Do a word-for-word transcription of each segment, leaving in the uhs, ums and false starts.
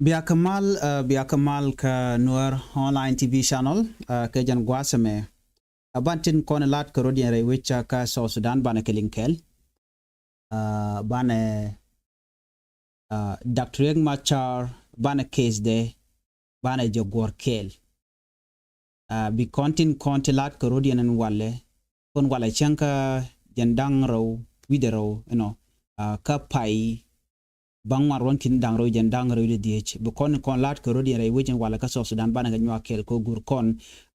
Bia kä mal, uh, bia kä mal kä Nuer Online T V channel, uh, kɛ jɛn gua̱a̱th ɛmɛ. Uh, ban tin kɔn lat kä rɔ̱diɛn rɛy wec, uh, kä South Sudan banɛ kɛ liŋ kɛɛl. Uh, banɛ, uh, Doctor Riek Machar banɛ case dɛ, banɛ jɛ guɔ̱r kɛɛl. Uh, bi kɔn tin kɔn ti lat kä rɔ̱diɛn ɛn walɛ, kɔn walɛ cäŋ kä jɛn da̱ŋ rɛw wi̱dɛ rɛw, you know, uh, kä pay baŋ ŋuan ruɔ̱n ki̱n da̱ŋ rɛw jɛn da̱ŋ rɛw wi̱dɛ dhieec. Bi kɔn tin kɔn lat kä rɔ̱diɛn rɛy wec ɛn walɛ kä South Sudan banɛ kɛ nyuak kɛɛl kɛ gur kɔn,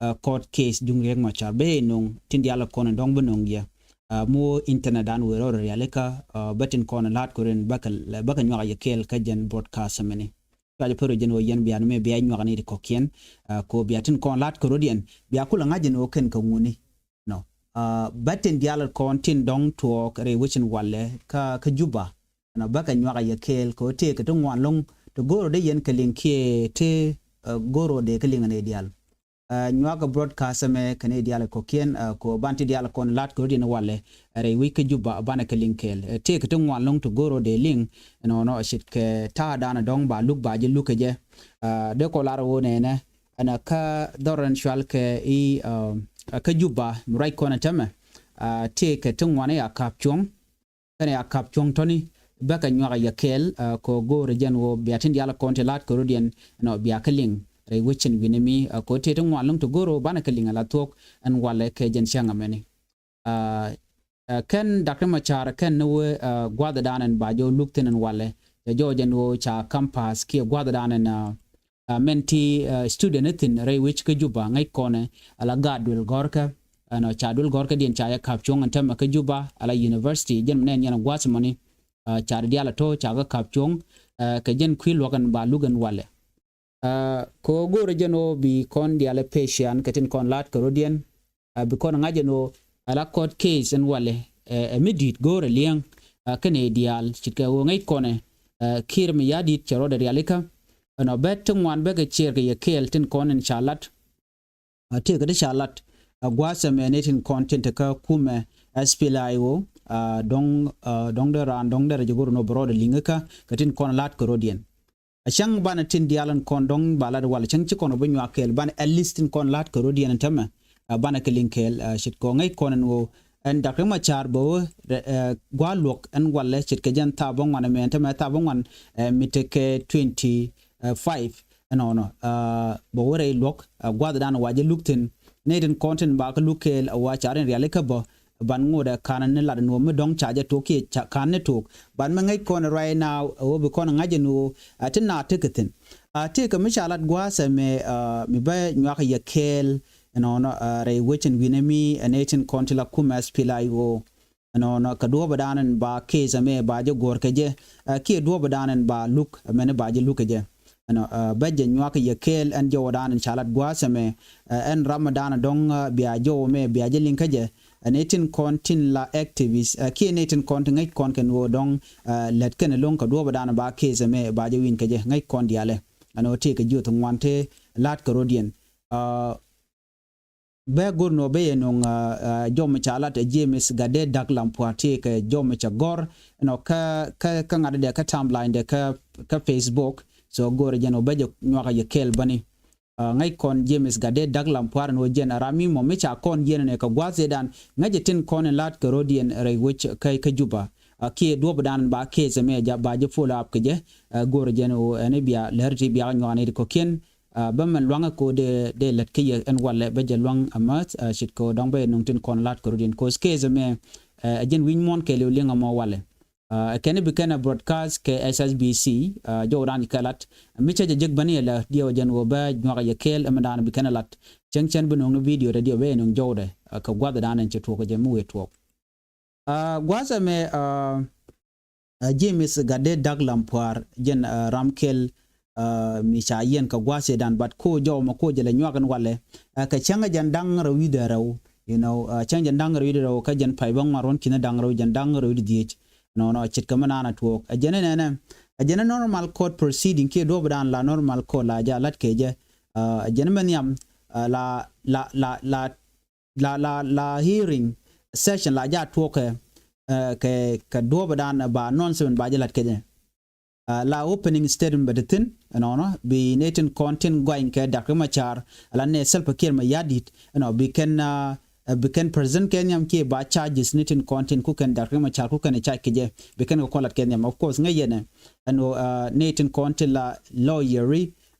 uh, court case duŋ Riek Machar. Bɛ nöŋ tin diaal kɔn dɔ̱ŋ bi nöŋ yɛ. Uh, mu internet dan wëë rɔɔd rialikä, uh, bɛ tin kɔn lat kä rɔ̱diɛn bä kɛ, bä kɛ nyuak yɛ kɛɛl kä jɛn broadcast mɛni. Cuacɛ pär jɛn ɣöö yɛn bia ni mɛ bia nyuak ni ti kɔ̱kiɛn, uh, ko bia tin kɔn lat kä rɔ̱diɛn, bia kulɛ ŋa̱c jɛn ɣöö kɛn kä ŋuni. Nɔ. Uh, bä tin diaal kɔn tin dɔ̱ŋ tuɔɔk rɛy wec ɛn walɛ kä, kä Juba. Nɔ, bä kɛ nyuak yɛ kɛɛl kɛ ɣöö tëëkɛ ti ŋuan lo̱ŋ ti go̱o̱r ɣöö dee yɛn kɛ liŋ kiɛ ti, uh, go̱o̱r ɣöö dee kɛ liŋ ni diaal. Uh, nyuak broadcast ɛmɛ kɛ ni diaal kɔ̱kiɛn, uh, ko ban ti diaal kɔn lat kä rɔ̱diɛn walɛ, uh, rɛy wec kä Juba banɛ kɛ liŋ kɛɛl. Uh, tëëkɛ ti ŋuan lo̱ŋ ti go̱o̱r ɣöö dee liŋ, nɔnɔ, a ce̱tkɛ ta̱a̱ danɛ dɔ̱ŋ ba luk ba jɛ luk kɛ jɛ. Uh, dee kɔ lar ɣöö nɛnɛ, ɛn kä dhɔr ɛn cual kɛ i̱, uh, kä Juba mi ruac kɔn ɛ tämɛ, uh, tëëkɛ ti ŋuan i̱ a ka̱p cuɔ̱ŋ. Kɛnɛ a ka̱p cuɔ̱ŋ tɔ̱ni bä kɛ nyuak yɛ kɛɛl, uh, kɛ go̱o̱rɛ jɛn ɣöö bia tin diaal kɔn ti lat kä rɔ̱diɛn, nɔ, bia kɛ liŋ rɛy wec ɛn wi̱nɛ mi, uh, kɛ tëë ti ŋuan lo̱ŋ ti go̱o̱rɛ ɣöö banɛ kɛ liŋ a la thuɔ̱k ɛn walɛ kɛ jɛn cäŋ ɛmɛni. Uh, uh, kɛn Doctor Machar kɛn ni wee, uh, gua̱dhɛ dan ɛn ba jɔw luk thi̱n ɛn walɛ. Cɛ jɔw jɛn ɣöö ca campus kiɛ gua̱dhɛ dan ɛn, uh, uh, mɛn ti, uh, student ni thi̱n rɛy wec kä Juba ŋäc kɔnɛ ala gaat duël gɔ̱rkä. Ɛnɔ, ca duël gɔ̱rkädiɛn ca jɛ ka̱p cuɔ̱ŋ ɛn tämɛ kä Juba ala university jɛn mi nɛn yɛn gua̱th mɔni. Uh, ca di diaal a to̱ ca kɛ ka̱p cuɔ̱ŋ, uh, kɛ jɛn kui̱ luɔ̱k ɛn ba luk ɛn walɛ. Uh, kɛ ɣöö go̱o̱rɛ jɛn ɣöö bi kɔn diaal ɛ pecian kɛ tin kɔn la̱t kɛ rɔ̱diɛn. Uh, bi kɔn ŋa̱c jɛn ɣöö ala court case ɛn walɛ, uh, ɛ mi di̱i̱t go̱o̱rɛ liɛŋ, uh, kɛnɛ diaal ce̱tkɛ ɣöö ŋäc kɔnɛ, uh, Kiir mi ya̱ di̱i̱t cɛ rɔɔdɛ rialikä. Ɛnɔ, bä ti ŋuan bä kɛ ciɛɛr kɛ yɛ kɛɛl tin kɔn ɛn ca la̱t. Uh, tëëkɛ ti ca la̱t, uh, gua̱a̱th ɛmɛ ni tin kɔn tin te kä kumɛ S P L A I O, uh, dɔ̱ŋ, uh, dɔ̱ŋ dee raan dɔ̱ŋ dee rɛ jɛ go̱r nɔ bɛ rɔɔdɛ liŋikä kɛ tin kɔn la̱t kɛ rɔ̱diɛn. A cäŋ banɛ tin diaal ɛn kɔn dɔ̱ŋ ba lat walɛ cäŋ ci kɔn ɔ bi nyuak kɛɛl banɛ at least tin kɔn la̱t kɛ rɔ̱diɛn ɛn tämɛ, uh, banɛ kɛ liŋ kɛɛl, uh, ce̱tkɛ ɣöö ŋäc kɔn ɛn ɣöö ɛn Doctor Machar bɛ wee, uh, gua̱a̱ luɔ̱k ɛn walɛ ce̱tkɛ jɛn thaap bä ŋuan ɛmɛ ɛn tämɛ thaap bä ŋuan, uh, mi tekɛ twenty, uh, five. Ɛnɔnɔ, uh, bɛ wä rɛy luɔ̱k, uh, gua̱dhɛ dan wa jɛ luk thi̱n. Nɛy tin kɔn tin ba kä luk kɛɛl, uh, wa ca rin rialikä bä ban ŋotdɛ ka̱n ni lat nuɔ̱ɔ̱m mi dɔ̱ŋ ca jɛ tuɔk kiɛ ca ka̱n ni tuɔk. Ban mi ŋäc kɔn right now, uh, wä bi kɔn ŋa̱c ɛn ɣöö, uh, ti na tekɛ thi̱n. Uh, tëëkɛ mi ca lat gua̱a̱th ɛmɛ, uh, mi bä nyuak yɛ kɛɛl. Ɛnɔnɔ, uh, rɛy wec ɛn wi̱nɛ mi, uh, nɛy tin kɔn ti la kumɛ S P L A I O. Ɛnɔnɔ kɛ duɔ̱ɔ̱pɛ dan ɛn ba case ɛmɛ ba jɛ guɔ̱r kɛ jɛ, uh, kiɛ duɔ̱ɔ̱pɛ dan ɛn ba luk ɛmɛni ba jɛ luk kɛ jɛ. Ɛnɔ, uh, bä jɛ nyuak yɛ kɛɛl ɛn jɔwɛ dan ɛn ca lat gua̱a̱th ɛmɛ, uh, ɛn ram ɛ dan ɛ dɔ̱ŋ, uh, bia jɔwɛ mɛ bia jɛ liŋ kä jɛ. Ɛn ɛ tin kɔn tin la activist, uh, kiɛ nɛ tin kɔn ti ŋäc kɔn kɛn ɣöö dɔ̱ŋ, uh, lät kɛn ɛlɔ̱ŋ kɛ duɔ̱ɔ̱pɛ dan ɛn ba case ɛmɛ ba jɛ wi̱n kɛ jɛ ŋäc kɔn diaalɛ. Ɛn ɣöö tëëkɛ jiöth ŋuan tëë la̱t kɛ rɔ̱diɛn. Uh, Bɛ go̱r nɔ bɛ yɛ nöŋ, uh, uh, jɔm ca lat, uh, James Gatdet Dak Lampuar tëëkɛ jɔm ca gɔ̱r. Ɛnɔ kä, kä, kä ŋa̱t dɛ kä timeline dɛ kä, kä Facebook. So go̱r jɛn ɔ bɛ jɛ nyuak a yɛ kɛɛl bäni. Uh, ŋäc kɔn James Gatdet Dak Lampuar ɛn ɣöö jɛn a ram mi mɔ mi ca kɔn jiɛn ɛn ɛ kɛ gua̱a̱th ëëdan ŋäc jɛ tin kɔn in la̱t kɛ rɔ̱diɛn rɛy wec kä, kä Juba. Uh, kiɛ duɔ̱ɔ̱pɛ dan ba case ɛmɛ ja ba jɛ follow up kɛ jɛ. Uh, go̱r jɛn ɔ ɛn bia lär ti bia nyuak ni ti kɔ̱kiɛn. Uh, bä mɛn luaŋä ko dee, dee lät kä yɛ ɛn walɛ bä jɛ luaŋ amäth, uh, ce̱tkɛ dɔ̱ŋ bä yɛ nuŋ tin kɔn la̱t kɛ rɔ̱diɛn. Cause case ɛmɛ, uh, ɛ jɛn wi̱ny muɔ̱ɔ̱n kɛɛliw liŋ ɛmɔ walɛ. Uh, ɛ kɛn bi kɛn ɛ broadcast kɛ S S B C, uh, jɔw dan kɛ lat. Mi cä jɛ jek bäni ɛ lɛ diɛw ɛ jɛn wä bä nyuak ɛ yɛ kɛɛl ɛmɛ dan bi kɛn ɛ lat. Cäŋ cɛn bi nuŋ ni video dɛ diɛw bä yɛ nuŋ jɔwdɛ, uh, kɛ gua̱th dan ɛn cɛ tuɔk ɛ jɛ mi wëë tuɔk. Uh, gua̱a̱th ɛmɛ, uh, uh, James Gatdet Dak Lampuar jɛn, uh, ram kɛl, uh, mi ca yɛn kɛ gua̱a̱th ëëdan, but ko jɔw mɛ ko jɛ lɛ nyuak ɛn walɛ. Uh, kɛ cäŋ jɛn da̱ŋ rɛw wi̱dɛ rɛw, you know, uh, cäŋ jɛn da̱ŋ rɛw wi̱dɛ rɛw kä jɛn pay bä ŋuan ruɔ̱n ki̱n da̱ŋ rɛw jɛn da̱ŋ rɛw wi̱dɛ dhieec. Nɔnɔ ce̱tkɛ mi naan a tuɔɔk. Ɛ jɛn ɛnɛnɛ, ɛ jɛn ɛ normal court proceeding kiɛ duɔ̱ɔ̱pɛ dan la normal court la ja lat kɛ jɛ. Uh, ɛ jɛn mɛ nhiam, uh, la, la, la, la, la, la hearing session la ja tuɔkɛ, eh, kɛ, kɛ duɔ̱ɔ̱pɛ dan ba announcement ba jɛ lat kɛ jɛ. la opening statement bɛ ti thi̱n ɛnɔnɔ bi nɛy tin kɔn tin gɔany kɛ Doctor Machar ala nɛ Salva Kiir Mayardit ɛnɔ bi kɛn bi kɛn present kɛ nhiam kiɛ ba charges ni tin kɔn tin ku kɛn Doctor Machar ku kɛn charge kɛ jɛ bi kɛn kɛ kɔn lat kɛ nhiam. Of course ŋäc yɛn ɛn nɛy tin kɔn tin la lawyer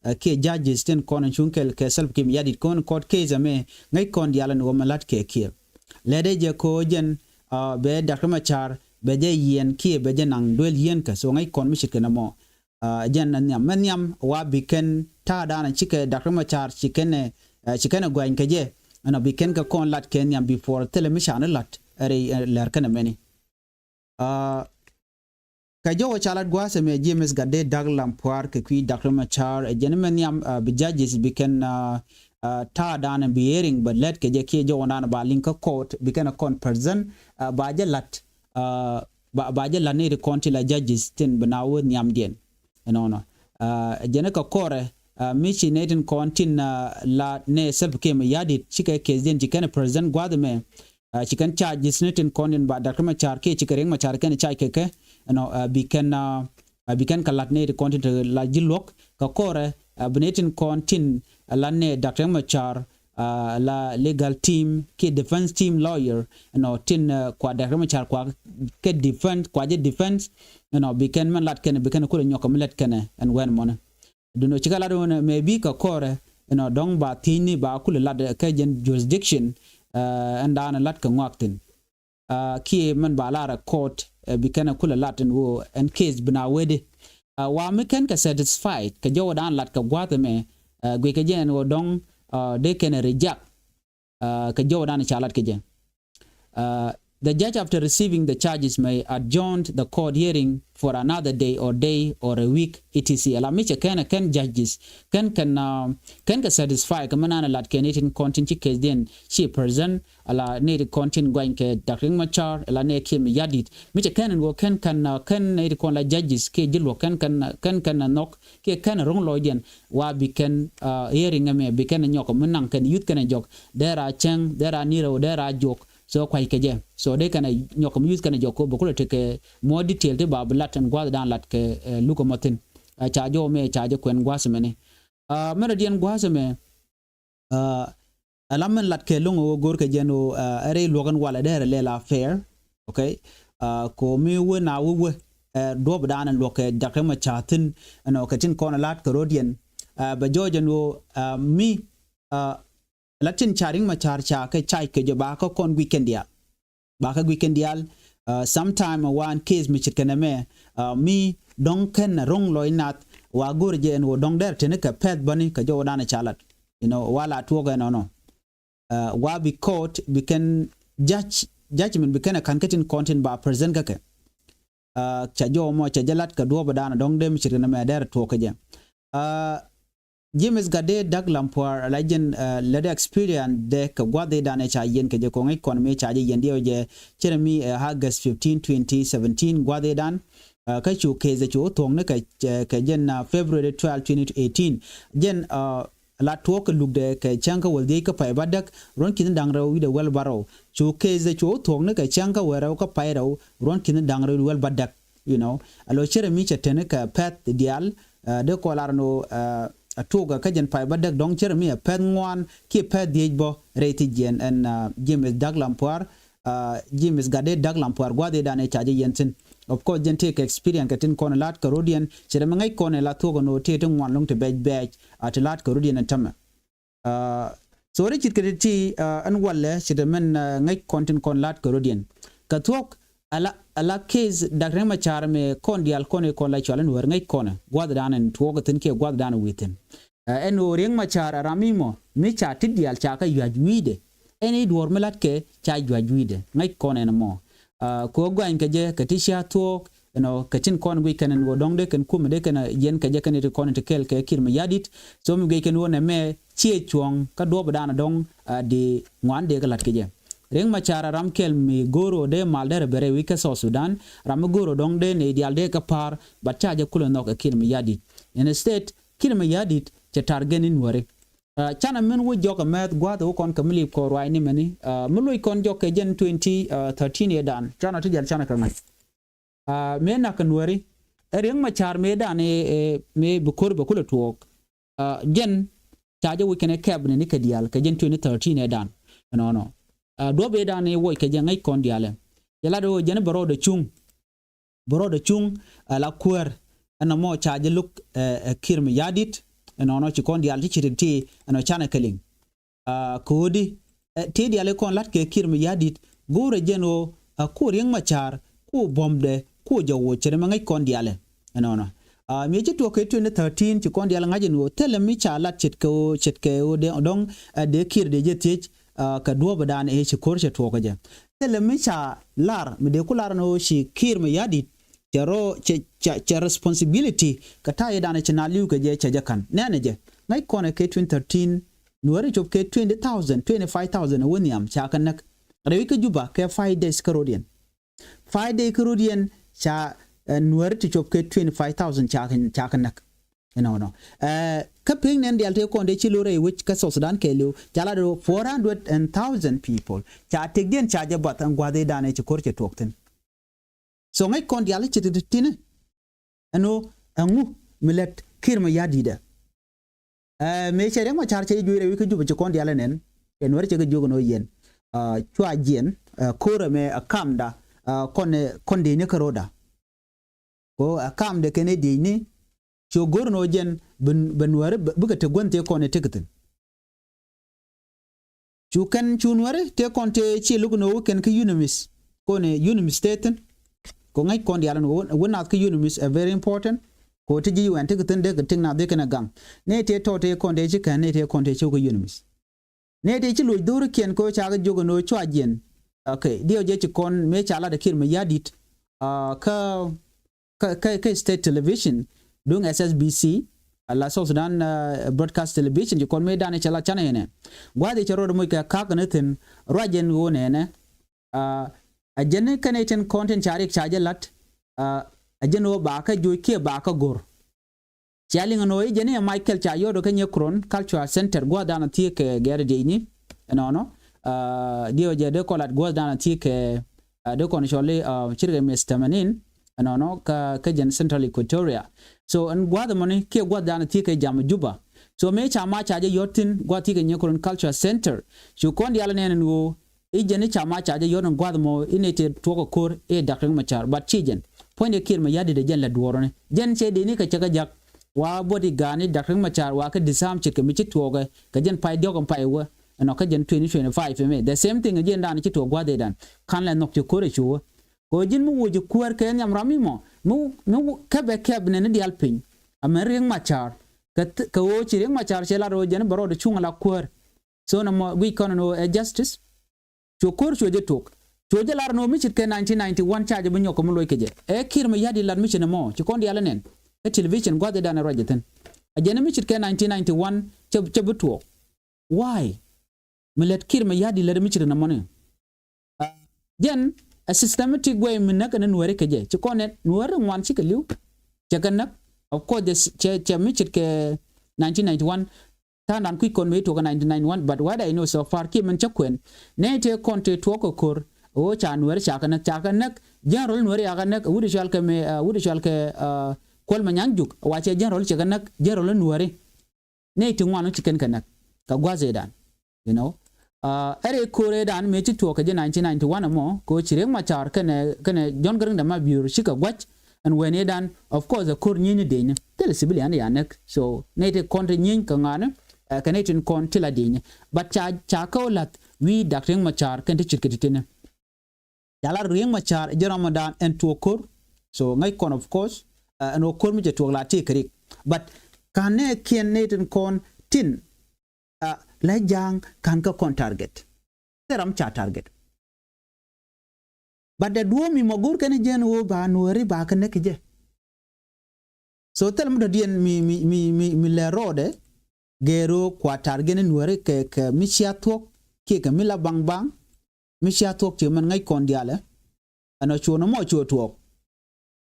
kiɛ judges tin kɔn in cuŋ kɛl kɛ Salva Kiir Mayardit kɔn court case ɛmɛ ŋäc kɔn diaal ɛn wä mɛ lat kɛ kiɛ lɛt ɛ jɛ ko jɛn bɛ Doctor Machar bɛ jɛ yiɛn kiɛ bɛ jɛ naŋ duel yiɛn kɛ so ŋäc kɔn mi cit kɛ nɛ mɔ. Jɛn na nhiam mɛ nhiam wa bi kɛn ta̱a̱ da̱a̱n cikɛ Doctor Machar ci kɛn ɛ ci kɛn ɛ guany kɛ jɛ ɛn bi kɛn kɛ kɔn lat kɛ nhiam before thilɛ mi can lat ɛ rɛy lɛr kɛn ɛ mɛni. Kɛ jɔwä ca lat gua̱a̱th ɛmɛ James Gatde Dak Lampuar kɛ kui̱ Doctor Machar ɛ jɛn mɛ nhiam bi judges bi kɛn ta̱a̱ da̱a̱n bi hearing bɛ lɛt kɛ jɛ kiɛ jɔwä da̱a̱n ba liŋ kä court bi kɛn ɛ kɔn present ba jɛ lat ba jɛ lat ni ti kɔn ti la judges tin bi na wä nhiamdiɛn. Ɛnɔnɔ jɛn kɛ kɔrɛ mi ci nɛ tin kɔn tin la nɛ Salva Kiir Mayardit cikɛ case diɛn ci kɛn present gua̱a̱th ɛmɛ ci kɛn charges ni tin kɔn tin ba Doctor Machar kiɛ cikɛ Riek Machar kɛn charge kɛ kɛ ɛnɔ bi kɛn bi kɛn kɛ lat nɛ ti kɔn tin la ji̱ luɔk kɛ kɔrɛ bi nɛ tin kɔn tin la nɛ Doctor Machar la legal team kiɛ defense team lawyer ɛnɔ tin kua Doctor Machar kua kɛ defense kua jɛ defense ɛnɔ bi kɛn mɛn lat kɛn bi kɛn kulɛ nyɔk kɛ mi lat kɛn ɛn wɛn mɔnɛ. Dunɔ cikɛ lat wun mɛ bi kɛ kɔrɛ ɛnɔ dɔŋ ba thiecni ba kulɛ lat kɛ jɛn jurisdiction ɛn daanɛ lat kɛ ŋɔak thin kiɛ mɛn ba lar ɛ court bi kɛn ɛ kulɛ lat ɛn woo ɛn case bi na wee di. Wa mi kɛn kɛ satisfied kɛ jɔwä daan lat kɛ gua̱a̱th ɛmɛ guic kɛ jɛ ɛn woo dɔŋ dee kɛn ɛ reject kɛ jɔwä daan ca lat kɛ jɛ. The judge, after receiving the charges, may adjourn the court hearing for another day or day or a week, et cetera. Ala mi cɛ kɛn kɛn judges kɛn kɛn kɛn kɛ satisfy kɛ mi nan lat kɛ ni tin kɔn tin ci case diɛn ci present ala ni tin kɔn tin guany kɛ Doctor Riek Machar ala ni Kiir Mayardit mi cɛ kɛn wä kɛn kɛn kɛn ni tin kɔn la judges kiɛ ji̱ luɔk kɛn kɛn kɛn kɛn nhɔk kiɛ kɛn ro̱ŋ lɔcdiɛn wa bi kɛn hearing ɛmɛ bi kɛn nyɔk mi naŋ kɛn yuth kɛn jɔk dee ra cɛŋ dee ra nirɛ wä dee ra jok. So kuay kɛ jɛ so dee kɛn nyɔk mi yuth kɛn jɔk ko bɛ kulɛ tekɛ more detail ti ba bi lat ɛn gua̱th dan lat kɛ luk ɛmɔ thin. Ca jɔw mɛ ca jɛ kuɛn gua̱th mɛni. Mɛn rɛ diɛn gua̱th mɛ Ɛ la mɛn lat kɛ lo̱ŋ ɣöö go̱rkɛ jɛn ɣöö ɛ rɛy luɔ̱k ɛn walɛ dee rɛ lɛl a fair. Okay. Ko mi wee na wee wee ɛ duɔ̱p dan ɛn luɔ̱k kɛ Doctor Machar thi̱n ɛn ɣöö kɛ tin kɔn ɛ la̱t kɛ ro̱diɛn. Bɛ jɔɔc ɛn ɣöö mi la tin ca Riek Machar ca kɛ cac kɛ jɛ ba kä kɔn guic kɛn diaal. Ba kä guic kɛn diaal. Sometime wan case mi ce̱tkɛ nɛmɛ mi dɔ̱ŋ kɛn ro̱ŋ lɔc nath wa go̱r jɛ ɛn ɣöö dɔ̱ŋ dɛr teni kɛ pɛth bäni kɛ jɔwä danɛ ca lat. You know, wa la tuɔɔk ɛnɔnɔ wa bi court bi kɛn judge judgment bi kɛn ɛ ka̱n kä tin kɔn tin ba present kä kɛ. Ca jɔwä mɔ ca jɛ lat kɛ duɔ̱ɔ̱p ɛ danɛ dɔ̱ŋ dee mi ce̱tkɛ nɛmɛ dɛr tuɔɔk kä jɛ. James Gatde Dak Lampuar ala jɛn lɛ dee experience dee kɛ gua̱dhi dan ɛ ca yɛn kɛ jɛ kɔŋ i̱ kɔn mi ca jɛ yɛn diɛw jɛ cɛrɛ mi ɛ August fifteen, twenty seventeen gua̱dhi dan. Kä cu case cu thuɔ̱k ni kɛ jɛn February twelve, twenty eighteen. Jɛn la tuɔɔk kɛ luk dee kɛ cäŋ kä wäl dhiec kä pay ba däk ruɔ̱n ki̱n da̱ŋ rɛw wi̱dɛ wäl ba rɛw. Cu case cu thuɔ̱k ni kɛ cäŋ kä wäl rɛw kä pay rɛw ruɔ̱n ki̱n da̱ŋ rɛw wi̱dɛ wäl ba däk. You know, a lo cɛrɛ mi cɛ teni kɛ pɛth diaal. Dee kɔ lar ni ɣöö a tuɔɔk kä jɛn pay ba däk dɔ̱ŋ cɛrɛ mi a pɛth ŋuan kiɛ pɛth dhiec bä rɛy thi jiɛn ɛn James Dak Lampuar. James Gatde Dak Lampuar gua̱dhi dan ɛ ca jɛ yɛn thi̱n. Of course jɛn tëë kɛ experience kɛ tin kɔn la̱t kɛ ro̱diɛn cɛrɛ mi ŋäc kɔn ɛ la thuɔ̱k ɛn ɣöö tëë ti ŋuan lo̱ŋ ti bɛc bɛɛc a ti la̱t kɛ ro̱diɛn ɛn tämɛ. So ri cit kɛ ti ti ɛn walɛ cit mɛn ŋäc kɔn tin kɔn la̱t kɛ ro̱diɛn. Kɛ thuɔ̱k ala ala case Doctor Riek Machar mɛ kɔn diaal kɔn i̱ kɔn la cual ɛn wär ŋäc kɔn ɛ gua̱th dan ɛn tuɔɔk ɛ thi̱n kiɛ gua̱th dan ɛ wi̱i̱ thi̱n. Ɛn ɣöö Riek Machar ɛ ram mi mɔ mi ca ti diaal ca kɛ yuac wi̱i̱dɛ. Ɛn i̱ duɔ̱ɔ̱r mi la̱t kɛ ca yuac wi̱i̱dɛ ŋäc kɔn ɛn mɔ. Kɛ ɣöö guany kɛ jɛ kɛ ti cia thuɔ̱k ɛnɔ kɛ tin kɔn guic kɛn ɛn ɣöö dɔ̱ŋ dee kɛn kumɛ dee kɛn yɛn kɛ jɛ kɛn ti kɔn ti kɛl kɛ Kiir Mayardit. So mi guic kɛn ɣöö nɛmɛ ciɛ cuɔ̱ŋ kä duɔ̱ɔ̱p dan dɔ̱ŋ di ŋuan dee kɛ la̱t kɛ jɛ. Riek Machar ɛ ram kɛl mi go̱o̱r ɣöö dee mal dee rɛ bɛ rɛy wi̱c kä South Sudan ram mi go̱o̱r ɣöö dɔ̱ŋ dee nɛy diaal dee kɛ pa̱a̱r but ca jɛ kulɛ nhɔk ɛ Kiir Mayardit. Instead Kiir Mayardit cɛ target ni Nuääri. Canɛ min wä jɔk ɛ mɛth gua̱a̱th wä kɔn kɛ mi lip kɔn ruaacni mɛni mi loc kɔn jɔk kɛ jɛn twenty thirteen yɛ dan canɛ ti jɛl canɛ kɛ ŋa̱c. Mëë nak kɛ Nuääri Ɛ Riek Machar mëë dan ɛ, ɛ, mëë bi ko̱r bɛ kulɛ tuɔɔk. Aa, jɛn ca jɛ wi̱c kɛn ɛ kɛp ni ni kɛ diaal kɛ jɛn twenty thirteen ɛ dan. Ɛnɔnɔ. Aa, duɔ̱p ɛ dan ɛ wuɔc kɛ jɛ ŋäc kɔn diaal ɛ. Jɛ lat ɛ ɣöö jɛn bɛ rɔɔdɛ cuŋ. Bɛ rɔɔdɛ cuŋ, ɛ la kuäär. Ɛn nɔmɔ ca jɛ lo̱k, ɛ, ɛ Kiir Mayardit. Ɛnɔnɔ ci kɔn diaal ti ci ri ti ɛnɔ canɛ kɛ liŋ. Aa, ko̱di, ɛ, tëë diaal i̱ kɔn la̱t kɛ Kiir Mayardit, go̱o̱rɛ jɛn ɣöö, ɛ, ku Riek Machar, ku buɔ̱mdɛ, ku jɛ woc cɛ rɛ mɛ ŋäc kɔn diaal ɛ. Ɛnɔnɔ. Aa, mëë ci tuɔɔk kɛ twenty thirteen ci kɔn diaal ŋa̱c ɛn ɣöö, thilɛ mi ca lat ce̱tkɛ ɣöö, ce̱tkɛ ɣöö dee, dɔ̱ŋ, ɛ, dee Kiir dee jɛ thiec, aa, kɛ duɔ̱ɔ̱p ɛ dan ëë ci ko̱r cɛ tuɔɔk kɛ jɛ. Thilɛ mi ca lar, mi dee ku lar ɛn ɣöö ci Kiir Mayardit, cɛ rɔ, cɛ, cɛ, cɛ responsibility, kɛ ta̱a̱ ëë dan ɛ ci na li̱w kɛ jɛ cɛ jɛ ka̱n. Nɛnɛ jɛ, ŋäc kɔn ɛ kɛ twenty thirteen, Nuääri cop kɛ twenty thousand, twenty-five thousand ɛ wä nhiam ca kɛ näk. Rɛy wi̱c kä Juba kɛ five days kä rɔ̱diɛn. Five days kä rɔ̱diɛn ca, ɛ, Nuääri ti cop kɛ twenty-five thousand ca kɛ, ca kɛ näk. Ɛnɔnɔ. Ɛ, kä pek nɛn diaal tëë kɔn dee ci lo̱r rɛy wec kä South Sudan kɛɛliw, ca la dee four hundred and thousand people. Ca tëkdiɛn ca jɛ bath ɛn gua̱th ëë dan ɛ ci ko̱r cɛ tuɔɔk thi̱n. So ŋäc kɔn diaal i̱ ci ti ti ti̱ni. Ɛn ɣöö ɛŋu mi lät Kiir Mayardit ɛ. Ɛ, mëë cɛ Riek Machar cɛ ji̱ juɔc rɛy wi̱c kä Juba ci kɔn diaal ɛ nɛn. Cɛ Nuääri cɛ kɛ jiök ɛn ɣöö yɛn. Aa, cua jiɛn, ɛ, ko̱rɛ mɛ ɛ kamda, aa, kɔn, kɔn dee ni kä ro̱da. Ko ɛ kamdɛ kɛn ɛ dee ni. Cu go̱r ɛn ɣöö jɛn bɛ, bɛ Nuääri bɛ, bikɛ te gua̱n tëë kɔn ɛ tekɛ thi̱n. Cu kɛn cu Nuääri tëë kɔn tëë ci lo̱k ɛn ɣöö wä kɛn kä UNMISS. Kɔn ɛ UNMISS tëë thi̱n. Ko ŋäc kɔn diaal ɛn ɣöö wä naath kä UNMISS ɛ very important. Ko ti ji̱ U N tekɛ thi̱n dee kɛ tik naath dee kɛn ɛ gaŋ. Nɛy tëë tɔ̱ tëë kɔn tëë ci kɛn, nɛy tëë kɔn tëë ci wä kä UNMISS. Nɛy tëë ci loc dho̱rikiɛn ko ca kɛ jiök ɛn ɣöö cua jiɛn. Okay, diɛw jɛ ci kɔn mëë ca lat ɛ Kiir Mayardit. Aa, kä kä, kä, kä state television, duŋ S S B C, ala South Sudan, aa, Broadcast Television, ci kɔn mëë dan cɛ la canɛ yɛnɛ. Gua̱a̱th cɛ rɔɔdɛ moc kɛ ka̱k ni thi̱n, ruac jɛn ɣöö nɛnɛ. Aa, a jɛn kɛn i̱ tin kɔn tin ca riɛk ca jɛ la̱t, aa, a jɛn ɣöö ba kä joc kiɛ ba kä go̱r. Cia liŋ ɛn ɣöö i̱ jɛn i̱ ɛ Michael ca yɔ̱ɔ̱t kä Nyekron Cultural Center, gua̱a̱th dan a thiek kɛ gɛr diecni. Ɛnɔnɔ, aa, diɛw jɛ dee kɔn lat gua̱a̱th dan a thiek kɛ, aa, dee kɔn cɔl i̱, aa, cirkɛ mith tamanin. Ɛnɔnɔ kä, kä jɛn Central Equatoria. So ɛn gua̱a̱th ɛmɔni kiɛ gua̱a̱th dan thiek kɛ jam Juba. So mëë ca ma ca jɛ yɔ̱t thi̱n gua̱a̱th thiek kɛ Nyekron Cultural Center. Cu kɔn diaal nɛn ɛn ɣöö i̱ jɛn i̱ ca ma ca jɛ yɔ̱t ɛn gua̱a̱th ɛmɔ i̱ nɛy tëë tuɔɔk ɛ ko̱r i̱ Dak Riek Machar. But ci jɛn puɔ̱nydɛ Kiir Mayardit ɛ jɛn lɛ duɔ̱ɔ̱r ɛnɛ. Jɛn cɛ dee ni kɛ cɛ kɛ jak. Wa body gat ni Dak Riek Machar wa kɛ disarm ce̱tkɛ mi ci tuɔɔkɛ kɛ jɛn pay diɔ̱k ɛn pay wä. Ɛnɔ kä jɛn twenty twenty-five ɛmɛ. The same thing ɛ jɛn dan ci tuɔɔk gua̱a̱th ëëdan. Ka̱n lɛ nhɔk ci ko̱r ɛ cu wä. Kɛ ɣöö ji̱n mi woc ji̱ kuäär kɛ nhiam ram mi mɔ, mi, mi kɛpɛ kɛp nɛni diaal piny. Amɛ Riek Machar. Kɛ th-, kɛ ɣöö ci Riek Machar cɛ lat ɣöö jɛn bɛ rɔɔdɛ cuŋ ala kuäär. So nɔmɔ guic kɔn ɛn ɣöö ɛ justice. Cuɛ ko̱r cuɛ jɛ tok. Cuɛ jɛ lar ɛn ɣöö mi ce̱tkɛ nineteen ninety-one ca jɛ bi nyɔk kɛ mi loc kɛ jɛ. Ɛ Kiir Mayardit lat mi ce̱t ɛmɔ. Ci kɔn diaal ɛ nɛn. Kä television gua̱th ëëdan ɛ ruac ɛ thi̱n. A jɛn mi ce̱tkɛ nineteen ninety-one cɛ, cɛ bi tuɔɔk. Why? Mi lät Kiir Mayardit lät mi ce̱t ɛn ɛmɔni. Aa, jɛn a systematic way mi näk ɛn Nuääri kɛ jɛ. Ci kɔn ɛ Nuääri ŋuan cikɛ li̱w. Cɛ kɛ näk. Of course, the s-, cɛ, cɛ mi ce̱tkɛ nineteen ninety-one. Ta̱a̱ nan kui̱c kɔn mëë tuɔɔk ɛ nineteen ninety-one, but what I know so far kiɛ min cä kuɛn. Nɛy tëë kɔn tëë tuɔɔk kɛ ko̱r. Ɣöö ca Nuääri ca kɛ näk, ca kɛ näk. General Nuääri ca kɛ näk, wut i̱ cɔal kɛ mëë, aa, wut i̱ cɔal kɛ, aa, Kuɔl Manyang Juuk. Wa cɛ general cɛ kɛ näk, general Nuääri. Nɛy ti ŋuan ci kɛn kɛ näk. Kɛ gua̱th ëëdan. You know. Aa, ɛ rɛy ko̱r ëëdan mëë ci tuɔɔk kɛ jɛ nineteen ninety-one ɛmɔ, kɛ ɣöö ci Riek Machar kɛnɛ, kɛnɛ John Garang de Mabior cikɛ gua̱c, ɛn wen ëëdan, of course, ɛ ko̱r nyieeny ni dëëcni. Thilɛ civilian ya näk. So, nɛy ti kɔn ti nyieeny kɛ ŋa̱a̱ni, ɛ, kɛ nɛy tin kɔn ti la dëëcni. But ca, ca kɛ ɣöö la̱th wi̱i̱ Dak Riek Machar kɛn ti ce̱tkɛ ti̱ti̱ni. Ca lar Riek Machar ɛ ji̱n ramɔdan ɛn tuɔɔk ko̱r. So ŋäc kɔn, of course, ɛ, ɛn ɣöö ko̱r mi cɛ tuɔɔk la tëëkɛ rik. But ka̱n nɛɛkiɛn nɛy tin kɔn tin, ɛ, la ja̱a̱ŋ ka̱n kä kɔn target. Thil ram ca target. But dee duɔ̱ɔ̱p mi mɔ go̱o̱r kɛn jɛn ɣöö ba Nuääri ba kɛ näk kɛ jɛ. So thil mi dɔ̱diɛn mi, mi, mi, mi, mi lɛ rɔɔdɛ gɛɛr ɣöö kua target ni Nuääri kɛ, kɛ mi cia thuɔ̱k kiɛ kɛ mi la baŋ baŋ. Mi cia thuɔ̱k ci mɛn ŋäc kɔn diaalɛ. Ɛn ɔ cuɔ ni mɔ cuɔ tuɔɔk.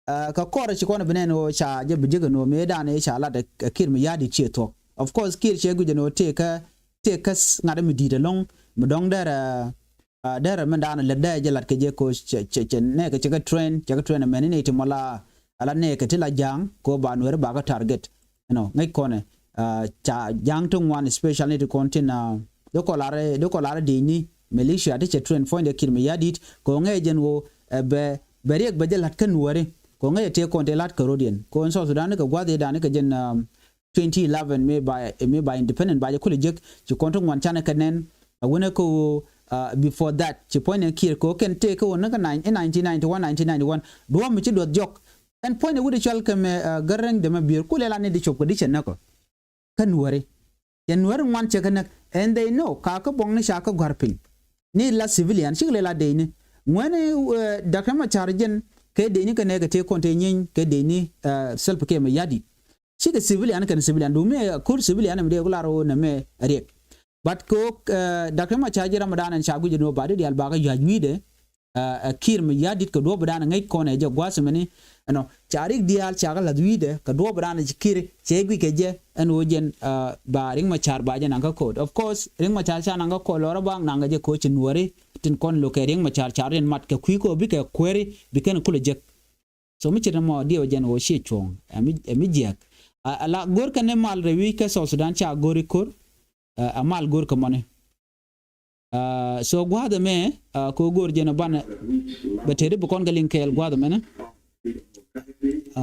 Ɛ, kɛ kɔrɛ ci kɔn bi nɛn ɣöö ca jɛ bi jek ɛn ɣöö mëëdan ëë ca lat ɛ Kiir Mayardit ciɛ thuɔ̱k. Of course, Kiir cɛ guic ɛn ɣöö tëëkä, tëëkä ŋa̱t mi di̱i̱t ɛlɔ̱ŋ, mi dɔ̱ŋ derɛ, ɛ, derɛ mindan lät dee jɛ lat kɛ jɛ kɛ ɣöö cɛ, cɛ, cɛ nɛɛkɛ cɛ kɛ train, cɛ kɛ train ɛmɛn ni nɛy ti mɔ la, ala nɛɛkɛ ti la ja̱a̱ŋ kɛ ɣöö ba Nuɛri ba kɛ target. You know, ŋäc kɔnɛ, ah, ca ja̱a̱ŋ ti ŋuan, especially ti kɔn tin, ah, di kɔ lar, di kɔ lar dec ni militia ti cɛ train puɔ̱nydɛ Kiir Mayardit, kɛ ɣöö ŋäc jɛn ɣöö, eh, bɛ, bɛ riɛk bɛ jɛ la̱t kä Nuɛri, kɛ ɣöö ŋäc ɛ tëë kɔn tëë la̱t kɛ road yɛn. Kɛ ɣöö in South Sudan ni kɛ gua̱th ëëdan ni kɛ jɛn, um, twenty eleven, mi ba, mi ba independent ba jɛ kulɛ jek, ci kɔn ti ŋuan canɛ kɛ nɛn, a wänɛ kä ɣöö, uh, before that, ci puɔ̱nydɛ Kiir kɛ ɣöö kɛn tëë kä ɣöö ni kä nine, in nineteen ninety-one, nineteen ninety-one, duɔ̱ɔ̱p mi ci duɔth jɔk. Ɛn puɔ̱nydɛ wut i̱ cɔal kɛ mɛ, uh, Gäräŋ Dɛmɛ Biɛɛr, kulɛ la ni di cop kɛ di cɛ näk ɔ. Kä Nuɛri. Cɛ Nuɛri ŋuan cɛ kɛ näk. And they know, ka kä buɔ̱ŋni ca kä gɔ̱a̱r piny. Ni la civilian, cikɛ lɛ la decni. Ŋuɛni, uh, Doctor Machar jɛn, kɛ decni kɛ nɛɛkɛ tëë kɔn tëë nyieeny, kɛ decni, uh, Salva Kiir Mayardit. Cikɛ civilian kɛn civilian, du mi, uh, kur civilian mi dee ku lar ɣöö nɛ mɛ riɛk. But kɛ ɣöö, uh, Doctor Machar ji̱ Ramadan ɛn ca guic ɛn ɣöö ba di diaal ba kɛ yua̱c wi̱i̱dɛ, uh, uh, Kiir Mayardit kɛ duɔ̱ɔ̱p dan ŋäc kɔn ɛ jɛ gua̱a̱th mɛni, ɛnɔ, ca rik diaal ca kɛ la̱th wi̱i̱dɛ, kɛ duɔ̱ɔ̱p dan ci Kiir, cɛ guic kɛ jɛ, ɛn ɣöö jɛn, uh, ba Riek Machar ba jɛ naŋ kä court. Of course, Riek Machar ca naŋ kä court lɔrä ba naŋ kɛ jɛ kɛ ɣöö ci Nuɛri, tin kɔn lo̱kɛ Riek Machar ca rɔ jɛn mat kɛ kui̱ kɛ ɣöö bikɛ kueeri, bi kɛn kulɛ jek. So mi ce̱t ɛmɔ diɛw jɛn ɣöö ciɛ cuɔ̱ɔ̱ŋ, ɛ mi, ɛ mi jiääk. A, a la go̱r kɛn ni mal rɛy wi̱i̱ kä South Sudan ca go̱r i̱ ko̱r, ɛ, a mal go̱r kɛ mɔni. Ɛ, so gua̱a̱th ɛmɛ, ɛ, kɛ ɣöö go̱r jɛn ɔ banɛ, bɛ tëëdi bi kɔn kɛ liŋ kɛɛl gua̱a̱th ɛmɛnɛ. Ɛ,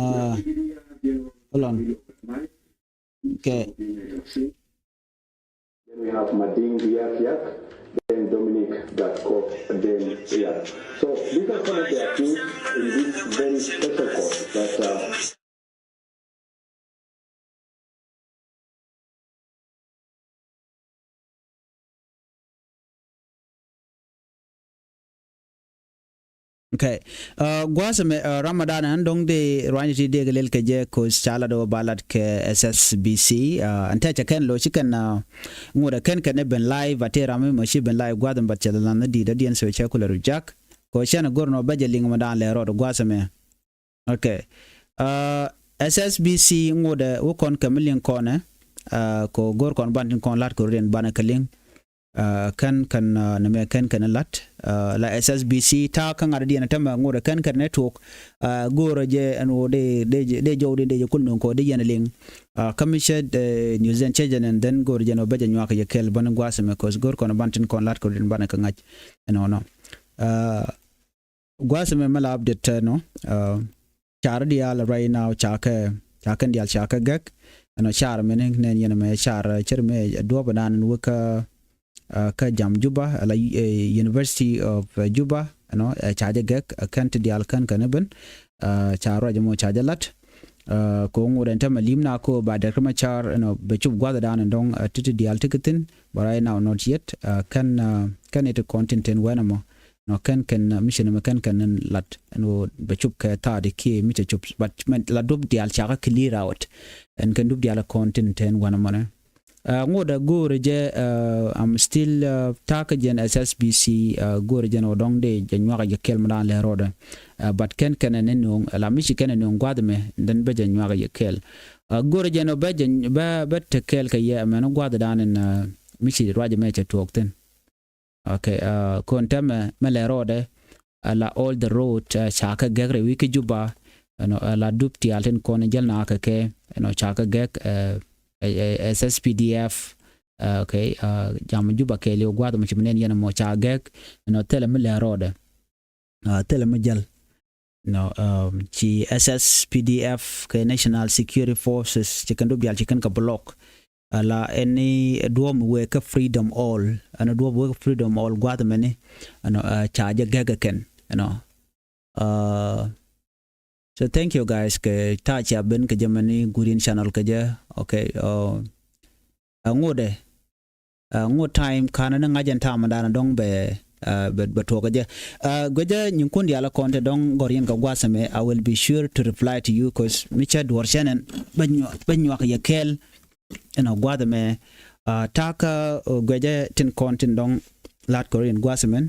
hold on. Okay. Then we have Mading Biak Yak, then Dominic Gatko, then Yak. So these are some of the accused in this very special court that, uh, Okay. Ɛ, gua̱a̱th ɛmɛ, ɛ, Ramadan ɛn do̱ŋ dee ruany ti dee kɛ lel kɛ jɛ, kɛ ɣöö ca lat ɣöö ba lat kɛ S S B C. Ɛ, ɛn tɛcɛ kɛn lo̱c ci kɛn, ɛ, ŋot ɛ kɛn kɛn ɛ ben live, a tëë ram mi mɔ ci ben live gua̱a̱th ɛmɛ, but cɛ lɛ la̱th ni di̱i̱t dɔ̱diɛn, so cɛ kulɛ rujak. Kɛ ɣöö cɛn ɛ go̱r nɔ bä jɛ liŋ mɛ dan lɛ rɔɔd gua̱a̱th ɛmɛ. Okay. Ɛ, S S B C ŋotdɛ wä kɔn kɛ mi liŋ kɔnɛ, ɛ, kɛ ɣöö go̱r kɔn ban tin kɔn la̱t kɛ rɔ̱diɛn banɛ kɛ liŋ. Ɛ, kɛn kɛn, ɛ, nɛmɛ kɛn kɛn la̱t, ɛ, la S S B C ta̱a̱ kä ŋa̱t diɛn tämɛ ŋotdɛ kɛn kɛn nɛ tuɔɔk, ɛ, go̱rɛ jɛ ɛn ɣöö dee, dee, dee jɔwdiɛn dee jɛ kul nööŋ kɛ ɣöö dee yɛn liŋ. Ɛ, kä mi cɛ, ɛ, news ɛn cɛ jɛ nɛn, then go̱rɛ jɛ ɛn ɣöö bä jɛ nyuak kɛ jɛ kɛɛl bäni gua̱a̱th ɛmɛ, kɛ ɣöö go̱r kɔn ban tin kɔn la̱t kɛ rɔ̱diɛn banɛ kɛ ŋa̱c. Ɛnɔnɔ. Ɛ, gua̱a̱th ɛmɛ mɛ la update tɛ nɔ, ɛ, car diaal right now ca kɛ, ca kɛn diaal ca kɛ gɛk. Ɛnɔ car mɛni nɛn yɛn mɛ car, ɛ, cir mɛ, ɛ, duɔ̱ɔ̱p dan wä kä, ɛ, kä jam Juba, ala, ɛ, University of, ɛ, Juba, ɛnɔ, ɛ, ca jɛ gɛk, ɛ, kɛn ti diaal kɛn kɛn ben, ɛ, ca ruac mɔ ca jɛ lat. Ɛ, kɛ ɣöö ŋot ɛn tämɛ li̱m na kɛ ɣöö ba Doctor Machar, ɛnɔ, bɛ cop gua̱a̱th dan ɛn dɔ̱ŋ, ɛ, ti ti diaal ti kɛ thi̱n, but right now not yet. Ɛ, kɛn, ɛ, kɛn it kɔn tin ten wɛn ɛmɔ. Nɔ kɛn kɛn, ɛ, mi ci nɛmɛ kɛn kɛn lat ɛn ɣöö bɛ cop kɛ thaat i̱ kiɛ mi cɛ cop, but mɛ la duɔ̱p diaal ca kɛ clear out. Ɛn kɛn duɔ̱p diaal kɔn tin ten wɛn ɛmɔnɛ. Ɛ, ŋotdɛ go̱o̱rɛ jɛ, ɛ, I'm still, ɛ, ta̱a̱ kä jɛn S S B C, ɛ, go̱o̱rɛ jɛn ɣöö dɔ̱ŋ dee jɛ nyuak jɛ kɛl mi da̱a̱n lɛ rɔɔdɛ. Ɛ, but kɛn kɛn ɛn nööŋ, ɛ, la mi ci kɛn ɛn nööŋ gua̱a̱th ɛmɛ, then bä jɛ nyuak jɛ kɛl. Ɛ, go̱o̱rɛ jɛn ɣöö bä jɛ, bä, bä te kɛl kɛ yɛ, ɛmɛn gua̱a̱th da̱a̱n ɛn, ɛ, mi ci ruac ɛmɛ cɛ tuɔɔk thi̱n. Okay, ɛ, kɔn tɛmɛ mɛ lɛ rɔɔdɛ, ɛ, la all the road, ɛ, ca kɛ gɛk rɛy wi̱i̱ kä Juba, ɛnɔ, ɛ, la dup tial tin kɔn jäl na kɛ kɛ, ɛnɔ, ca kɛ gɛk, ɛ, ɛ, ɛ, S S P D F, ɛ, okay, ɛ, jam Juba kɛɛliw gua̱a̱th mɔ ci mi nɛn yɛn mɔ ca gɛk, ɛnɔ, thilɛ mi lɛ rɔɔdɛ, ɛ, thilɛ mi jäl. Nɔ, um, ci S S P D F kɛ National Security Forces ci kɛn dup dial ci kɛn kɛ block. Ala ɛn ni duɔ̱ɔ̱p mi wee kä Freedom Hall, ɛn duɔ̱ɔ̱p wee kä Freedom Hall gua̱a̱th mɛni, ɛnɔ, ɛ, ca jɛ gɛk ɛ kɛn, ɛnɔ. Ɛ, so thank you guys kɛ ta̱a̱ cia ben kɛ jɛ mɛni Gurin channel kɛ jɛ, okay, ɛ, ɛ, ŋotdɛ, ɛ, ŋot time kanɛ ni ŋa̱c ɛn ta̱a̱ mɛ danɛ dɔ̱ŋ bɛ, ɛ, bɛ, bɛ tuɔɔk kɛ jɛ. Ɛ, guecä nyinkun diaal ɛ kɔn te dɔ̱ŋ gɔ̱r yɛn kɛ gua̱a̱th ɛmɛ, I will be sure to reply to you, 'cause mi cä duɔ̱ɔ̱r cɛn ɛn bä nyuak, bä nyuak yɛ kɛɛl. Ɛnɔ gua̱a̱th ɛmɛ, ɛ, ta̱a̱ kä, ɛ, guecä tin kɔn tin dɔ̱ŋ la̱t kɛ rɔ yɛn gua̱a̱th ɛmɛn,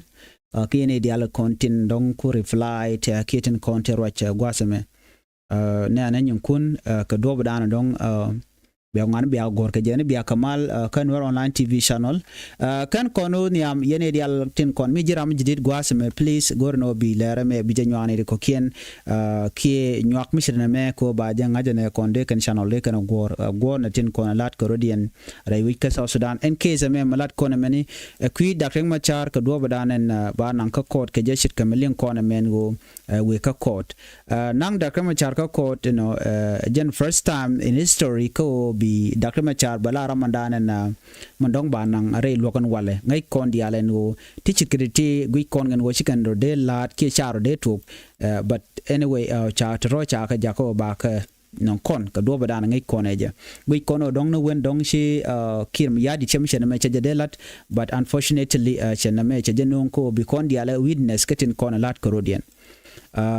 ɛ, kiɛ ni diaal kɔn tin dɔ̱ŋ ku reply tɛ kiɛ tin kɔn tɛ ruac, ɛ, gua̱a̱th ɛmɛ. Ɛ, nɛnɛ nyinkun, ɛ, kɛ duɔ̱ɔ̱p danɛ dɔ̱ŋ, ɛ, Bia ŋuan bia gɔr kɛ jɛ ni bia kɛ mal kä Nuer Online T V channel. Kɛn kɔn wä nhiam yɛn i̱ dial tin kɔn mi ji̱ ram ji̱ dit gua̱a̱th mɛ, please go̱r ni wä bi lɛrɛ mɛ bi jɛ nyuani ri kɔkiɛn. Kiɛ nyuak mi cir ni mɛ ko ba jɛ ŋa̱c ni kɔn dee kɛn channel dee kɛn guɔr guɔr ni tin kɔn lat kɛ rodiɛn rɛy wi̱c kä South Sudan. Ɛn case mɛ mɛ lat kɔn mɛni ɛ kui̱ Dak Riek Machar kɛ duɔ̱ɔ̱p dan ɛn ba naŋ kä court kɛ jɛ cit kɛ mi liŋ kɔn mɛn ɣöö wek kä court. Naŋ Dak Riek Machar kä court, you know, jɛn first time in history kä ɣöö bi Dak Riek Machar bɛ la ram mandan ɛn man dɔ̱ŋ ba naŋ rɛy luɔk ɛn walɛ ŋäc kɔn diaal ɛn ɣöö ti cit kɛ ti ti guic kɔn kɛn ɣöö ci kɛn rɔ dee la̱a̱t kiɛ ca rɔ dee tuɔk. But anyway, ca te rɔ ca kɛ jakä ɣöö ba kɛ nɔŋ kɔn kɛ duɔ̱ɔ̱p dan ŋäc kɔn ɛ jɛ guic kɔn ɣöö dɔ̱ŋ ni wen dɔ̱ŋ ci Kiir Mayardit cɛ mi cɛ ni mɛ cɛ jɛ dee la̱t. But unfortunately cɛ ni mɛ cɛ jɛ no̱o̱ŋ kä ɣöö bi kɔn diaal ɛ witness kä tin kɔn ɛ la̱t kɛ rodiɛn.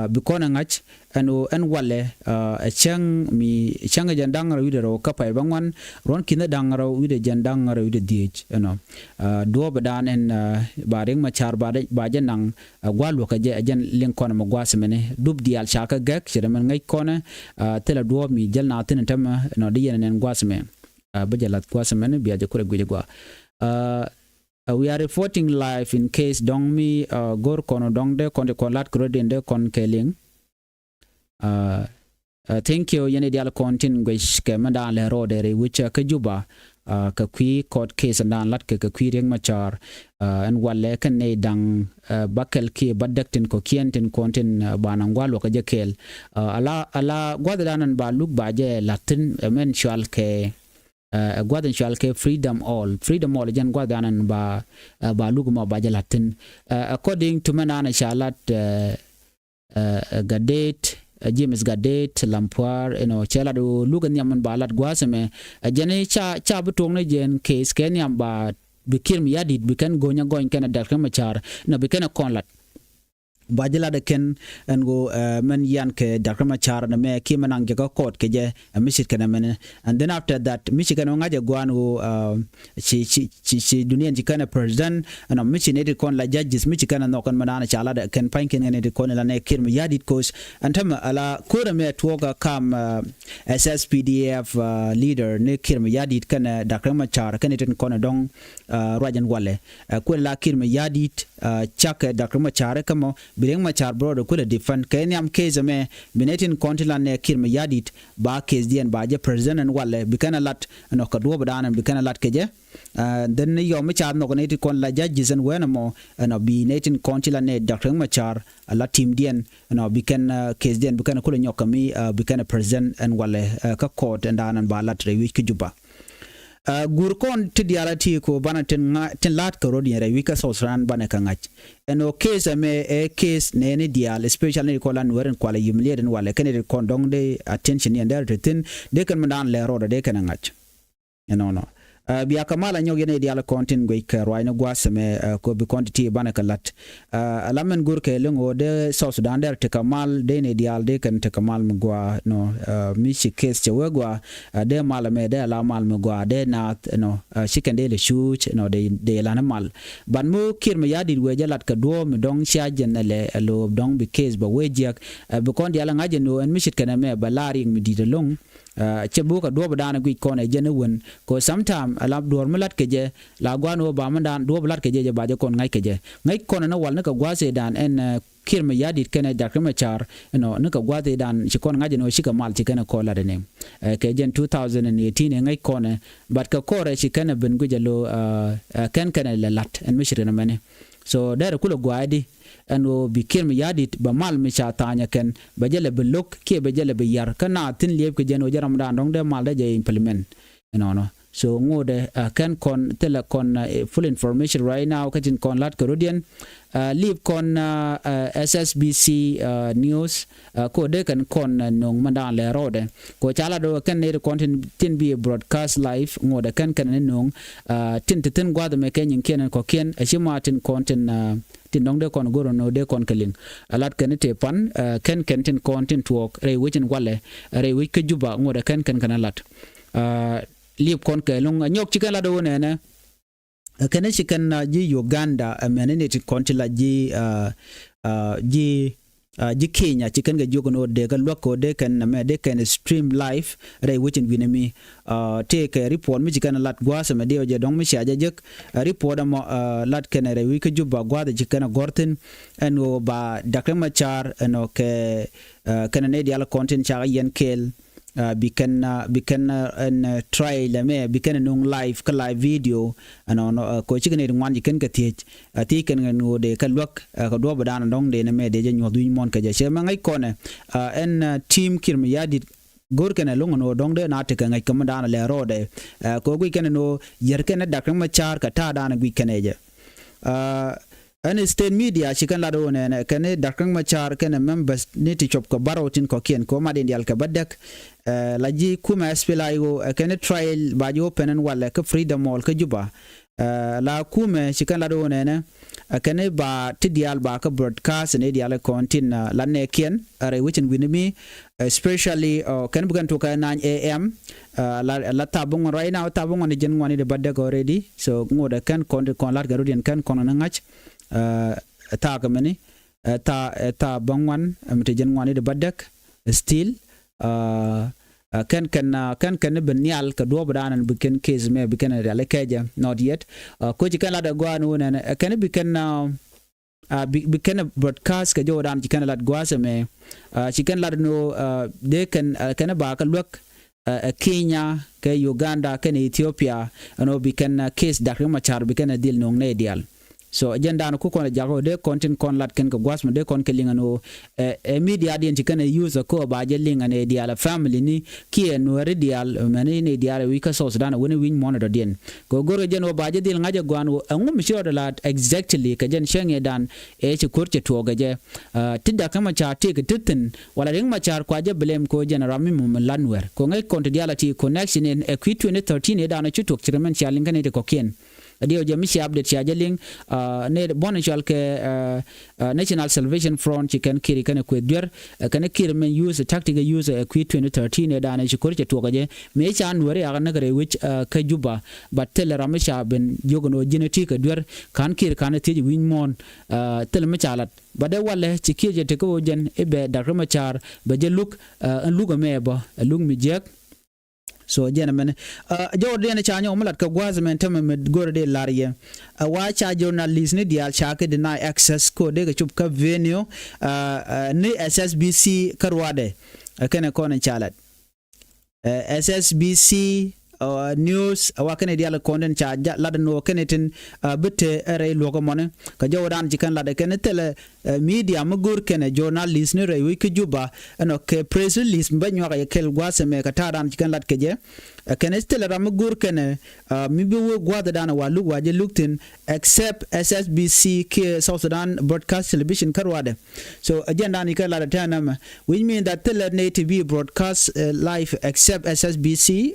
Bi kɔn ɛ ŋa̱c ɛn ɣöö ɛn walɛ ɛ cäŋ mi cäŋ ɛ jɛn da̱ŋ rɛw wi̱cdɛ rɛw kä pay bä ŋuan ruɔ̱n ki̱n ɛ da̱ŋ rɛw wi̱cdɛ jɛn da̱ŋ rɛw wi̱cdɛ dhieec ɛnɔ. Duɔ̱ɔ̱p dan ɛn ba Riek Machar ba jɛ naŋ ɛ gua̱a̱ luɔ̱k ɛ jɛ ɛ jɛn liŋ kɔn ɛmɛ gua̱a̱th ɛmɛni dup diaal ca kɛ gɛk cɛ dämɛn ŋäc kɔn ɛ. Thilɛ duɔ̱ɔ̱p mi jäl na thi̱n ɛn tämɛ ɛnɔ di yɛn ɛn ɛn gua̱a̱th ɛmɛ. Bä jɛ la̱th gua̱a̱th ɛmɛni bia jɛ kurɛ gui̱c ɛ gua̱a̱. We are reporting live in case dɔ̱ŋ mi go̱r kɔn dɔ̱ŋ dee kɔn ti kɔn lat kɛ rɔ̱diɛn dee kɔn kɛ liŋ. Thank you yɛn i̱ diaal kɔn tin guec kɛ mɛn daan lɛ rɔɔdɛ rɛy wi̱c kä Juba. Kɛ kui̱ court case ɛn daan lat kɛ kɛ kui̱ Riek Machar ɛn walɛ kɛn nɛy da̱ŋ bäkɛl kiɛ bädäk tin kɔ̱kiɛn tin kɔn tin ba naŋ gua̱a̱ luɔk kɛ jɛ kɛɛl. Ala ala gua̱th daan ɛn ba luk ba jɛ la̱thi̱n ɛmɛn cual kɛ ɛ gua̱th in cual kɛ Freedom Hall. Freedom Hall jɛn gua̱th dan ɛn ba ba luk mɔ ba jɛ la̱thi̱n. According to mɛn dan ca lat Gadet, James Gadet Lampuar, you know, cɛ lat luk in nhiam mɛn ba lat gua̱a̱th ɛmɛ. Jɛn ca ca bi tuɔk ni jɛn case kɛ nhiam ba bi Kiir Mayardit bi kɛn go̱nyä gɔny kɛn a Dak Riek Machar nɔ bi kɛn a kɔn lat. Ba ji̱ lat ɛ kɛn ɛn ɣöö mɛn yian kɛ Dak Riek Machar ɛn mɛ kiɛ mɛn naŋ jɛ kä court kɛ jɛ ɛ mi cit kɛn ɛmɛnɛ. And then after that mi ci kɛn ɣöö ŋa̱c ɛ gua̱a̱n ɣöö ci ci ci ci duniɛn ci kɛn ɛ president ɛn ɔ mi ci nɛy ti kɔn la judges mi ci kɛn ɛ nhɔk ɛn mɛn an ca lat ɛ kɛn pa̱ny kɛn kɛn nɛy ti kɔn ɛ la nɛ Kiir Mayardit course. Ɛn tämɛ ala ko̱r ɛmɛ tuɔɔk ɛ kam S S P D F leader ni Kiir Mayardit kɛn ɛ Dak Riek Machar kɛn nɛy ti kɔn ɛ dɔ̱ŋ ruac ɛn walɛ. Kuël la Kiir Mayardit cakɛ Dak Riek Machar kä mɔ bi Riek Machar brother kuël a defend kɛ nhiam case ɛmɛ bi nɛy tin kɔn ti lan nɛ Kiir Mayardit ba case diɛn ba jɛ president ɛn walɛ bi kɛn a lat ɛnɔ kɛ duɔ̱ɔ̱p dan ɛn bi kɛn a lat kɛ jɛ. Then ni yɔm mi ca nhɔk nɛy ti kɔn la judges ɛn wɛn ɛmɔ ɛnɔ bi nɛy tin kɔn ti lan nɛ Dak Riek Machar a la team diɛn ɛnɔ bi kɛn case diɛn bi kɛn a kuël a nyɔk kɛ mi bi kɛn a president ɛn walɛ kä court ɛn dan ɛn ba lat rɛy wi̱c kä Juba. Gur kɔn ti diaal a ti ko banɛ tin ŋa tin la̱t kɛ rot yɛn rɛy wi̱c kä South Sudan banɛ kɛ ŋa̱c. Ɛn ɣöö case ɛmɛ ɛ case nɛɛni diaal especially ni kɔn la Nuɛɛr in kualɛ humiliate in walɛ kɛn it kɔn dɔ̱ŋ dee attention yɛn dee rɛ ti thi̱n dee kɛn mi daan lɛ rot dee kɛn ɛ ŋa̱c. Ɛnɔnɔ. Bia kɛ mal a nyɔk yɛn i̱ diaal kɔn tin guic kɛ ruacni gua̱a̱th ɛmɛ ko bi kɔn ti ti banɛ kɛ la̱t. Ala mɛn go̱r kɛ liŋ ɣöö dee South Sudan dee rɛ ti kɛ mal dee ni diaal dee kɛn ti kɛ mal mi gua̱a̱ nɔ mi ci case cɛ wee gua̱a̱. Dee mal ɛmɛ dee ala mal mi gɔaa dee naath ɛnɔ. Ci kɛn dee lɛ cuuc ɛnɔ dee lani mal. But mi Kiir Mayardit wee jɛ lat kɛ duɔ̱ɔ̱p mi dɔ̱ŋ cia jɛn ɛlɛ ɛ lo̱o̱p dɔ̱ŋ bi case bɛ wee jiäk. Bi kɔn diaal ɛ ŋa̱c ɛn ɣöö ɛn mi ce̱tkɛ nɛmɛ bɛ laar riɛk mi di̱i̱t ɛlɔ̱ŋ. Cɛ bi wä kɛ duɔ̱ɔ̱p dan ɛ guic kɔn ɛ jɛn ɛ wen kɛ sometime ɛ la duɔ̱ɔ̱r mi lat kɛ jɛ la gua̱n ɣöö ba mi dan duɔ̱ɔ̱p lat kɛ jɛ jɛ ba jɛ kɔn ŋa̱c kɛ jɛ. Ŋäc kɔn ɛn ɛ wal ni kɛ gua̱a̱th ëëdan ɛn Kiir Mayardit kɛnɛ Dak Riek Machar ɛnɔ ni kɛ gua̱a̱th ëëdan ci kɔn ŋa̱c ɛn ɣöö cikɛ mal ci kɛn ɛ kɔn lat ɛnɛ. Kɛ jɛn two thousand and eighteen ɛ ŋäc kɔn ɛ. But kɛ kɔrɛ ci kɛn ɛ ben guic ɛ lo̱ kɛn kɛn ɛ lɛ lat ɛn mi ci rin ɛmɛni. So dɛrɛ kulɛ gua̱a̱ di ɛn ɣöö bi Kiir Mayardit bɛ mal mi ca tha̱a̱nyɛ kɛn bɛ jɛ lɛ bi lo̱k kiɛ bɛ jɛ lɛ bi yar kä naath thi̱n liep kɛ jɛn ɣöö jɛ ram dan dɔ̱ŋ dee mal dee jɛ implement. Ɛnɔnɔ. So ŋotdɛ kɛn kɔn thilɛ kɔn full information right now kä tin kɔn lat kɛ rodiɛn. Lip kɔn S S B C news ko dee kɛn kɔn no̱ŋ mɛn daan lɛ rɔɔdɛ ko ca lat kɛn nɛy ti kɔn tin bi broadcast live ŋotdɛ kɛn kɛn ni no̱ŋ. Tin ti thin gua̱th mɛ kɛ nyin kiɛn kɔ̱kiɛn ɛ ci ma tin kɔn tin tin dɔ̱ŋ dee kɔn go̱r nɔ dee kɔn kɛ liŋ. Ɛ lat kɛn te pan kɛn kɛn tin kɔn tin tuɔɔk rɛy wec in walɛ rɛy wec kä Juba ŋotdɛ kɛn kɛn kɛn ɛ lat. Liep kɔn kɛ lo̱ŋ a nyɔk ci kɛn lat ɣöö nɛnɛ. Kɛn ci kɛn ji̱ Uganda ɛmɛn ni ti kɔn ti la ji̱ ji̱ ji̱ Kenya ci kɛn kɛ jiök ɛn ɣöö dee kɛ luäk kɛ ɣöö dee kɛn nɛmɛ dee kɛn stream live rɛy wec in wi̱nɛ mi. Tëëkɛ report mi ci kɛn lat gua̱a̱th ɛmɛ diɛw jɛ dɔ̱ŋ mi cia jɛ jek. Report ɛmɔ lat kɛn rɛy wec kä Juba gua̱a̱th ɛ ci kɛn ɛ gɔ̱r thi̱n ɛn ɣöö ba Dak Riek Machar ɛnɔ kɛ kɛn ɛ nɛy diaal kɔn tin cakɛ yɛn kɛɛl. Bi kɛn bi kɛn ɛn trial ɛmɛ bi kɛn ɛ nuŋ live kä live video. Ɛnɔ kɛ cikɛ nɛy ti ŋuan ci kɛn kɛ thiec. Thiec kɛn kɛn ɣöö dee kɛ luäk kɛ duɔ̱ɔ̱p ɛ da̱a̱n dɔ̱ŋ dee nɛmɛ dee jɛ nyuɔ̱th wi̱ny muɔ̱ɔ̱n kɛ jɛ cɛ mɛ ŋäc kɔnɛ. Ɛn team Kiir Mayardit go̱r kɛn ɛ lo̱ŋ ɛn ɣöö dɔ̱ŋ dee na tekɛ ŋäc kɛ mi da̱a̱n lɛ rɔɔdɛ. Kɛ ɣöö guic kɛn ɛn ɣöö yär kɛn ɛ Dak Riek Machar kɛ ta̱a̱ da̱a̱n guic kɛn ɛ jɛ. Ɛn state media ci kɛn lat ɣöö nɛnɛ kɛn Dak Riek Machar kɛn members ni ti cop kɛ bärɔw tin kɔ̱kiɛn kɛ mat in dial kɛ bädäk. La ji̱ kumɛ S P L A I O kɛn trial ba ji̱ open ɛn walɛ kä Freedom Hall kä Juba. La kumɛ ci kɛn lat ɣöö nɛnɛ kɛn ba ti dial ba kä broadcast ni dial kɔn tin la nɛɛkiɛn rɛy wecin wi̱ni mi. Especially kɛn bi kɛn tuɔk kɛ nine A M. La thaap bi ŋuan right now, thaap bi ŋuan i̱ jiɛn ŋuan i̱ di bädäk already. So ŋot ɛ kɛn kɔn ti kɔn la̱t kɛ rut yɛn kɛn kɔn ni ŋa̱c. Ɛ thaak ɛmɛni ɛ thaak ɛ thaak bäŋuan ɛmɛ ti jiɛn ŋuan i̱ di bädäk. Still kɛn kɛn kɛn kɛn bi nhial kɛ duɔ̱ɔ̱p dan ɛn bi kɛn case mɛ bi kɛn rial ikɛjɛ not yet. Koci kɛn lat ɛ gɔaa ni wun ɛn ɛ kɛn bi kɛn bi kɛn broadcast kɛ jɔwdan ci kɛn lat gua̱a̱th ɛmɛ. Ci kɛn lat ni wun dee kɛn kɛn ba kɛ luäk ɛ Kenya kɛ Uganda kɛn Ethiopia. Ɛn ɣöö bi kɛn case Dak Riek Machar bi kɛn dhil no̱o̱ŋ nɛy diaal. So jɛn dan ku kɔn ɛ jak ɣöö dee kɔn tin kɔn lat kɛn kɛ gua̱a̱th mɛ dee kɔn kɛ liŋ ɛn ɣöö ɛ media diɛn ci kɛn ɛ use ɛ kɔ ba jɛ liŋ ɛn ɛ diaal ɛ family ni kiɛ nuɛri diaal mɛn in ɛ diaal ɛ wi̱c kä South Sudan ɛ wen ɛ wi̱c muɔ̱n ɛ dɔ̱diɛn. Kɛ ɣöö go̱r kɛ jɛn ɣöö ba jɛ dhil ŋa̱c ɛ gua̱a̱n ɣöö ɛŋu mi ci rɔɔdɛ lat exactly kɛ jɛn cäŋ ɛ dan ɛ ci ko̱r cɛ tuɔɔk ɛ jɛ. Ti Dak Riek Machar tëëkɛ ti thi̱n wala Riek Machar kua jɛ blame kɛ ɣöö jɛn ram mi mum lan wɛr kɛ ŋäc kɔn ti diaal a ti connection in ɛ kui̱ twenty thirteen ɛ dan ɛ ci tuɔk ci rɛ mɛn cia liŋ kä nɛy ti kɔ̱kiɛn. Diɛw jɛ mi cia update cia jɛ liŋ. Nɛy buɔ̱n in cɔal kɛ National Salvation Front ci kɛn Kiir kɛn ɛ kueth duer kɛn Kiir mɛn use tactic use ɛ kui̱ twenty thirteen ɛ dan ɛ ci ko̱r cɛ tuɔk ɛ jɛ mëë ca nuɛri ɛ ɣän näk rɛy wec kä Juba. But thilɛ ram mi ca ben jiök ɛn ɣöö ji̱n ɛ ti kɛ duer ka̱n Kiir ka̱n ɛ thiec wi̱ny muɔ̱ɔ̱n. Thilɛ mi ca lat. But dee walɛ ci kiɛ jɛ tekɛ ɣöö jɛn i̱ bɛ Dak Riek Machar bɛ jɛ luk ɛn luk ɛmɛ bä ɛ luk mi jiäk. So jɛn ɛmɛn jɔwdɛ diɛn ca nyɔk mi lat kɛ gua̱a̱th ɛmɛn tämɛ mi go̱rɛ dee lar yɛ. Ɛ wa ca journalist ni diaal ca kɛ deny access ko dee kɛ cup kä venue ni S S B C kä ruadɛ. Ɛ kɛnɛ kɔn in ca lat. S S B C news a wa kɛnɛ dial kɔn den ca lat ni wä kɛnɛ tin bi te rɛy luɔk mɔni. Kɛ jɔw dan ci kɛn lat kɛnɛ thilɛ media mi go̱r kɛnɛ journalist ni rɛy wi̱c kä Juba. Ɛnɔ kɛ press release mi bä nyuak a yɛ kɛl gua̱a̱th ɛmɛ kɛ ta̱a̱ dan ci kɛn lat kɛ jɛ. Kɛnɛ thilɛ ram mi go̱r kɛnɛ mi bi wee gua̱a̱th dan wa luk wa jɛ luk thin except S S B C kiɛ South Sudan Broadcast Television kä ruadɛ. So agenda ni kɛ lat a tɛn nɛmɛ, which mean that thilɛ nɛy ti bi broadcast live except S S B C.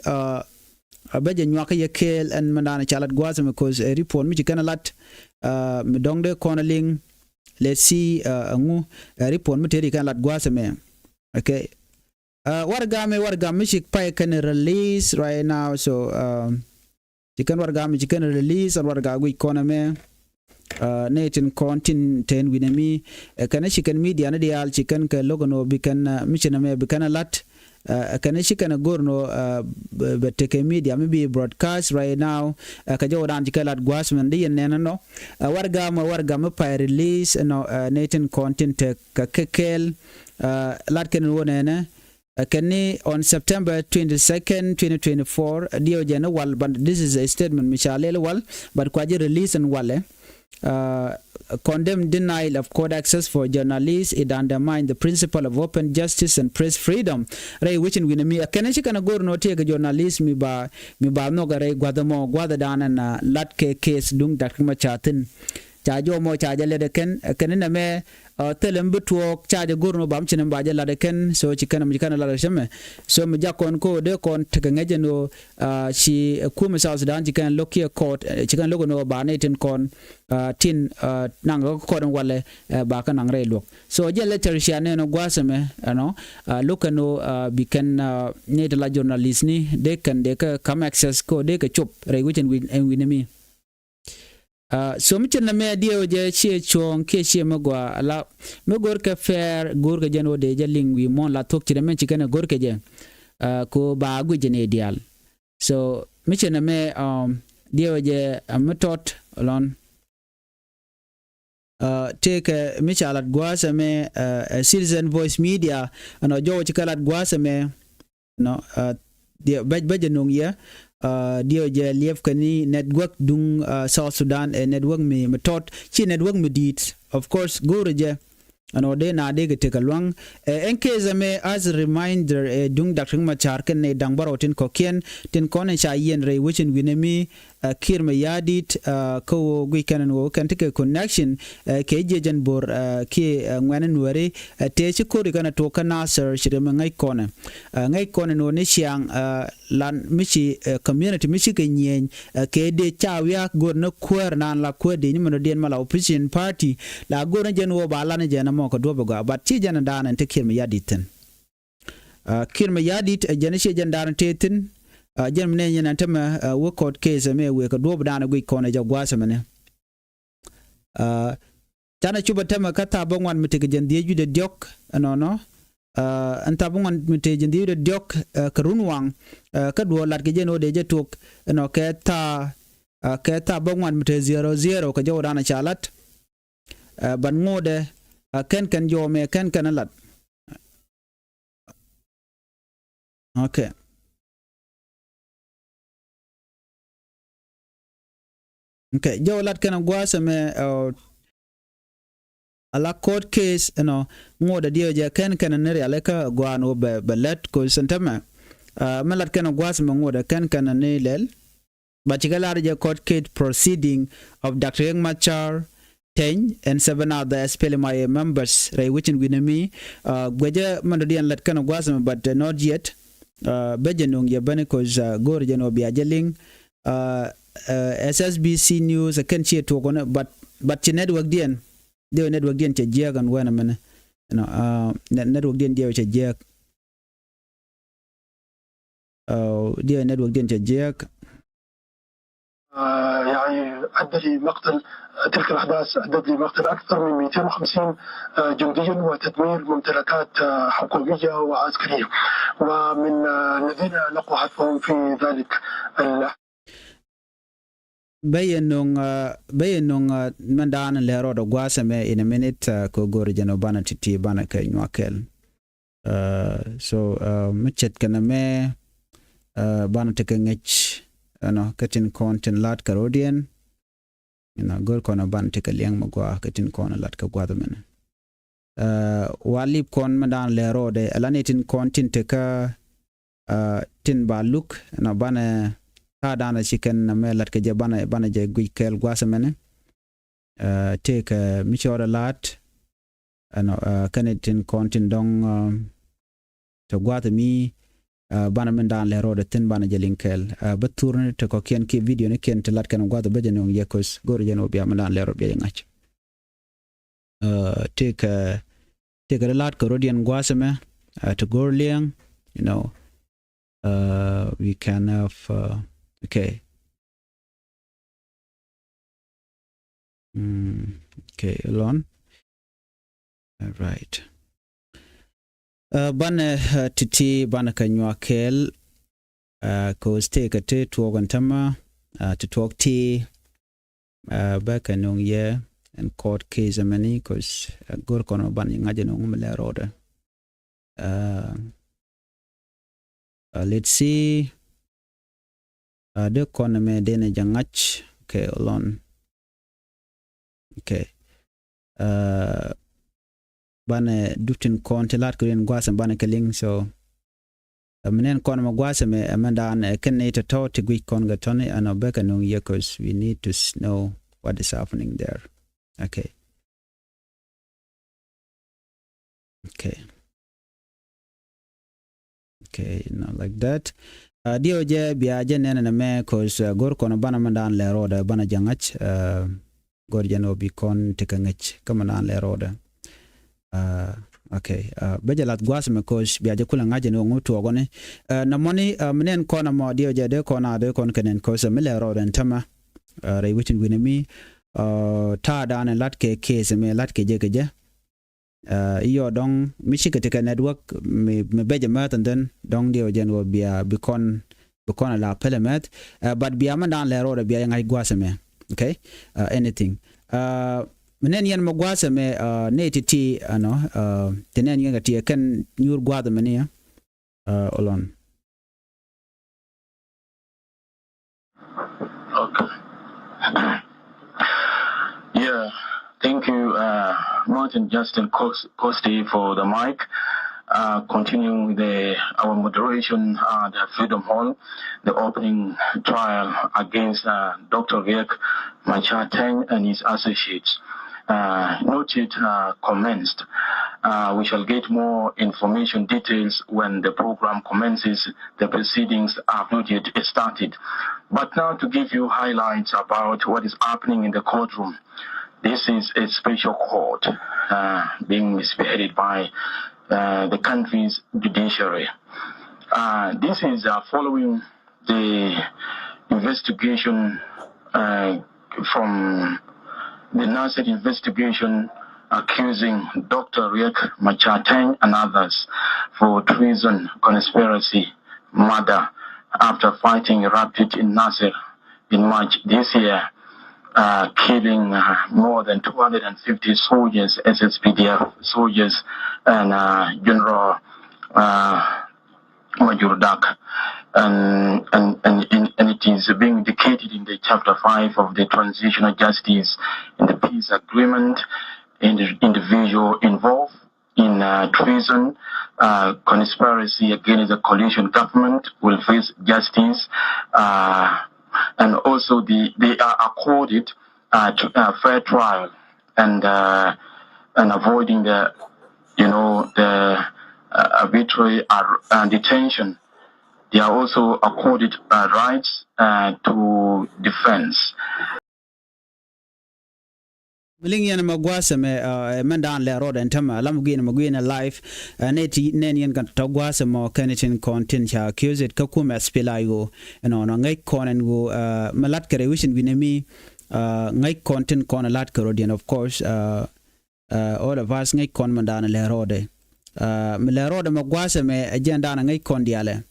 A bɛ jɛ nyuak kä yɛ kɛɛl ɛn mɛn dan ca lat gua̱a̱th ɛmɛ, because ɛ report mi ci kɛn a lat mi dɔ̱ŋ dee kɔn a liŋ. Let's see ɛŋu ɛ report mi tëëri kɛn a lat gua̱a̱th ɛmɛ. Okay. Warɛga mi, warɛga mi ci pay kɛn release right now. So ci kɛn warɛga mi ci kɛn release ɛn warɛga guic kɔn ɛmɛ. Nɛ tin kɔn tin ten wi̱nɛ mi kɛn ci kɛn media ni diaal ci kɛn kɛ lo̱k ɛn ɣöö bi kɛn mi ci nɛmɛ bi kɛn ɛ la̱t. Kɛn ci kɛn go̱r ɛn ɣöö bɛ tekɛ media mi bi broadcast right now. Kɛ jɔwdan ci kɛ la̱t gua̱a̱th mɛn di yɛn nɛn ɛnɔ. Warɛga mɛ warɛga mi pay release ɛnɔ nɛ tin kɔn tin tek kɛ kɛ kɛɛl. La̱t kɛn wä nɛnɛ. Kɛn ni on September twenty-second, twenty twenty-four, diɛw jɛ ni wal, but this is a statement mi ca lɛl wal, but kua ji̱ release in walɛ. Condemn denial of court access for journalists, it undermine the principle of open justice and press freedom. Rɛy wecin wi̱nɛ mi kɛn ci kɛn go̱r nɔ tiɛ kɛ journalist mi ba mi ba nhɔk rɛy gua̱th mɔ gua̱th dan ɛn lat kɛ case duŋ Dak Riek Machar thin. Ca jɔw mɔ ca jɛ lɛt kɛn kɛn nɛmɛ. Thilɛ mi bi tuɔɔk ca jɛ go̱r ni wä ba mi ci ni ba jɛ lat ɛ kɛn. So ci kɛn mi ci kɛn lat ɛ cämɛ. So mi jak kɔn ko dee kɔn tekɛ ŋäc ɛn ɣöö ci kumɛ South Sudan ci kɛn lo̱k kiɛ kɔɔt ci kɛn lo̱k ɛn ɣöö ba ni tin kɔn tin naŋ kɛ kɔɔt ɛn walɛ ba kɛ naŋ rɛy luɔk. So jɛ lɛ tɛr cia nɛn ɔ gua̱a̱th ɛmɛ ɛnɔ lo̱k ɛn ɣöö bi kɛn ni ti la journalist ni dee kɛn dee kɛ kam access ko dee kɛ cop rɛy wecin wi̱n ɛn wi̱n ɛmi. So mi cin nɛ mɛ diɛw jɛ ciɛ cuɔ̱ɔ̱ŋ kiɛ ciɛ mi gɔaa la mi go̱rkɛ fair go̱rkɛ jɛn wä dee jɛ liŋ wi̱i̱ muɔ̱ɔ̱n la thuɔ̱k ci nɛ mɛ ci kɛn ɛ go̱rkɛ jɛ. Ko ba guic jɛ ni diaal. So mi cin nɛ mɛ diɛw jɛ mi tɔt lɔn. Tëëkɛ mi ca lat gua̱a̱th ɛmɛ ɛ Citizen Voice Media ɛnɔ jɔwä ci kɛ lat gua̱a̱th ɛmɛ. Nɔ bɛc bɛc ɛ nuŋ yɛ diɛw jɛ liɛp kɛ ni network duŋ South Sudan ɛ network mi mi tɔt ci network mi di̱i̱t. Of course go̱o̱rɛ jɛ ɛnɔ dee na dee kɛ tekɛ luaŋ. Ɛn case ɛmɛ as a reminder ɛ duŋ Doctor Riek Machar kɛn ni da̱ŋ bärɔw tin kɔ̱kiɛn tin kɔn in ca yiɛn rɛy wecin wi̱nɛ mi Kiir Mayardit kä ɣöö guic kɛn ɛn ɣöö kɛn tekɛ connection kɛ jiɛc ɛn bo̱r kiɛ ŋuɛ̈ni Nuääri tëë ci ko̱ri kɛn ɛ tuɔɔk kä Nasir ci rɛm ɛ ŋäc kɔnɛ. Ŋäc kɔnɛ ni ɣöö ni ciaŋ lan mi ci community mi ci kɛ nyieny kɛ dee ca wiak go̱r ni kuäär naan la kuäär dee ni mɛn dɔ̱diɛn ma la opposition party la go̱r ni jɛn ɣöö ba lan ni jɛn ɛmɔ kɛ duɔ̱p ɛ gɔaa but ci jɛn ɛ daan ɛn te Kiir Mayardit thi̱n. Kiir Mayardit ɛ jɛn ciɛ jɛn da̱a̱n tëë thi̱n. Jɛn mi nɛn yɛn ɛn tämɛ wek court case ɛmɛ wek kɛ duɔ̱ɔ̱p da̱a̱n guic kɔn ɛ jɛ gua̱a̱th ɛmɛnɛ. Canɛ cupɛ tämɛ kä thaap bä ŋuan mi tekɛ jɛn dhieec wi̱cdɛ diɔ̱k ɛnɔnɔ. Ɛn thaap bä ŋuan mi tekɛ jɛn dhieec wi̱cdɛ diɔ̱k kɛ run waŋ kä duɔ̱ɔ̱r lat kɛ jɛn ɣöö dee jɛ tuɔk ɛnɔ kɛ thaap kɛ thaap bä ŋuan mi tekɛ zero zero kɛ jɛ ɣöö da̱a̱n ca lat. Ban ŋo̱o̱dɛ kɛn kɛn jɔɔmɛ kɛn kɛn lat. Okay. Okay, jɔw lat kɛn a gua̱a̱th ɛmɛ a la court case ɛnɔ ŋo̱o̱dɛ diɛw jɛ kɛn kɛn ni rialikä gua̱a̱n wä bɛ lɛt ko sɛn tämɛ. Mɛ lat kɛn a gua̱a̱th ɛmɛ ŋo̱o̱dɛ kɛn kɛn ni lɛl. But cikɛ lar jɛ court case proceeding of Doctor Riek Machar Teny and seven other S P L M I A members rɛy wecin wi̱nɛ mi. Guecä mɛn dɔ̱diɛn lät kɛn gua̱a̱th ɛmɛ but not yet. Bɛ jɛ nuŋ yɛ bäni cause go̱o̱r jɛ nɔ bia jɛ liŋ. S S B C news kɛn ciɛ tuɔk wänɛ but ci network diɛn. Diɛ network diɛn cɛ jiɛk ɛn wɛn ɛmɛnɛ. Network diɛn diɛ cɛ jiɛk. Diɛ network diɛn cɛ jiɛk. يعني أدى لمقتل، تلك الأحداث أدت لمقتل أكثر من مئتين وخمسين جنديا وتدمير ممتلكات حكومية وعسكرية، ومن الذين لقوا حتفهم في ذلك. Bä yɛ nuŋ bä yɛ nuŋ mɛn da̱a̱n lɛ rɔɔdɛ gua̱a̱th ɛmɛ in a minute. Kɛ go̱o̱r jɛn ɔ banɛ ti̱ti̱ banɛ kɛ nyuak kɛl. So mi ce̱tkɛ nɛmɛ banɛ tekɛ ŋäc ɛnɔ kä tin kɔn tin la̱t kɛ rɔ̱diɛn. Inɔ go̱r kɔn banɛ tekɛ liɛŋ mi gɔaa kä tin kɔn la̱t kɛ gua̱th mɛnɛ. Wa lip kɔn mi da̱a̱n lɛ rɔɔdɛ ɛla ni tin kɔn tin tekä tin ba luk ɛnɔ banɛ ta̱a̱ da̱a̱n ci kɛn nɛmɛ la̱t kɛ jɛ banɛ banɛ jɛ guic kɛɛl gua̱th mɛnɛ. Tëëkɛ mi cɔɔdɛ la̱t ɛnɔ kɛn tin kɔn tin dɔ̱ŋ. Te gua̱a̱th mi banɛ min da̱a̱n lɛ rɔɔdɛ thi̱n banɛ jɛ liŋ kɛɛl. Bä thurni te kɔ̱kiɛn kiɛ video ni kiɛn te lat kɛn gua̱a̱th bä jɛ nuŋ yɛ cause go̱o̱r jɛ nuŋ bia min da̱a̱n lɛ rɔɔd bia jɛ ŋa̱c. Tëëkɛ tëëkɛ ri la̱t kɛ rɔ̱diɛn gua̱a̱th ɛmɛ te go̱o̱r liɛŋ. You know, we can have okay. Mm, okay, hold on. All right. Banɛ ti̱ti̱ banɛ kɛ nyuak kɛɛl. Cause tëëkɛ ti tuɔɔk ɛn tämɛ ti tuɔɔk ti bä kɛ nuŋ yɛ ɛn court case ɛmɛni cause go̱r kɔn banɛ ŋa̱c ɛn ŋum lɛ rɔɔdɛ. Let's see. Dee kɔn mɛ dee nɛ jɛ ŋa̱c. Okay, hold on. Okay. Banɛ dutin kɔn ti lat kɛ rin gua̱a̱th banɛ kɛ liŋ so. Mɛ nɛn kɔn mɛ gua̱a̱th mɛ mɛ dan kɛn ni tɔtɔ ti guic kɔn kɛ tɔni ɛn ɔ bɛ kɛ nuŋ yɛ cause we need to know what is happening there. Okay. Okay. Okay, not like that. Diɛw jɛ bia jɛ nɛnɛ nɛ mɛ cause go̱r kɔn banɛ mɛ dan lɛ rɔɔdɛ banɛ jɛ ŋa̱c. Go̱r jɛ nɔ bi kɔn ti kɛ ŋäc kä mɛ dan lɛ rɔɔdɛ. Okay. Bä jɛ lath gua̱a̱th mɛ cause bia jɛ kulɛ ŋa̱c jɛ ni wä ŋu tuɔɔkɔni. Nɛ mɔni mɛ nɛn kɔn amɔ diɛw jɛ dee kɔn a dee kɔn kɛ nɛn cause mi lɛ rɔɔdɛ ɛn tämɛ. Rɛy wecin wi̱nɛ mi. Ɛ, ta̱a̱ da̱a̱n ɛ la̱t kɛ case mɛ la̱t kɛ jɛ kɛ jɛ. Ɛ, i̱ yɔ dɔ̱ŋ mi cikɛ ti kɛ network mi, mi bɛc ɛmɛ thin thin dɔ̱ŋ diɛw jɛn wä bia bi kɔn, bi kɔn a la pɛlɛ mɛth. Ɛ, but bia mɛ da̱a̱n lɛ rɔɔdɛ bia yɛ ŋa̱c gua̱a̱th ɛmɛ. Okay? Ɛ, anything. Ɛ, mi nɛn yɛn mɛ gua̱a̱th ɛmɛ, ɛ, nɛ ti ti, ɛnɔ, ɛ, ti nɛn yɛn kɛ ti ɛ kɛn nyuur gua̱a̱th ɛmɛ ni, ɛ, hold on. Okay. Yeah, thank you, uh, Martin Justin Cos-, Costi for the mic. Uh, continuing with the, our moderation at the Freedom Hall, the opening trial against, uh, Doctor Riek Machar Teny and his associates. Uh, noted, uh, commenced. Uh, we shall get more information details when the program commences. The proceedings have not yet started. But now to give you highlights about what is happening in the courtroom. This is a special court, uh, being spearheaded by, uh, the country's judiciary. Uh, this is, uh, following the investigation, uh, from the Nasir investigation accusing Doctor Riek Machar Teny and others for treason, conspiracy, murder after fighting erupted in Nasir in March this year, uh, killing, uh, more than two hundred and fifty soldiers, S S P D F soldiers, and, uh, General, uh, Major Dak. And, and, and, and, and it is being indicated in the chapter five of the transitional justice in the peace agreement, in the individual involved in, uh, treason, uh, conspiracy against the coalition government will face justice, uh, and also the, they are accorded, uh, tr-, uh, fair trial and, uh, and avoiding the, you know, the, uh, arbitrary, uh, uh, detention. They are also accorded, uh, rights, uh, to defense. Mi liŋ yɛn mɛ gua̱a̱th ɛmɛ, ɛ, mɛn da̱a̱n lɛ rɔɔdɛ ɛn tämɛ, lam gui̱n mɛ gui̱n ɛ live, ɛ, nɛ ti nɛn yɛn kɛn tɔ̱ gua̱a̱th ɛmɔ kɛn tin kɔn tin ca accused kä kumɛ S P L A I O, ɛnɔnɔ ŋäc kɔn ɛn ɣöö, ɛ, mɛ la̱t kɛ rɛ wi̱cin wi̱nɛ mi, ɛ, ŋäc kɔn tin kɔn ɛ la̱t kɛ rɔɔdiɛn, of course, ɛ, ɛ, all of us ŋäc kɔn mɛn da̱a̱n lɛ rɔɔdɛ. Ɛ, mi lɛ rɔɔdɛ mɛ gua̱a̱th ɛmɛ ɛ jɛn da̱a̱n ŋäc kɔn diaalɛ.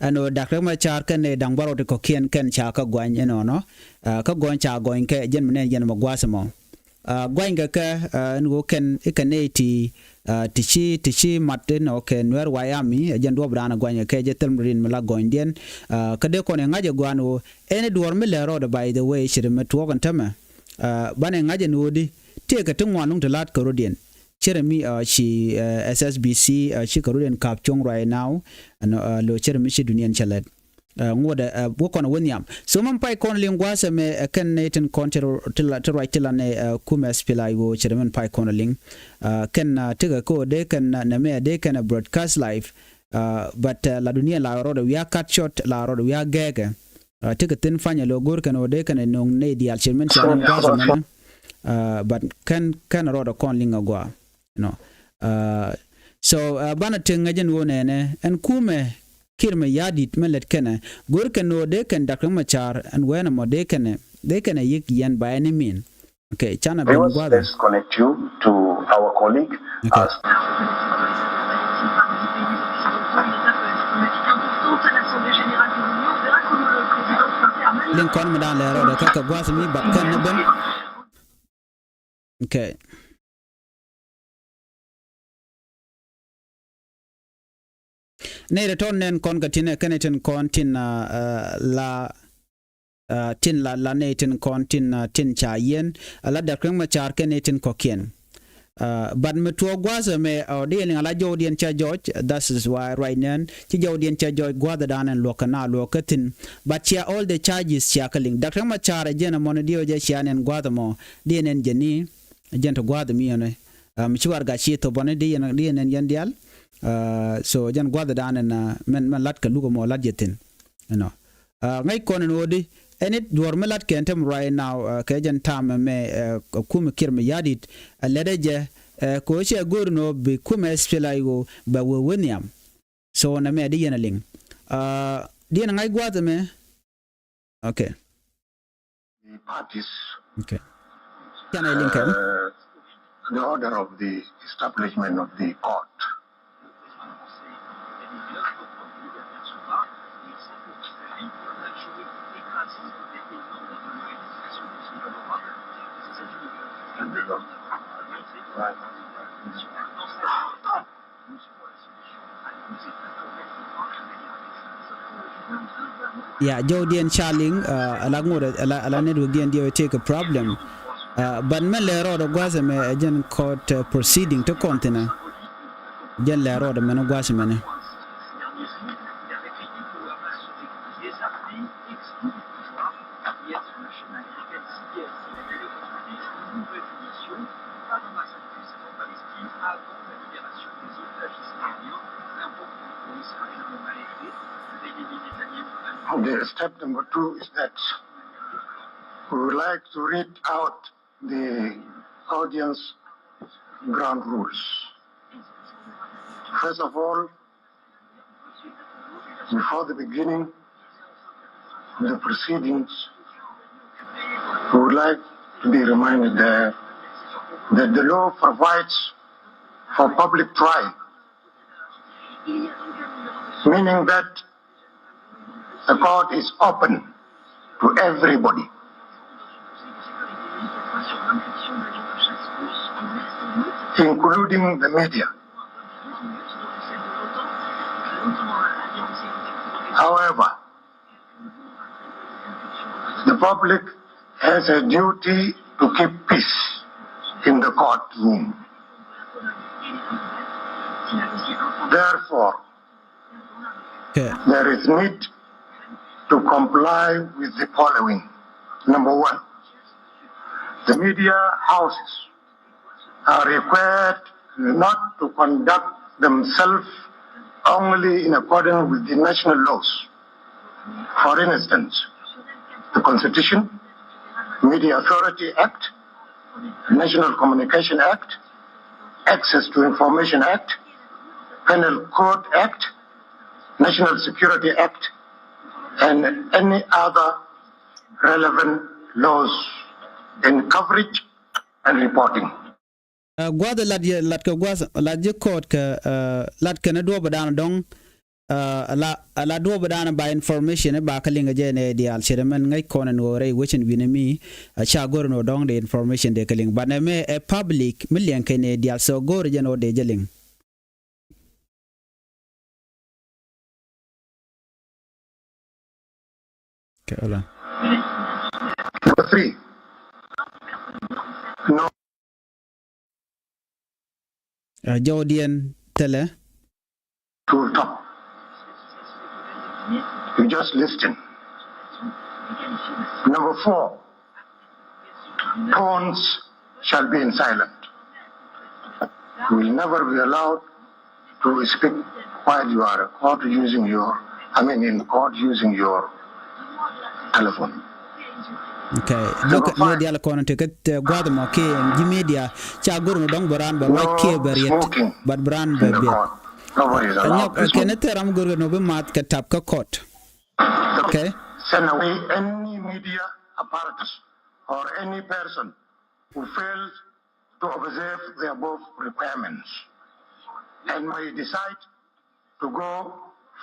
Ɛn ɣöö Dak Riek Machar kɛn nɛy da̱ŋ bärɔw ti kɔ̱kiɛn kɛn ca kä gɔany inɔnɔ. Ɛ, kä gɔny ca gɔny kɛ jɛn mi nɛn jɛn mɛ gua̱a̱th ɛmɔ. Ɛ, gɔany kɛ kɛ, ɛ, ɛn ɣöö kɛn i̱ kɛ nɛy ti, ɛ, ti ci, ti ci mat inɔ kɛ Nuɛr White Army, ɛ jɛn duɔ̱ɔ̱p da̱a̱n gɔany kɛ kɛ jɛ thil mi rin mi la gɔnydiɛn. Ɛ, kä dee kɔn i̱ ŋa̱c ɛ gua̱a̱n ɣöö ɛn i̱ duɔ̱ɔ̱r mi lɛ rɔɔdɛ, by the way, ci ri mi tuɔɔk ɛn tämɛ. Ɛ, banɛ ŋa̱c ɛn ɣöö di tëëkɛ ti ŋuan luŋ ti la̱t kɛ rɔ̱diɛn. Cɛ rɛ mi, ɛ, ci, ɛ, S S B C, ɛ, ci kɛ rɔ̱diɛn ka̱p cuɔ̱ŋ right now. Ɛn, ɛ, lo cɛ rɛ mi ci duniɛn cɛ lɛt. Ɛ, ŋuɔ̱tdɛ, ɛ, wä kɔn ɛ wä nhiam. So mɛn pay kɔn liŋ gua̱a̱th ɛmɛ, ɛ, kɛn nɛy tin kɔn ti, ti la, ti ruac ti la nɛ, ɛ, kumɛ S P L A I O cɛ rɛ mɛn pay kɔn liŋ. Ɛ, kɛn, ɛ, tekɛ kä ɣöö dee kɛn, ɛ, nɛ mɛ dee kɛn, ɛ, broadcast live. Ɛ, but, ɛ, la duniɛn la rɔɔdɛ wiaa cut short, la rɔɔdɛ wiaa gɛɛkɛ. Ɛ, tekɛ thi̱n panyɛ lo go̱r kɛn ɣöö dee kɛn ɛ no̱o̱ŋ nɛy diaal cɛ mɛn ca liŋ gua̱a̱th ɛmɛnɛ. Ɛ, but kɛn, kɛn rɔɔdɛ kɔn liŋ agɔaa. Nɔ. Ɛ, so, ɛ, banɛ tëk ŋäc ɛn ɣöö nɛnɛ ɛn kumɛ Kiir Mayardit mɛ lät kɛnɛ go̱r kɛn ɣöö dee kɛn Dak Riek Machar ɛn wɛɛn ɛmɔ dee kɛnɛ, dee kɛnɛ yi̱k yɛn by any mean. Okay, canɛ ben gua̱a̱th. Let's connect you to our colleague. Okay. As liŋ kɔn mi da̱a̱n lɛ rɔɔdɛ kä kɛ gua̱a̱th mi, but kɛn ni ben. Okay. Nɛy rɛ tɔn nɛn kɔn kɛ tin ɛ kɛn tin kɔn tin, ɛ, la, ɛ, tin la, la nɛy tin kɔn tin, ɛ, tin ca yɛn, ɛ, la Dak Riek Machar kɛn nɛy tin kɔ̱kiɛn. Ɛ, but mi tuɔɔk gua̱a̱th ɛmɛ, ɛ, di yɛn liŋ a la jɔwdiɛn ca jɔc, that is why right nɛn ci jɔwdiɛn ca jɔc gua̱a̱th ɛ da̱a̱n ɛn luɔ̱k kɛ na luɔ̱k kä thi̱n. But cia all the charges cia kä liŋ. Dak Riek Machar ɛ jɛn ɛmɔni diɛw jɛ cia nɛn gua̱a̱th ɛmɔ, di yɛn ɛn jɛ ni. Jɛn ti gua̱a̱th mi yɛn, ɛ, mi ci warɛga ci thopɔni di yɛn, di yɛn ɛn yɛn diaal. Ɛ, so jɛn gua̱a̱th dan ɛn, ɛ, mɛn, mɛn lat kɛ luk ɛmɔ lat jɛ thi̱n. Ɛnɔ. Ɛ, ŋäc kɔn ɛn ɣöö di ɛn it duɔ̱ɔ̱r mi lat kɛ ɛn tem right now, ɛ, kɛ jɛn tam ɛmɛ, ɛ, ɛ, kumɛ Kiir Mayardit, ɛ, lɛt ɛ jɛ, ɛ, kɛ ɣöö cɛ go̱o̱r ɛn ɣöö bi kumɛ S P L A I O bɛ wee wee nhiam. So nɛ mɛ di yɛn a liŋ. Ɛ, di yɛn a ŋa̱c gua̱a̱th ɛmɛ. Okay. Parties. Okay. Can I link him? Uh, the order of the establishment of the court. Ya, jɔwdiɛn ca liŋ, uh, ala ŋot, ala, ala network diɛn diɛ wä take a problem. Uh, but mɛn lɛ rɔɔdɛ gua̱a̱th ɛmɛ ɛ jɛn court, uh, proceeding ti kɔn thinɛ. Jɛn lɛ rɔɔdɛ mɛn gua̱a̱th ɛmɛnɛ. The step number two is that we would like to read out the audience ground rules. First of all, before the beginning of the proceedings, we would like to be reminded there that the law provides for public trial, meaning that the court is open to everybody, including the media. However, the public has a duty to keep peace in the courtroom. Therefore, Okay. There is need to comply with the following. Number one, the media houses are required not to conduct themselves only in accordance with the national laws. For instance, the Constitution, Media Authority Act, National Communication Act, Access to Information Act, Penal Code Act, National Security Act, and any other relevant laws in coverage and reporting. Uh, gua̱th lat yɛ, lat kɛ gua̱th, lat ji̱ court kɛ, uh, lat kɛn duɔ̱ɔ̱p dan dɔ̱ŋ, uh, la, la duɔ̱ɔ̱p dan ba information ba kä liŋ jɛ nɛ diaal cɛ mɛn ŋäc kɔn ɛn ɣöö rɛy wecin wi̱nɛ mi, uh, ca go̱r ɛn ɣöö dɔ̱ŋ de information de kä liŋ. But nɛ mɛ ɛ public mi liɛŋ kɛ nɛ diaal, so go̱r jɛ ɛn ɣöö de jɛ liŋ. Kɛ ɔlɔn. Number three. No. Uh, jɔwdiɛn thilɛ. To talk. You just listen. Number four. Phones shall be in silent. You will never be allowed to speak while you are in court using your, I mean, in court using your telephone. Okay. Look, mi dial kɔn ti kä gua̱th mɔ kiɛ ji̱ media ca go̱r ni dɔ̱ŋ bɛ raan bɛ ruac kiɛ bɛ riet, but bɛ raan bɛ biɛt. Nyɔk kɛn thil ram go̱r ni bi math kɛ tap kä court. Okay. Send away any media apparatus or any person who fails to observe the above requirements and may decide to go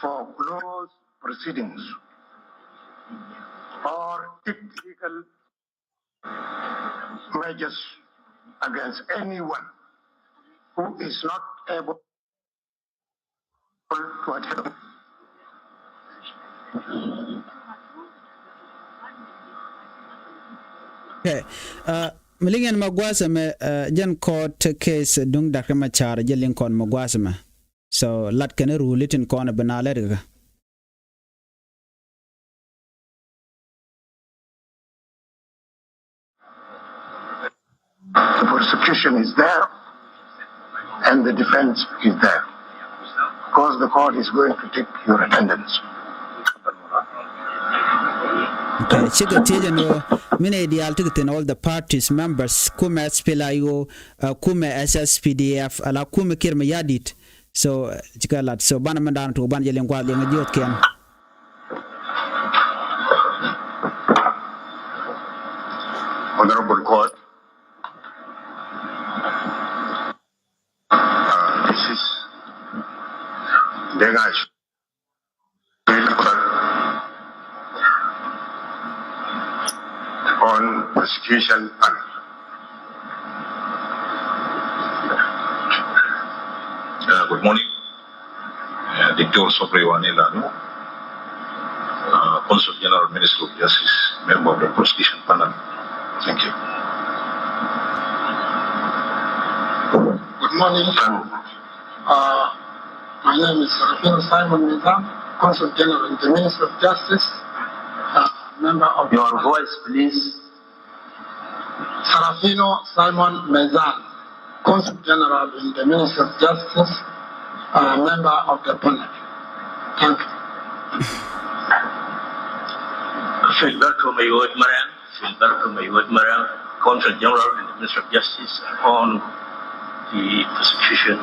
for closed proceedings or take legal measures against anyone who is not able. Okay. Uh, mi liŋ ɛn ma gua̱a̱th ɛmɛ, uh, jɛn court case duŋ Doctor Machar jɛ liŋ kɔn ma gua̱a̱th ɛmɛ. So lat kɛn rule tin kɔn bi na lɛt kɛ. The prosecution is there and the defense is there, because the court is going to take your attendance. Okay, cikɛ tiecɛ ni ɣöö min ɛ diaal ti kɛ thi̱n all the parties members, kumɛ S P L A I O, uh, kumɛ S S P D F, ala kumɛ Kiir Mayardit. So, uh, cikɛ lat. So, banɛ mɛn da̱a̱n tuk banɛ jɛ liŋ gua̱a̱th liŋ jiöth kiɛn. Honorable Court, on prosecution panel. Uh, good morning. Uh, Doctor Sopri Wani Lanu, uh, Consul General, Ministry of Justice, member of the prosecution panel. Thank you. Good morning. Uh, my name is Serafino Simon Mizan, Consul General in the Ministry of Justice, uh, member of Your voice, please. Serafino Simon Mizan, Consul General in the Ministry of Justice, uh, member of the panel. Thank you. Filiberto Mayuot Marang, Filiberto Mayuot Marang, Consul General in the Ministry of Justice on the prosecution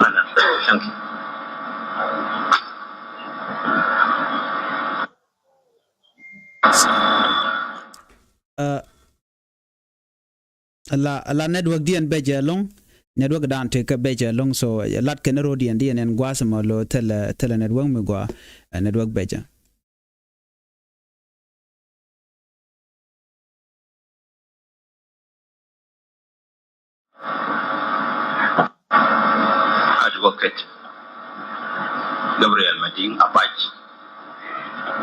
panel. Thank you. Uh, la, la network diɛn bɛcɛ ɛlɔŋ, network dan tekɛ bɛcɛ ɛlɔŋ, so lat kɛn ro̱diɛn diɛn ɛn gua̱a̱th mɔ lo thilɛ, thilɛ network mi gua, uh, network bɛcɛ. Advocate Gabriel Mading Apach,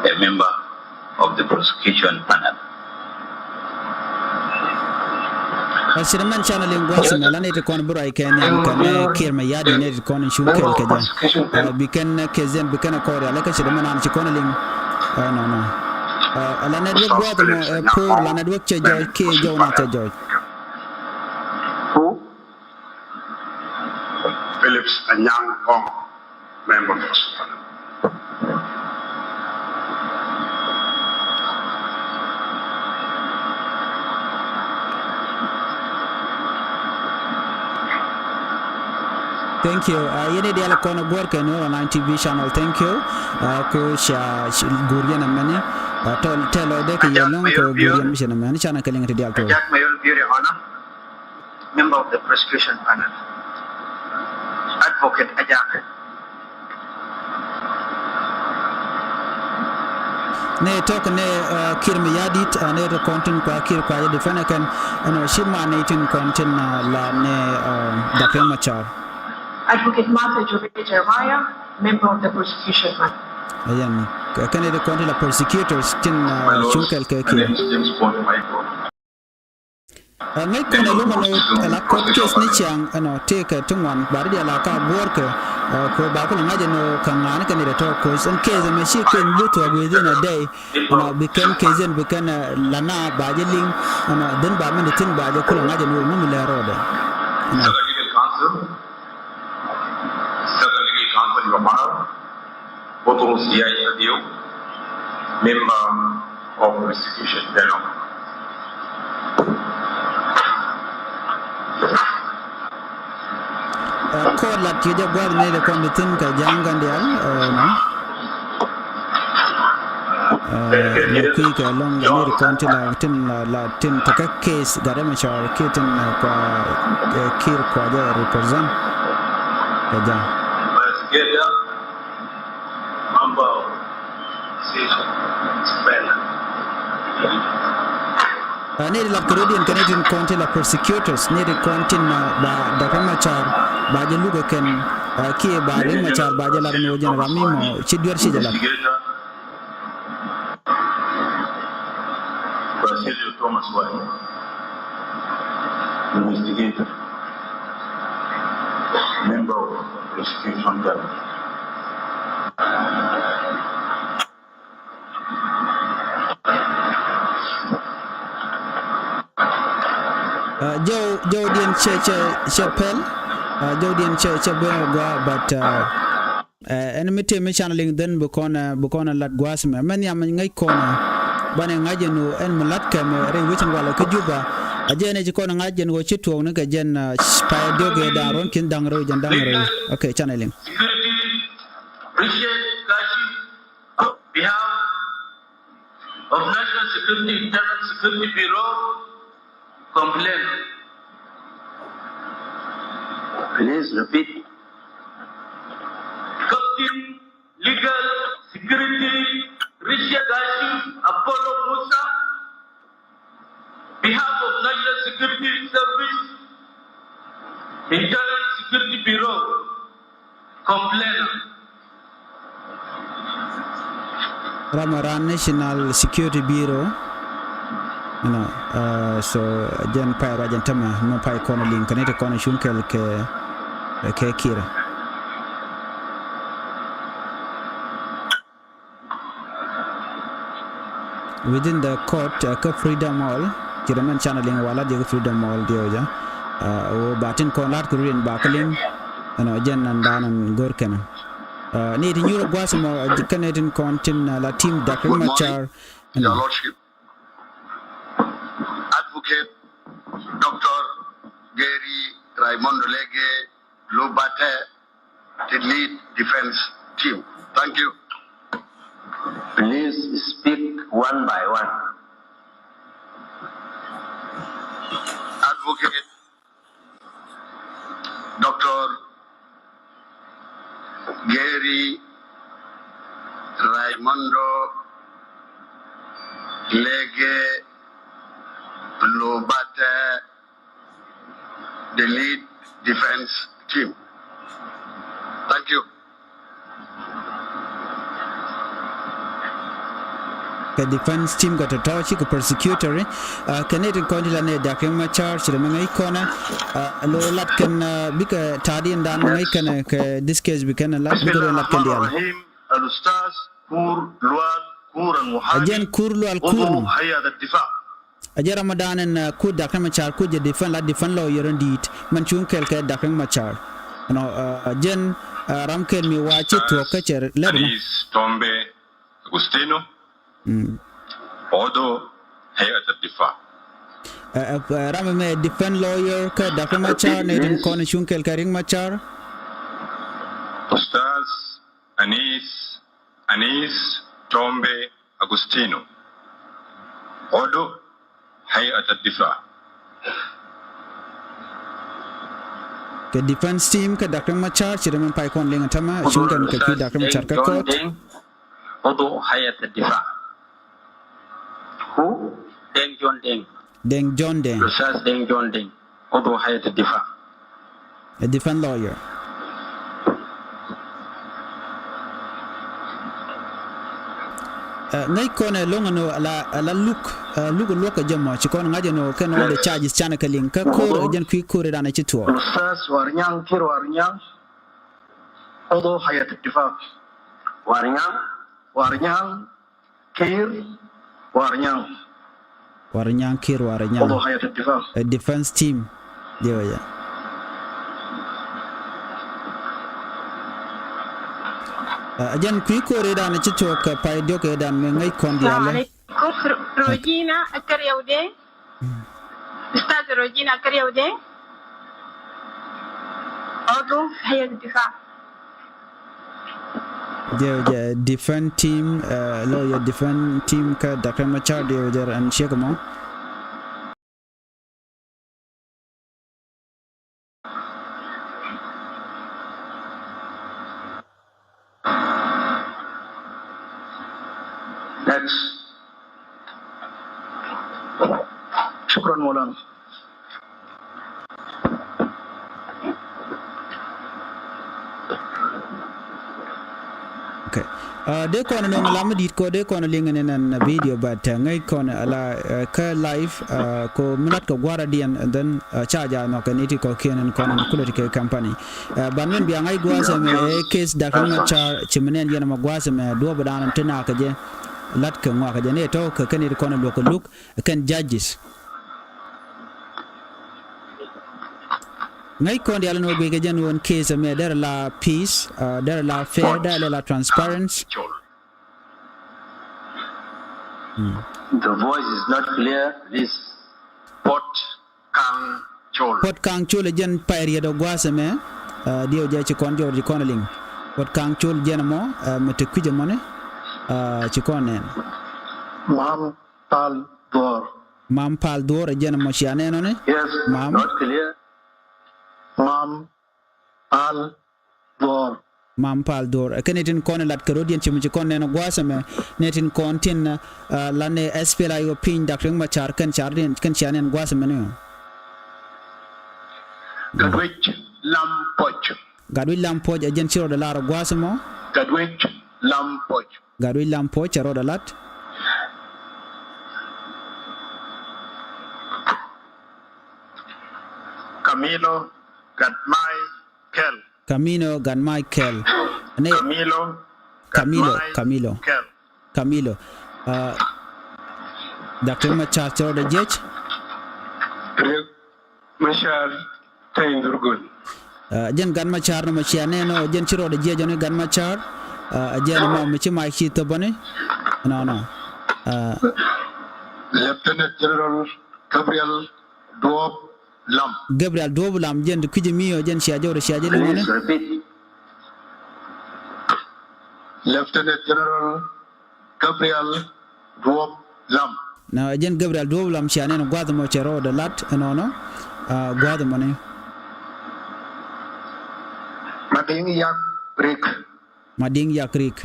a member of the prosecution panel. Ɛ, ci dee mɛn canɛ liŋ gua̱a̱th mɛ la nɛy ti kɔn bi ruac kɛ nhiam kɛn ɛ Kiir Mayardit nɛy ti kɔn in cuŋ kɛɛl kɛ jɛ. Ɛ, bi kɛn kɛ jɛn bi kɛn ɛ kɔɔr yalɛ kä ci dee mɛn an ci kɔn liŋ. Ɛ, nɔ, nɔ. Ɛ, la network gua̱a̱th mɔ ɛ poor, la network cɛ jɔɔc kiɛ jɔw na cɛ jɔɔc. Phillips Anyang Ngong, member of the Supreme. Thank you. Uh, yɛn i̱ diaal kɔn guɔ̱r kɛ Nuer Online T V channel. Thank you. Uh, ko ca, ca guur yɛn ɛmɛni. Uh, tɛl, tɛl lɔcdɛ kɛ yɛn lɔ̱ŋ ko guur yɛn mi cɛ ɛmɛni canɛ kɛ liŋ ti diaal tuɔɔk. Member of the prosecution panel, Advocate Ajak. Nɛ tɔk nɛ, uh, Kiir Mayardit, uh, nɛ tɔ kɔn tin kua Kiir kua jɛ defend kɛn, ɛnɔ ci ma nɛ tin kɔn tin, uh, la nɛ, uh, Doctor Machar. Advocate Martha Jure Jeremiah, member of the prosecution panel. Ayan, kɛn nɛ tɔ kɔn tin la prosecutors tin, uh, cuŋ kɛl kɛ Kiir. Ɛ, ŋäc kɔn ɛ lomɛ ni ɛ la kɔt case ni ciaŋ ɛnɔ tëëkɛ ti ŋuan ba ri diaal a ka guɔ̱ɔ̱rkɛ, ɛ, kɛ ba kulɛ ŋa̱c ɛn ɣöö kɛ ŋa̱a̱n kɛ ni dɛ tɔ̱ ko̱c ɛn case ɛmɛ ci kɛn bi thuɔ̱k within a day. Ɛnɔ bi kɛn case ɛn bi kɛn, ɛ, la na ba jɛ liŋ ɛnɔ dhin ba mɛn di thi̱n ba jɛ kulɛ ŋa̱c ɛn ɣöö ŋu mi lɛ rɔɔdɛ. Ɛnɔ. Second legal counsel, your honor. Butrus Yai Adio, member of prosecution panel. Ɛ, kɔɔr lat kiɛ jɛ gua̱th ni dee kɔn di thi̱n kɛ ja̱a̱ŋ kɛn diaal, ɛ, nɔ. Ɛ, nɔ kui̱ kɛ lɔŋ ni dee kɔn ti la tin la, la tin tekɛ case gatdɛ mɛ cɔɔr kiɛ tin, ɛ, kua, ɛ, Kiir kua jɛ represent kɛ ja̱a̱ŋ. Ɛ, ni di lat kɛ rɔ̱diɛn kɛn itin kɔn tin la prosecutors, ni di kɔn tin, ɛ, ba Doctor Machar ba jɛ luk ɛ kɛn, ɛ, kiɛ ba Riek Machar ba jɛ lat ni wä jɛn ram mi mɔ ci duer ci jɛ lat. Basilio Thomas Wai, investigator, member of prosecution panel. Ɛ, jɔw, jɔwdiɛn cɛ, cɛ, cɛ pɛl. Ɛ, jɔwdiɛn cɛ, cɛ ben gua, but, ɛ, Ɛ, ɛn mi tëë mi can liŋ dhän bi kɔn, ɛ, bi kɔn ɛ lat gua̱a̱th mɛ. Mɛ nhiam ŋäc kɔn ɛ. Banɛ ŋa̱c ɛn ɣöö ɛn mi la̱t kɛmɛ rɛy wecin walɛ kä Juba. A jɛn ɛ ci kɔn ɛ ŋa̱c ɛn ɣöö ci tuɔɔkni kɛ jɛn, ɛ, payɛ diɔ̱k ɛ da̱ŋ ruɔ̱n ki̱n da̱ŋ rɛw jɛn da̱ŋ rɛw. Okay, can ɛ liŋ. Security, appreciate leadership on behalf of National Security, Internal Security Bureau, complain. Please repeat. Captain Legal Security, Richard Gashim, Apollo Musa, behalf of National Security Service, Internal Security Bureau, complainant. Ram a ran National Security Bureau. Ɛnɔ, uh, so jɛn pay ruac ɛn tämɛ, mɛ pay kɔn liŋ kɛ ni ti kɔn cuŋ kɛl kɛ, kɛ Kiir. Within the court, uh, kä Freedom Hall, ci rɛ mɛn canɛ liŋ wala diɛ kä Freedom Hall diɛ wä jɛ. Uh, wä ba tin kɔn lat kɛ ruin ba kä liŋ. Ɛnɔ, jɛn nan dan nan gor kɛnɛ. Uh, ni ti nyurɛ guas mɔ, uh, kɛnɛ tin kɔn tin, uh, la team Doctor Machar. Your Lordship, Advocate Doctor Gary Raimondo Lege Lubate, the lead defense team. Thank you. Please speak one by one. Advocate Doctor Gary Raimondo Lege Lubate, the lead defense team. Thank you. Kɛ defense team kɛ tɔ̱tɔ̱ cikɛ prosecutory, uh, kɛ nɛy tin kɔn ti la nɛy Doctor Machar ci rɛ mɛ ŋäc kɔnɛ, uh, lo lat kɛn, uh, bikɛ ta̱a̱diɛn dan mɛ ŋäc kɛn kɛ this case bi kɛn lat bikɛ rɛ lat kɛn diaal. Bismillah ar-Rahman ar-Rahim. Al-Ustaz Kur Lual Kur al-Muhami. Ɛ jɛn Kur Lual Kur. Udu Hayat ad-Difa. A jɛ Ramadan ɛn, uh, ku Doctor Machar ku jɛ defend la defend lawyer in di̱i̱t mɛn cuŋ kɛl kɛ Doctor Machar. Ɛnɔ, uh, jɛn, uh, ram kɛl mi wa ci thuɔ̱k kä cɛ lɛr nɔ. Anis Tombe Agustino. Mm. Odo Hayat ad-Difa. Uh, uh, ram mɛ defend lawyer kä Doctor Machar ni tin kɔn cuŋ kɛl kɛ Riek Machar. Ustaz Anis, Anis Tombe Agustino. Odo Hayat ad-Difa. Kɛ defense team kä Doctor Machar ci rɛ mɛ pay kɔn liŋ a tämɛ cuŋ kɛn kɛ kui̱ Doctor Machar kä court. Odo Hayat ad-Difa. Who? Deng John Deng. Deng John Deng. Ustaz Deng John Deng. Odo Hayat ad-Difa. A defense lawyer. Uh, ŋäc kɔn ɛ loŋ ɛn ɣöö ala, ala luk, uh, luk luɔk kɛ jɛ mɔ ci kɔn ŋa̱c ɛn ɣöö kɛn all the charges canɛ kɛ liŋ kä ko̱r ɛ jɛn kui̱ ko̱r ɛ dan ɛ ci thuɔɔk. Ustaz Warnyang Kiir Warnyang. Odo Hayat ad-Difa. Warnyang. Warnyang. Kiir Warnyang. Warnyang Kiir Warnyang. Odo Hayat ad-Difa. A defense team. Diɛ wä jɛ. A jɛn kui̱ ko̱r ëëdan ci tuɔɔk kɛ pay diɔk ëëdan mɛ ŋäc kɔn diaal. Assalamu alaikum. Rojina Akariawde. Ustaz Rojina Akariawde. Odo Hayat ad-Difa. Jɛ, jɛ defense team, uh, lawyer defense team kä Doctor Machar diɛ jɛ an ciek mɔ. Next. Shukran, Maulana. Okay. Uh, dee kɔn nɔŋ lam mi di̱t kɔ dee kɔn liŋ ni nan video, but, uh, ŋäc kɔn ala, uh, kä live, uh, kɔ mi lat kɛ gua̱rä diɛn, and then, uh, ca ja nhɔk kɛ ni ti kɔ kiɛn in kɔn in kulɛ ti kɛ company. Uh, ban min bia ŋa̱c gua̱a̱th ɛmɛ, eh, case Doctor Machar ci mi nɛn yɛn ɛmɛ gua̱a̱th ɛmɛ duɔ̱ɔ̱p dan ti nak kɛ jɛ lat kɛ ŋɔak kɛ jɛ ni tɔ̱ kɛ kɛn it kɔn luɔk kɛ luk kɛn judges. Ŋäc kɔn diaal ni wä guic kɛ jɛn wä in case ɛmɛ derɛ la peace, uh, derɛ la fair, derɛ la transparency. Mm. The voice is not clear, please. Pɔt Kaŋ Col. Pɔt Kaŋ Col ɛ jɛn pay riet ɔ gua̱a̱th ɛmɛ, uh, diɛw jɛ ci kɔn jɔw ci kɔn liŋ. Pɔt Kaŋ Col jɛn ɛmɔ, uh, mɛ te kui̱c ɛmɔni, uh, ci kɔn nɛn. Mam Pal Dhuɔr. Mam Pal Dhuɔr ɛ jɛn ɛmɔ cia nɛn ɔni. Yes, Mam. Not clear. Mam Pal Dhuɔr. Mam Pal Dor. Ɛ kɛn ɛ tin kɔn ɛ lat kɛ rɔ̱diɛn ci mi ci kɔn nɛn ɛ gua̱a̱th ɛmɛ, nɛ tin kɔn tin, ah, la nɛ S P L A I O piny Dak Riek Machar kɛn car diɛn, kɛn cia nɛn gua̱a̱th ɛmɛ ni ɔ. Gatwec Lam Puɔc. Gatwec Lam Puɔc, ɛ jɛn ci rɔɔdɛ lar ɛ gua̱a̱th ɛmɔ. Gatwec Lam Puɔc. Gatwec Lam Puɔc cɛ rɔɔdɛ lat. Camilo Gatmai Kɛl. Camilo Gatmai Kɛl. Nɛ Camilo Camilo, Gatmai Camilo. Kɛl. Camilo. Ah, Dak Riek Machar cɛ rɔɔdɛ jiɛc. Riek Machar Teny Dhurgon. Ah, jɛn Gat Machar nɔmɔ cia nɛn ɔ, jɛn ci rɔɔdɛ jiɛc ɔ ni Gat Machar. Ah, jɛn mɔ mi ci mac ci thop ɔ ni. Nɔnɔ. Ah. Lieutenant General Gabriel Duop Lam. Gabriel Duop Lam, jɛn ti kui̱c mi ɔ, jɛn cia jɔw rɛ cia jɛ liŋ ɔ ni. Please repeat. Lieutenant General Gabriel Duop Lam. Na jɛn Gabriel Duop Lam cia nɛn gua̱th mɔ cɛ rɔɔdɛ lat ɛnɔnɔ. Ah, gua̱th mɔ ni. Madiŋ Yak Rik. Madiŋ Yak Rik.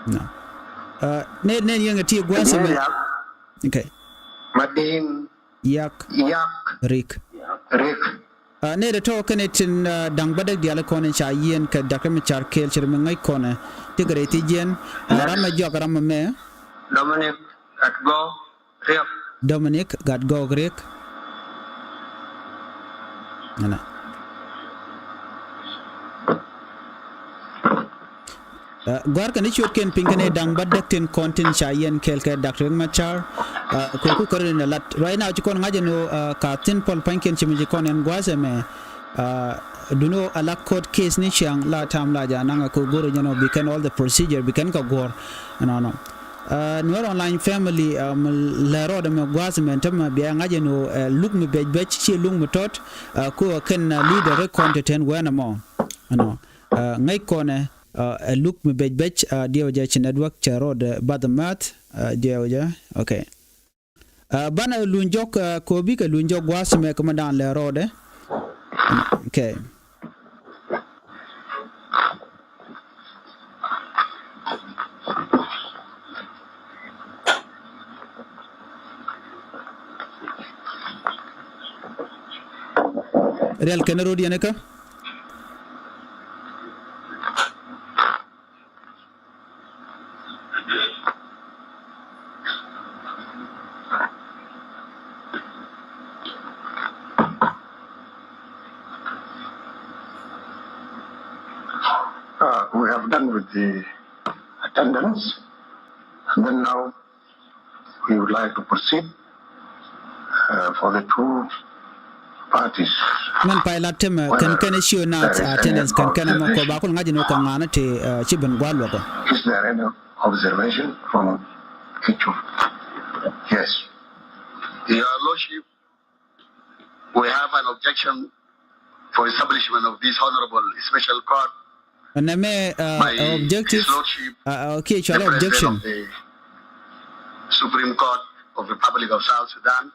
Na. Ah, nɛ, nɛ yɛŋɛ ti gua̱th mɛ. Yak. Okay. Madiŋ Yak. Yak. Rik. Rik. Ah, nɛ dɛ tɔ kɛnɛ tin, ah, da̱ŋ bädäk diaal kɔn in ca yiɛn kɛ Dak Riek Machar Kɛl cɛ rɛ mi ŋäc kɔnɛ. Ti kɛ rɛy ti jiɛn. Ah, ram mɛ jɔak ram mɛ mɛ. Dominic Gatgɔk Riek. Dominic Gatgɔk Riek. Nana. Ah, gua̱a̱r kɛn i̱ ciötkiɛn piny kɛn i̱ da̱ŋ bädäk tin kɔn tin ca yiɛn kɛɛl kɛ Dak Riek Machar. Ah, kɛ ku käril in a lat. Right now ci kɔn ŋa̱c ɛn ɣöö, ah, ka thin pɔl pa̱nykiɛn ci mi ci kɔn ɛn gua̱a̱th ɛmɛ. Ah, duni ɣöö a la court case ni ciaŋ la tam la ja̱ naŋ a kɛ go̱r jɛn ɣöö bi kɛn all the procedure bi kɛn kɛ guɔ̱r. Ɛnɔnɔ. Ah, Nuer Online Family, ah, mi lɛ rɔɔdɛ mɛ gua̱a̱th ɛmɛ tämɛ bia ŋa̱c ɛn ɣöö, eh, luk mi bɛc bɛc ci luk mi tɔt, ah, ku kɛn, ah, leader ri kɔn te ten wɛn ɛmɔ. Ɛnɔ. Ah, ŋäc kɔnɛ, ah, ɛ luk mi bɛc bɛc, ah, diɛw jɛ ci network cɛ rɔɔdɛ bath math, ah, diɛw jɛ. Okay. Ah, banɛ luny jɔk, ah, kobi kɛ luny jɔk gua̱a̱th mɛ kɛ mɛ da̱a̱n lɛ rɔɔdɛ. Okay. Riɛl kɛn rɔɔd yɛn kä. Uh, we have done with the attendance, and then now we would like to proceed, uh, for the two parties. Min pay la temɛ kɛn kɛn issue na attendance kɛn kɛn mɔ kɔ ba kul ŋa̱c ni kɛ ŋa̱n ti, uh, ci ben gua̱l wä kɔ. Is there any observation from each of? Yes. Your Lordship, we have an objection for establishment of this honorable special court. Nɛ mɛ, uh, by objective, His Lordship, uh, uh, okay, the President of the Supreme Court of the Republic of South Sudan,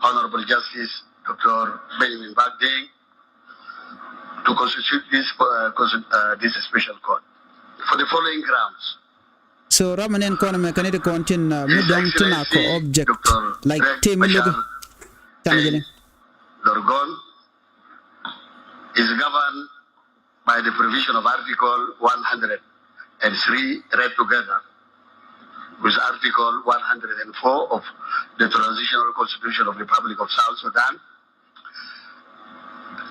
Honorable Justice Doctor Benjamin Bakdeng, to constitute this, uh, consti-, uh, this special court for the following grounds. So ram nɛn kɔn mɛ kɛn it kɔn tin, uh, mi dɔŋ tin a kɔ object, like, te mi logi. Can jeli. Dorgon is governed by the provision of Article one hundred and three read together with Article one hundred and four of the Transitional Constitution of Republic of South Sudan,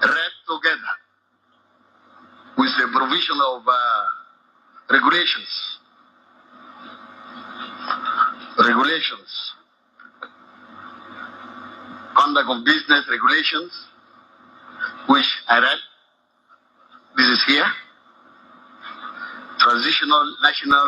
read together with the provision of, uh, regulations, regulations, conduct of business regulations, which I read. This is here. Transitional National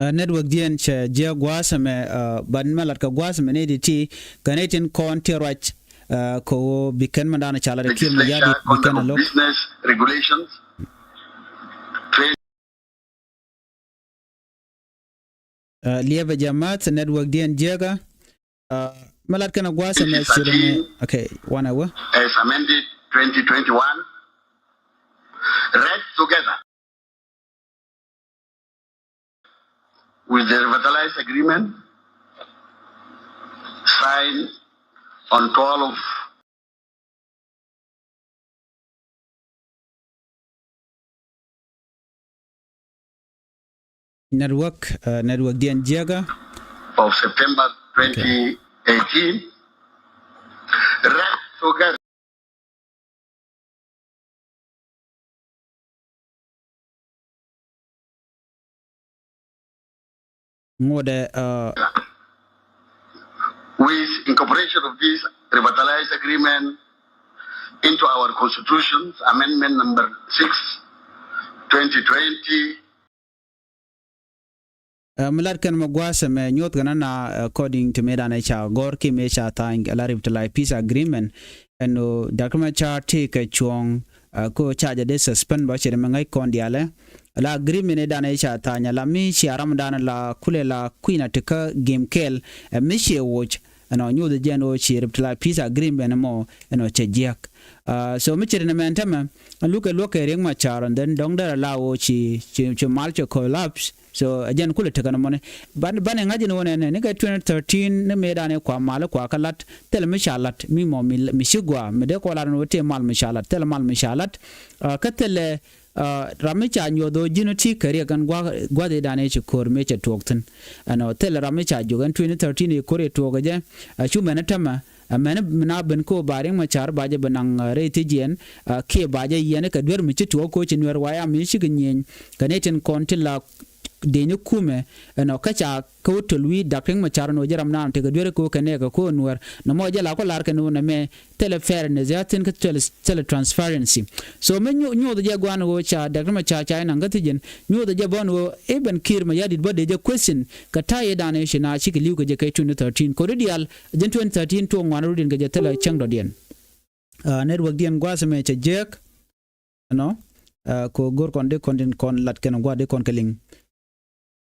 Uh, network diɛn cɛ jiɛ gua̱a̱th ɛmɛ, uh, ban mɛ lat kɛ gua̱a̱th ɛmɛ ni di ti kɛ ni tin kɔn ti ruac, uh, kɛ ɣöö bi kɛn mɛ dan ca lat kɛ Kiir Mayardit bi kɛn a lo̱k. Business regulations. Uh, liɛpɛ jɛ math network diɛn jiɛkä. Uh, mɛ lat kɛn a gua̱a̱th ɛmɛ ci rɛ mɛ. Okay, wanɛ wä. As amended twenty twenty-one, read together with the revitalized agreement signed on twelve Network, uh, network diɛn jiäkä. Of September twenty eighteen. Read together. Ŋuɔdɛ, uh, with incorporation of this revitalized agreement into our constitution, amendment number six, twenty twenty. Uh, mi lat kɛn mɛ gua̱a̱th ɛmɛ nyuɔth kɛn ana, uh, according to mëë danɛ ca gɔ̱r ki mëë ca tha̱a̱ny ala revitalized peace agreement. Ɛn ɣöö Doctor Machar tëëkɛ cuɔ̱ɔ̱ŋ, uh, ko ca jɛ dee suspend bä cɛ dee mɛ ŋäc kɔn diaalɛ. La agreement ëë danɛ ca tha̱a̱ny ala mi cia ram danɛ la kulɛ la kui̱na ti kä gem kɛl, uh, mi ciɛ woc. Ɛnɔ nyuuth jɛn ɣöö ci revitalized peace agreement mɔ ɛnɔ cɛ jiäk. Uh, so mi ciri ni mɛn tämɛ, lukɛ luɔk kɛ Riek Machar, and then dɔ̱ŋ derɛ la ɣöö ci, ci, ci mal cɛ collapse. So ɛ jɛn kulɛ tekɛ ni mɔni. Ban, banɛ ŋa̱c ni wä nɛnɛ, ni kɛ twenty thirteen ni mëë danɛ kua mal kua kä lat, thilɛ mi ca lat, mi mɔ mi, mi ci gua, mi dee kɔ lat ni wä tëë mal mi ca lat, thilɛ mal mi ca lat. Uh, kä thilɛ, uh, ram mi ca nyuɔth ɣöö ji̱n ti kɛ Riek ɛn gua̱, gua̱th i̱ danɛ ci ko̱r mëë cɛ tuɔɔk thi̱n. Ɛnɔ thilɛ ram mi ca jiök ɛn twenty thirteen i̱ ko̱r i̱ tuɔɔk ɛ jɛ, uh, cu mɛn tämɛ, uh, mɛn mi na ben ko ba Riek Machar ba jɛ ben naŋ, uh, rɛy thiec yɛn, uh, kiɛ ba jɛ yɛn kɛ duer mi ci tuɔɔk ko ci Nuɛr White Army cikɛ nyieny kɛ nɛy tin kɔn ti la deny kumɛ, ɛnɔ kä ca kä wä töl wi̱i̱ Dak Riek Machar nɔ jɛ ram naan tekɛ duer ko kɛ nɛɛkɛ ko Nuɛr. Nɔmɔ jɛ la kɔ lar kɛ nɔ nɛmɛ thilɛ fairness ya thi̱n kä thilɛ, thilɛ transparency. So mi nyu-, nyuɔth jɛ guan ɣöö ca Dak Riek Machar ca inaŋ kä thi̱n jɛn, nyuɔth jɛ bä ɣöö even Kiir Mayardit bä dee jɛ question kɛ ta̱yɛ danɛ ci na cikɛ li̱w kɛ jɛ kɛ twenty thirteen. Kodi diaal jɛn twenty thirteen tuɔɔk ŋuan rut in kɛ jɛ thilɛ cäŋ dɔ̱diɛn. Uh, network diɛn gua̱a̱th ɛmɛ cɛ jiäk. Ɛnɔ, uh, ko go̱r kɔn di kɔn din kɔn lat kɛn gua̱a̱th di kɔn kɛ liŋ.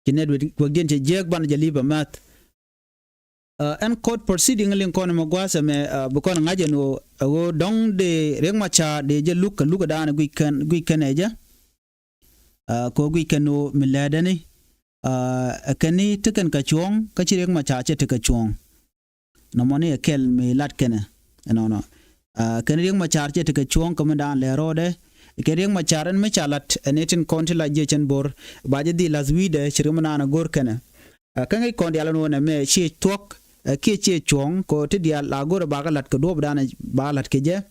Ci network diɛn cɛ jiäk banɛ jɛ li̱p a mɛth. Uh, ɛn court proceeding liŋ kɔn mɛ gua̱a̱th ɛmɛ, uh, bi kɔn ŋa̱c ɛn ɣöö, ɛ ɣöö dɔ̱ŋ dee Riek Machar dee jɛ luk kɛ luk ɛ daanɛ guic kɛn, guic kɛn ɛ jɛ. Uh, ko guic kɛn ɣöö mi lɛɛdɛni, uh, ɛ kɛn ni ti kɛn kɛ cuɔ̱ɔ̱ŋ kä ci Riek Machar cɛ ti kɛ cuɔ̱ɔ̱ŋ. Nɔmɔni ɛ kɛl mi lat kɛnɛ ɛnɔnɔ. Uh, kɛn Riek Machar cɛ ti kɛ cuɔ̱ɔ̱ŋ kɛ mi daan lɛ rɔɔdɛ. Kɛn Riek Machar ɛn mi ca lat ɛn itin kɔn ti la jiɛ cɛn bo̱r ba jɛ dhil lath wi̱i̱dɛ ci ri mi naan ɛ go̱r kɛnɛ. Uh, kä ŋäc kɔn diaal ɛn ɣöö nɛmɛ ciɛ thuɔ̱k, uh, kiɛ ciɛ cuɔ̱ɔ̱ŋ kɛ ɣöö ti diaal la go̱r ɛ bakɛ lat kɛ duɔ̱ɔ̱p danɛ ba lat kɛ jɛ.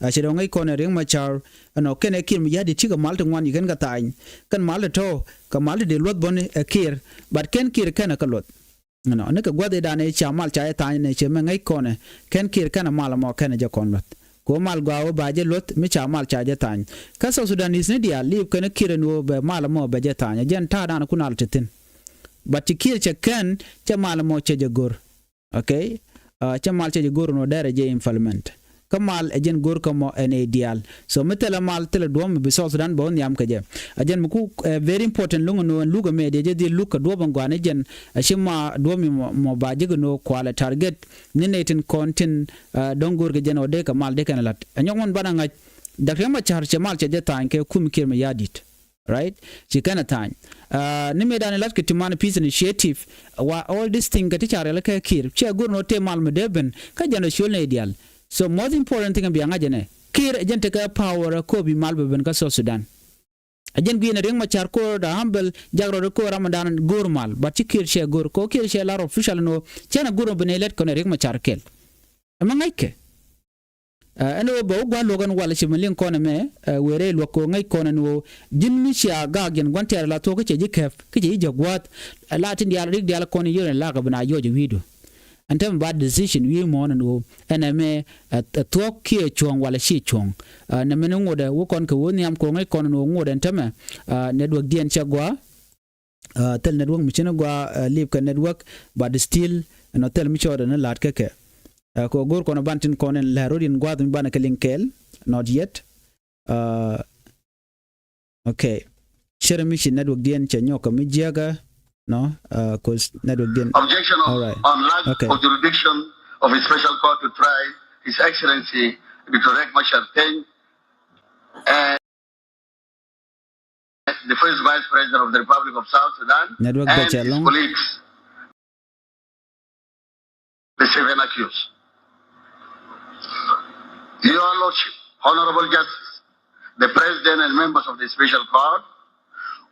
Uh, ci dɔ̱ŋ ŋäc kɔn ɛ Riek Machar ɛnɔ kɛnɛ Kiir Mayardit cikɛ mal ti ŋuan yi kɛn kɛ tha̱a̱ny. Kɛn mal ti tɔ̱ kɛ mal ti dee luɔ̱th bäni ɛ Kiir. But kɛn Kiir kɛnɛ kɛ luɔ̱th. Nɔ, ni kɛ gua̱th i̱ danɛ ca mal ca jɛ tha̱a̱ny nɛ cɛ mɛ ŋäc kɔnɛ kɛn Kiir kɛnɛ mal mɔ kɛnɛ jɛ kɔn luɔ̱th. Ko mal gɔaa wä ba jɛ luɔ̱th mi ca mal ca jɛ tha̱a̱ny. Kä South Sudanese ni diaal li̱i̱p kɛn Kiir ɛn ɣöö bɛ mal mɔ bɛ jɛ tha̱a̱ny. Ɛ jɛn ta̱a̱ danɛ kun al ti thi̱n. But ci Kiir cɛ kɛn cɛ mal mɔ cɛ jɛ go̱r. Okay? Uh, cɛ mal cɛ jɛ go̱r ɛn ɣöö dɛrɛ jɛ implement. Kä mal ɛ jɛn go̱r kä mɔ ɛn ɛ diaal. So mi thilɛ mal thilɛ duɔ̱ɔ̱p mi bi South Sudan bä wä nhiam kɛ jɛ. Ɛ jɛn mi ku, eh, very important luŋ ɛn ɣöö ɛn luk ɛmɛ diɛ jɛ dhil luk kɛ duɔ̱ɔ̱p ɛn gua̱a̱n ɛ jɛn. Ɛ ci ma duɔ̱ɔ̱p mi mɔ, mɔ ba jek ɛn ɣöö kualɛ target ni nɛy tin kɔn tin, eh, dɔ̱ŋ go̱o̱r kɛ jɛn ɣöö dee kɛ mal dee kɛn ɛ la̱t. Ɛ nyɔk mɛn banɛ ŋa̱c. Dak Riek Machar cɛ mal cɛ jɛ tha̱a̱ny kɛ kum Kiir Mayardit. Right? Ci kɛn a tha̱a̱ny. Uh, ni mëë dan lat kɛ ti man peace initiative. Wa all this thing kɛ ti ca riɛl kɛ Kiir. Cɛ go̱r nɔ tëë mal mi dee ben. Kä jɛn ɔ ciöl nɛ idial. So most important thing bia ŋa̱c jɛnɛ. Kiir jɛn tekɛ power ko bi mal bɛ ben kä South Sudan. A jɛn gui̱n a Riek Machar ko da humble jak rɔ ko ram dan go̱r mal. But ci Kiir cɛ go̱r ko Kiir cɛ lar official nɔ. Cɛn a go̱r nɔ ben ilɛt kɔn a Riek Machar kɛl. Ɛmɛ ŋa̱ckɛ. Ɛ, ɛn ɣöö bɛ wä gua̱n luɔ̱k ɛn wal ci mi liŋ kɔn ɛmɛ, ɛ, wëë rɛy luɔ̱k kɛ ɣöö ŋäc kɔn ɛn ɣöö ji̱n mi cia gaak jɛn gua̱n tɛɛr la thuɔ̱k kä cɛ ji̱ kɛp kä cɛ ji̱ jɛ gua̱a̱th. Ɛ, la tin diaal rik diaal kɔn in yio̱r ɛn lakɛ bi na yɔc ɛ wi̱i̱du. Ɛn tɛmɛ ba decision wi̱i̱ muɔ̱ɔ̱n ɛn ɣöö ɛn ɛmɛ, ɛ, ɛ thuɔ̱k kiɛ cuɔ̱ɔ̱ŋ wala ci cuɔ̱ɔ̱ŋ. Ɛ, nɛmɛ ni ŋotdɛ wä kɔn kɛ wä nhiam kɛ ɣöö ŋäc kɔn ɛn ɣöö ŋotdɛ ɛn tɛmɛ, ɛ, network diɛn cɛ gɔaa. Ɛ, thil network mi ci ni gɔaa, ɛ, live kɛ network, but still, ɛn ɔ thil mi cɔɔdɛ ni la̱t kä kɛ. Ɛ, kɛ ɣöö go̱o̱r kɔn ɛ ban tin kɔn ɛn lɛr ro̱d in gua̱a̱th mi banɛ kɛ liŋ kɛɛl, not yet. Ɛ, okay. Cɛrɛ mi ci network diɛn cɛ nyɔk kɛ mi jiäkä, nɔ, ɛ, cause network diɛn. Objection of, all right, on lack, okay, of jurisdiction of a special court to try His Excellency Doctor Riek Machar Teny, and the first Vice President of the Republic of South Sudan, and his colleagues, the seven accused. Your Lordship, Honorable Justice, the President and members of the Special Court,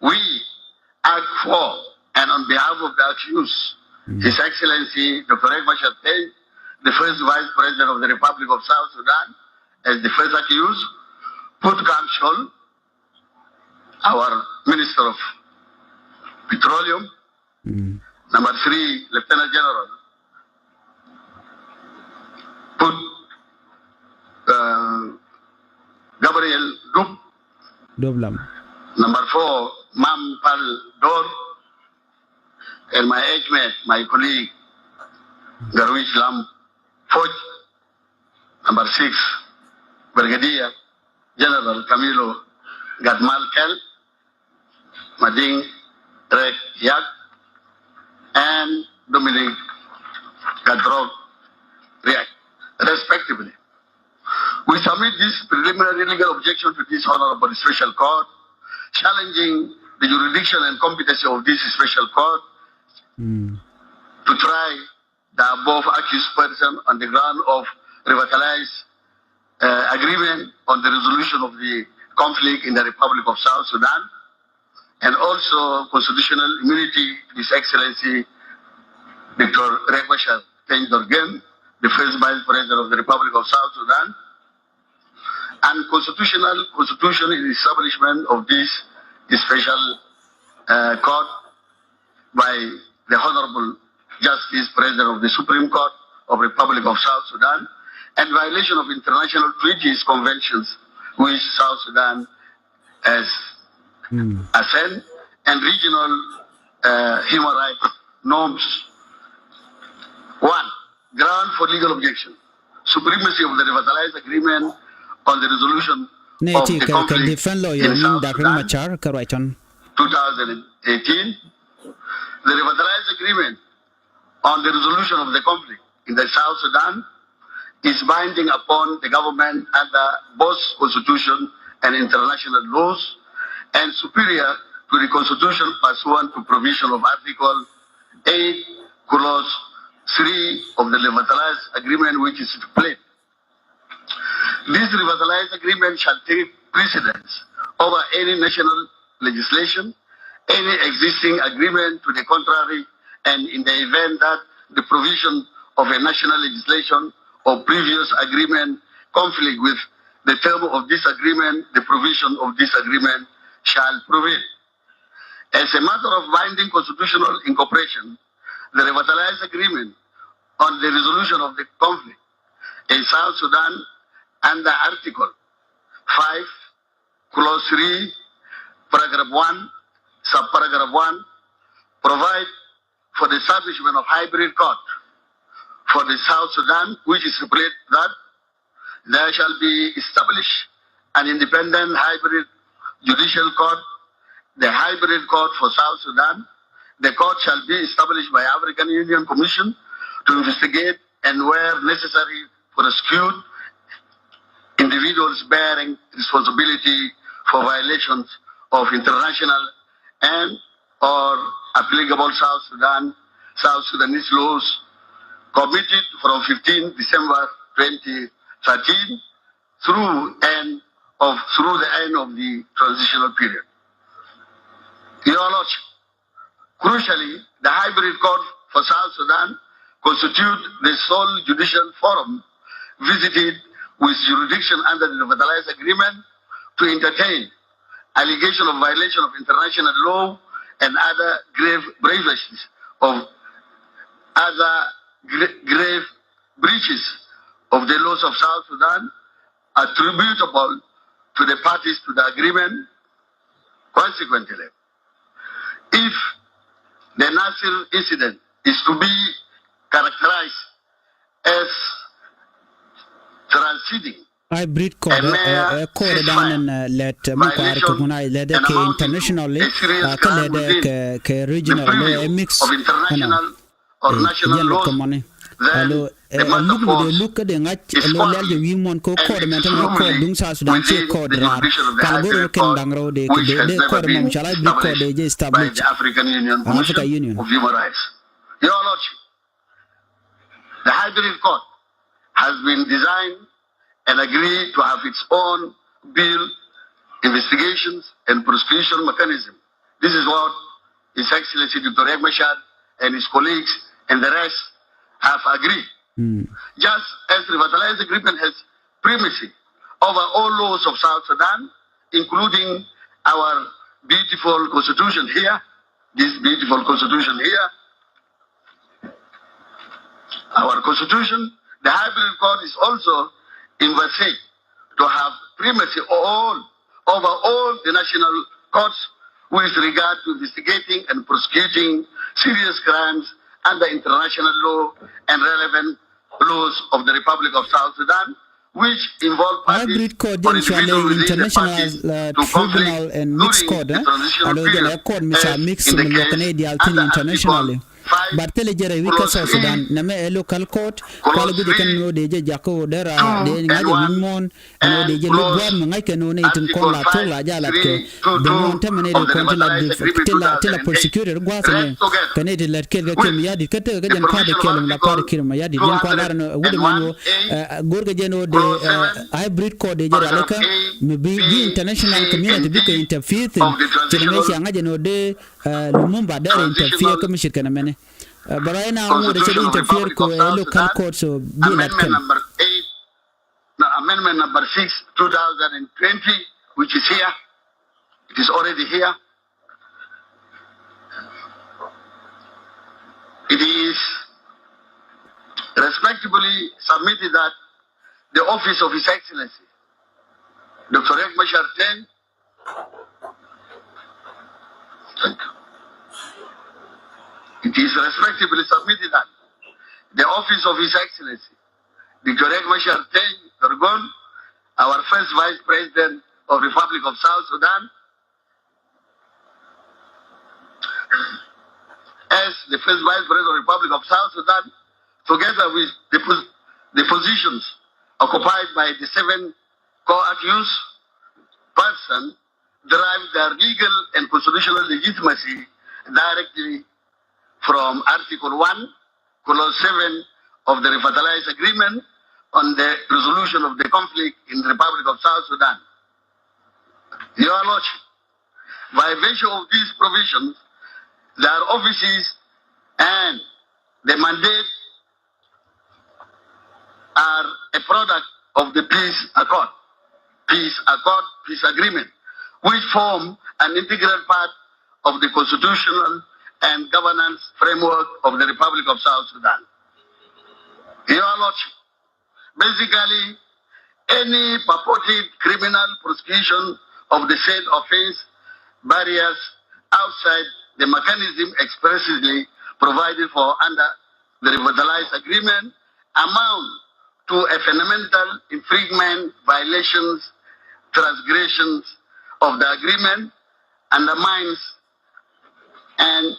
we act for and on behalf of the accused, His Excellency Doctor Riek Machar Teny, the first Vice President of the Republic of South Sudan, as the first accused, put counsel, our Minister of Petroleum, number three, Lieutenant General, put, uh, Gabriel Duk, Duk Lam. Number four, Mam Pal Dor, and my age mate, my colleague, Garwich Lam Foch. Number six, Brigadier General Camilo Gatmal Kel, Mading Rek Yak, and Dominic Gadrog Riak, respectively. We submit this preliminary legal objection to this Honorable Special Court, challenging the jurisdiction and competency of this Special Court to try the above accused person on the ground of revitalized, uh, agreement on the resolution of the conflict in the Republic of South Sudan, and also constitutional immunity to His Excellency Doctor Riek Machar Teny Dorgen, the first Vice President of the Republic of South Sudan, and constitutional constitution in establishment of this special, uh, court by the Honorable Justice President of the Supreme Court of Republic of South Sudan, and violation of international treaties, conventions which South Sudan has assent, and regional, uh, human rights norms. One, ground for legal objection: supremacy of the revitalized agreement on the resolution of the conflict in South Sudan, two thousand eighteen. Nɛ ti kɛ, kɛ defense lawyer ni Doctor Machar kɛ ruac tɔn. The revitalized agreement on the resolution of the conflict in the South Sudan is binding upon the government under both constitution and international laws, and superior to the constitution pursuant to provision of Article eight, Clause three of the revitalized agreement, which is stipulate: This revitalized agreement shall take precedence over any national legislation, any existing agreement to the contrary, and in the event that the provision of a national legislation or previous agreement conflict with the term of this agreement, the provision of this agreement shall prevail. As a matter of binding constitutional incorporation, the revitalized agreement on the resolution of the conflict in South Sudan under Article five, Clause three, Paragraph one, Subparagraph one, provide for the establishment of hybrid court for the South Sudan, which is stipulate that there shall be established an independent hybrid judicial court, the hybrid court for South Sudan. The court shall be established by African Union Commission to investigate and, where necessary, prosecute individuals bearing responsibility for violations of international and or applicable South Sudan, South Sudanese laws committed from fifteen December twenty thirteen through end of, through the end of the transitional period. Your Lordship, crucially, the hybrid court for South Sudan constitute the sole judicial forum visited with jurisdiction under the revitalized agreement to entertain allegation of violation of international law and other grave breaches of other gra-, grave breaches of the laws of South Sudan attributable to the parties to the agreement. Consequently, if the Nasir incident is to be characterized as transcending hybrid court, ɛ, ɛ, ɛ, court dan ɛn, ɛ, lɛt, ɛ, mi kɔaar kɛ kun a lɛt ɛ kɛ internationally, ɛ, kä lɛt ɛ kɛ, kɛ regional, ɛ, mix, ɛnɔ. Ɛ, jɛn lɛt kɛ mɔni. Alo, ɛ luk mi dee luk kä dee ŋa̱c ɛ lo̱ lɛl jɛ wi̱i̱ muɔ̱n kɛ kɔɔt mɛn tämɛ kɔɔt duŋ South Sudan ciɛ kɔɔt raar. Kal go̱r kɔn da̱ŋ rɛw dee kɔɔt mɛ mi ca la hybrid kɔɔt dee jɛ establish. Africa Union. Your Lordship, the hybrid court has been designed and agreed to have its own bill, investigations and prosecution mechanism. This is what His Excellency Doctor Riek Machar and his colleagues and the rest have agreed. Just as the revitalized agreement has primacy over all laws of South Sudan, including our beautiful constitution here, this beautiful constitution here, our constitution, the hybrid court is also envisaged to have primacy all over all the national courts with regard to investigating and prosecuting serious crimes under international law and relevant laws of the Republic of South Sudan, which involve parties or individuals within the parties to conflict during the transitional period, as in the case of the Executive Court. Hybrid court jɛn cua lɛ international tribunal and mixed court, ɛ? Alo jɛn ɛ court mi ca mix mi luɔk kɛ nɛy diaal thi̱n internationally. But thilɛ jɛ rɛy wi̱c kä South Sudan nɛmɛ ɛ local court. Kual guic kɛn ni ɣöö dee jɛ jak kä ɣöö dee ra dee ŋa̱c ɛ wi̱i̱ muɔ̱ɔ̱n ɛn ɣöö dee jɛ lo̱k gua̱a̱th mi ŋa̱c kɛn ɣöö nɛy tin kɔn la thuɔ̱k la jɛ a lat kɛ. Dee muɔ̱ɔ̱n tämɛ nɛy tin kɔn ti la, ti la prosecutor gua̱a̱th ɛmɛ kɛ nɛy ti lät kɛɛl kä Kiir Mayardit kä tekɛ kä jɛn party kɛɛl mi la party Kiir Mayardit jɛn kual lar ɛn ɣöö wi̱cdɛ mɛn ɣöö go̱rkɛ jɛn ɣöö dee hybrid court dee jɛ rualikä mi bi ji̱ international community bikɛ interfere thi̱n. Ci nɛmɛ cia ŋa̱c ɛn ɣöö dee Lumumba dee rɛ interfere kä mi ce̱tkɛ nɛmɛni. Bɛ ruac ɛn a ŋot ɛ cɛ bi interfere kɛ ɛ local court, so bi lat kɛn. Amendment number six, two thousand and twenty, which is here. It is already here. It is respectfully submitted that the office of His Excellency Doctor Riek Machar Teny Thank you. It is respectfully submitted that the office of His Excellency Doctor Riek Machar Teny Dhurgon, our first Vice President of Republic of South Sudan, as the first Vice President of Republic of South Sudan, together with the, pos- the positions occupied by the seven co-accused person, derive their legal and constitutional legitimacy directly from Article one, Clause seven of the Revitalized Agreement on the Resolution of the Conflict in the Republic of South Sudan. Your Lordship, by virtue of these provisions, their offices and the mandate are a product of the peace accord, peace accord, peace agreement, which form an integral part of the constitutional and governance framework of the Republic of South Sudan. Your Lordship, basically, any purported criminal prosecution of the said offense barriers outside the mechanism expressly provided for under the Revitalized Agreement amount to a fundamental infringement, violations, transgressions of the agreement, undermines and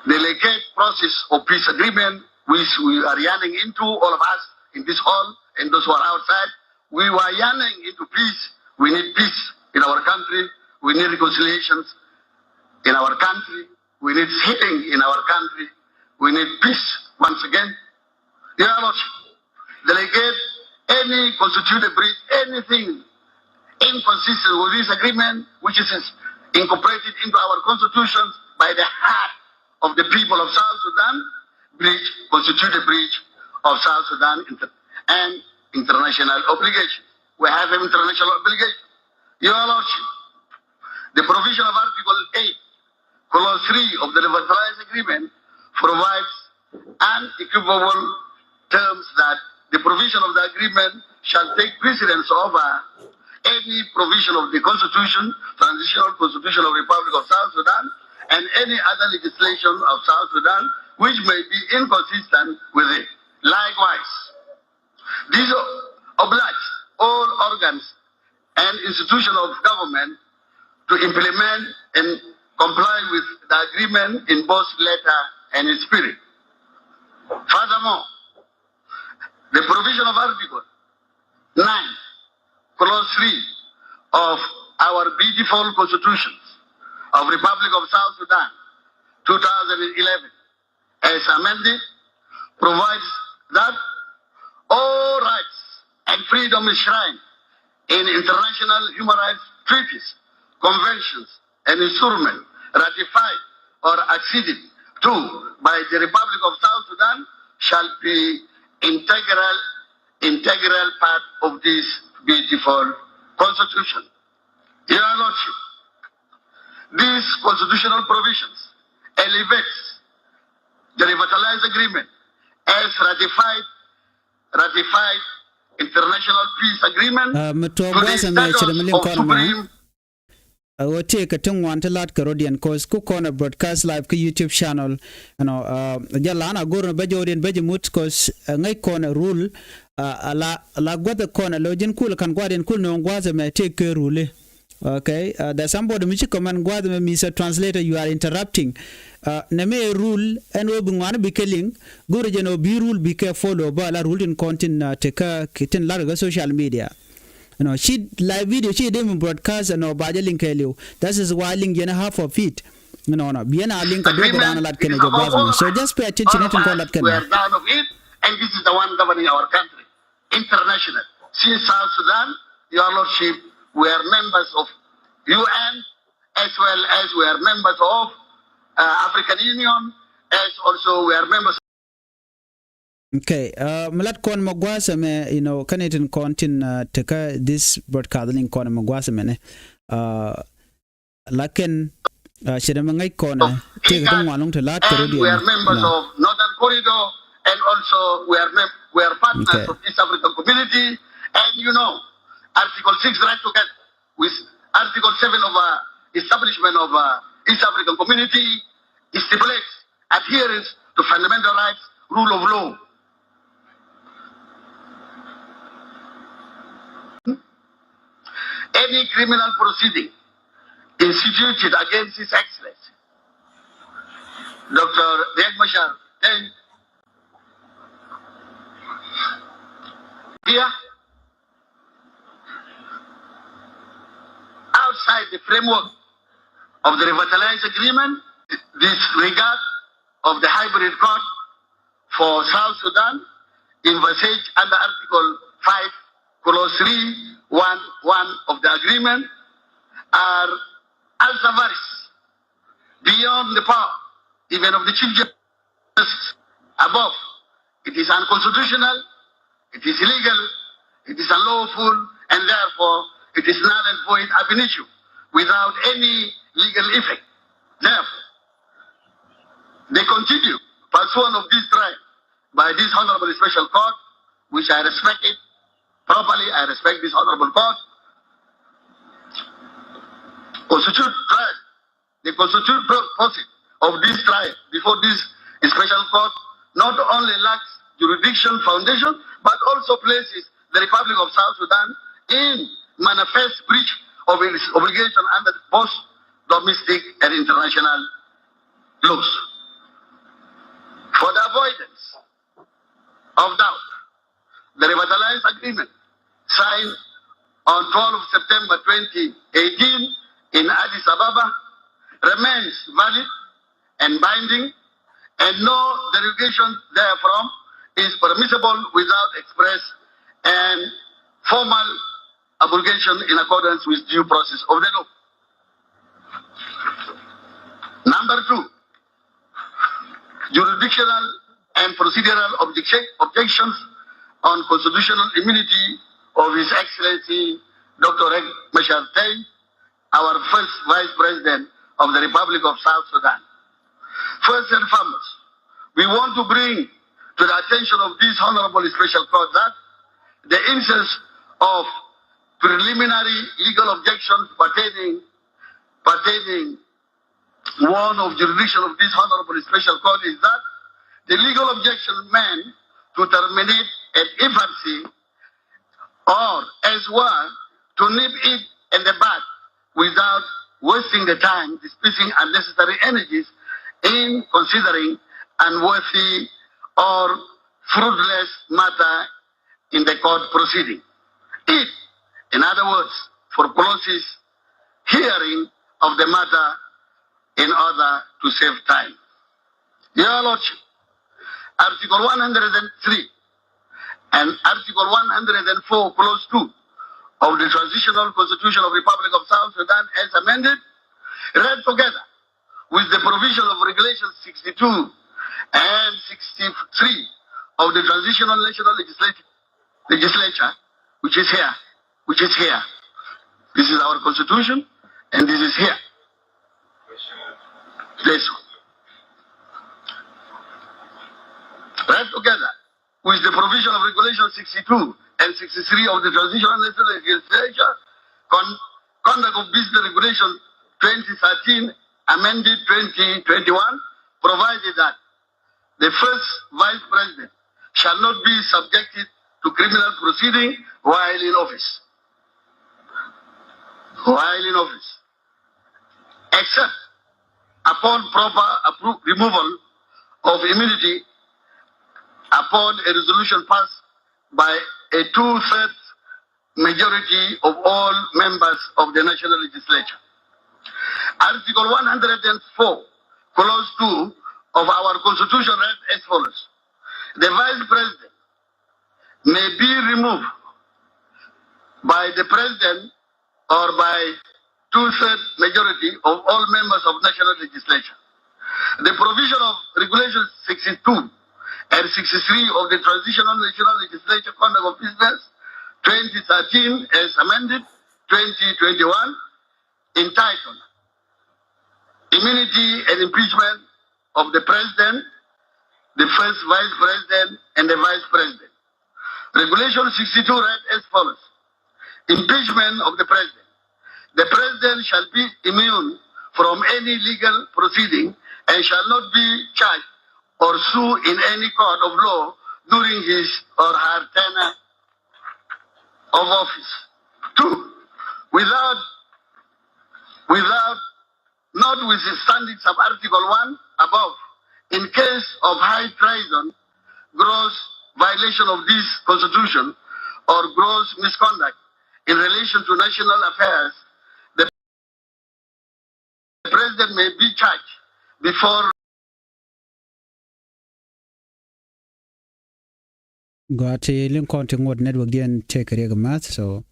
delicate process of peace agreement, which we are yearning into, all of us in this hall and those who are outside. We were yearning into peace. We need peace in our country. We need reconciliations in our country. We need healing in our country. We need peace once again. Your Lordship, delegate any constituted breach, anything inconsistent with this agreement, which is incorporated into our constitutions by the heart of the people of South Sudan, breach, constituted breach of South Sudan inter- and international obligations. We have international obligations. Your Lordship, the provision of Article eight, Clause three of the Revitalized Agreement provides unequivocal terms that the provision of the agreement shall take precedence over any provision of the Constitution, Transitional Constitution of Republic of South Sudan, and any other legislation of South Sudan which may be inconsistent with it. Likewise, this obliges all organs and institutions of government to implement and comply with the agreement in both letter and in spirit. Furthermore, The provision of Article nine, Clause three of our beautiful Constitution of Republic of South Sudan, two thousand eleven, as amended, provides that all rights and freedom enshrined in international human rights treaties, conventions, and instruments ratified or acceded to by the Republic of South Sudan shall be integral, integral part of this beautiful Constitution. Your Lordship, these constitutional provisions elevates the revitalized agreement as ratified, ratified international peace agreement. Uh, mi tuɔɔk gua̱a̱th ɛmɛ cɛ dɛ mi liŋ kɔn ɛmɛ. Ɣöö tëëkɛ ti ŋuan ti la̱t kɛ rɔ̱diɛn, cause ku kɔn ɛ broadcast live kä YouTube channel. Ɛnɔ, uh, jɛ la̱a̱n a go̱r ni bä jɔwdiɛn bä jɛ mut, cause, uh, ŋäc kɔn ɛ rule, uh, a la, a la gua̱th ɛ kɔn ɛ lo̱ ji̱n kul ka̱n gua̱diɛn kul ni ɣöö gua̱a̱th ɛmɛ tëëkɛ rule. Okay, uh, there's somebody mi ci comment gua̱a̱th ɛmɛ, Mister Translator, you are interrupting. Uh, nɛ mi ɛ rule ɛn ɣöö bi ŋuan bi kɛ liŋ, go̱r jɛ ni ɣöö bi rule bi kɛ follow, bä la rule tin kɔn tin, uh, tekä tin la̱t kɛ social media. You know, ci live video ci dee mi broadcast, you know, ba jɛ liŋ kɛɛliw. That is why liŋ jɛn half of it. You know, no, biɛn a liŋ kɛ duɔth dan lat kɛnɛ jɛ gua̱th mi. So just pay attention ni tin kɔn lat kɛnɛ. We are done of it, and this is the one governing our country. International. Since South Sudan, your lordship, we are members of U N, as well as we are members of, uh, African Union, as also we are members. Okay, uh, mi lat kɔn mɛ gua̱a̱th ɛmɛ, you know, kɛn itin kɔn tin, uh, tekä this broadcast liŋ kɔn mɛ gua̱a̱th ɛmɛ nɛ. Uh, lakin, uh, cɛ dɛ mɛ ŋäc kɔn ɛ tëëkɛ ti ŋuan lɔŋ ti la̱t kɛ rɔ̱diɛn. We are members of Northern Corridor, and also we are mem-, we are partners of East African Community, and you know, Article six, right to get with Article seven of, uh, establishment of, uh, East African Community stipulates adherence to fundamental rights, rule of law. Any criminal proceeding instituted against His Excellency Doctor Riek Machar Teny here outside the framework of the revitalized agreement, disregard of the hybrid court for South Sudan envisaged under Article five, Clause three one one of the agreement are ultra vires beyond the power even of the Chief Justice above. It is unconstitutional, it is illegal, it is unlawful, and therefore it is null and void ab initio without any legal effect. Therefore, they continue pursuant of this trial by this Honorable Special Court, which I respect it properly. I respect this Honorable Court. Constitute trial The constitute pro-, process of this trial before this special court not only lacks jurisdiction foundation, but also places the Republic of South Sudan in manifest breach of its obligation under both domestic and international laws. For the avoidance of doubt, the revitalized agreement signed on twelfth September twenty eighteen in Addis Ababa remains valid and binding, and no derogation therefrom is permissible without express and formal abrogation in accordance with due process of the law. Number two, jurisdictional and procedural objection, objections on constitutional immunity of His Excellency Doctor Riek Machar Teny, our first Vice President of the Republic of South Sudan. First and foremost, we want to bring to the attention of this Honorable Special Court that the instance of preliminary legal objections pertaining, pertaining one of jurisdiction of this Honorable Special Court is that the legal objection meant to terminate an infancy or as well to nip it in the bud without wasting the time, dispensing unnecessary energies in considering unworthy or fruitless matter in the court proceeding. It, in other words, forecloses hearing of the matter in order to save time. Your Lordship, Article one hundred and three and Article one hundred and four, Clause two of the Transitional Constitution of Republic of South Sudan as amended, read together with the provision of Regulation sixty-two and sixty-three of the Transitional National Legislative Legislature, which is here, which is here. This is our constitution, and this is here. This one. Read together with the provision of Regulation sixty-two and sixty-three of the Transitional National Legislature, con-, Conduct of Business Regulation twenty thirteen, amended twenty twenty-one, provided that the first vice president shall not be subjected to criminal proceeding while in office. While in office, except upon proper appro-, removal of immunity upon a resolution passed by a two-thirds majority of all members of the National Legislature. Article one hundred and four, Clause two of our Constitution read as follows. The Vice President may be removed by the President or by two-thirds majority of all members of National Legislature. The provision of Regulation sixty-two and sixty-three of the Transitional National Legislature Conduct of Business twenty thirteen as amended twenty twenty-one entitled Immunity and Impeachment of the President, the First Vice President, and the Vice President. Regulation sixty-two read as follows. Impeachment of the President. The President shall be immune from any legal proceeding and shall not be charged or sued in any court of law during his or her tenure of office. Two, without, without, notwithstanding sub-article one above, in case of high treason, gross violation of this constitution, or gross misconduct in relation to national affairs, the President may be charged before. Gɔaa, ti liŋ kɔn ti ŋot network diɛn tëë kɛ riɛk math, so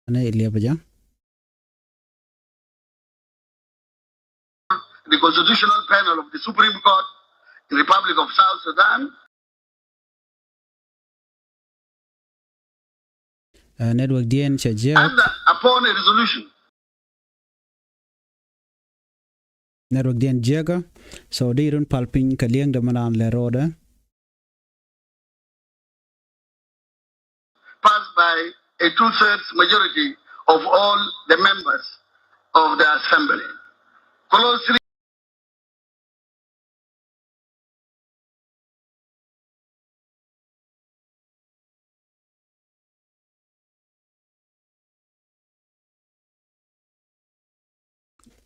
ane liɛpɛ jɛ. The Constitutional Panel of the Supreme Court in Republic of South Sudan. Uh, network diɛn cɛ jiɛk. Under, upon a resolution. Network diɛn jiɛkä, so di run pal piny kɛ liɛŋ dɛ mɛ naan lɛ ro̱dɛ. Passed by a two-thirds majority of all the members of the Assembly. Clause three.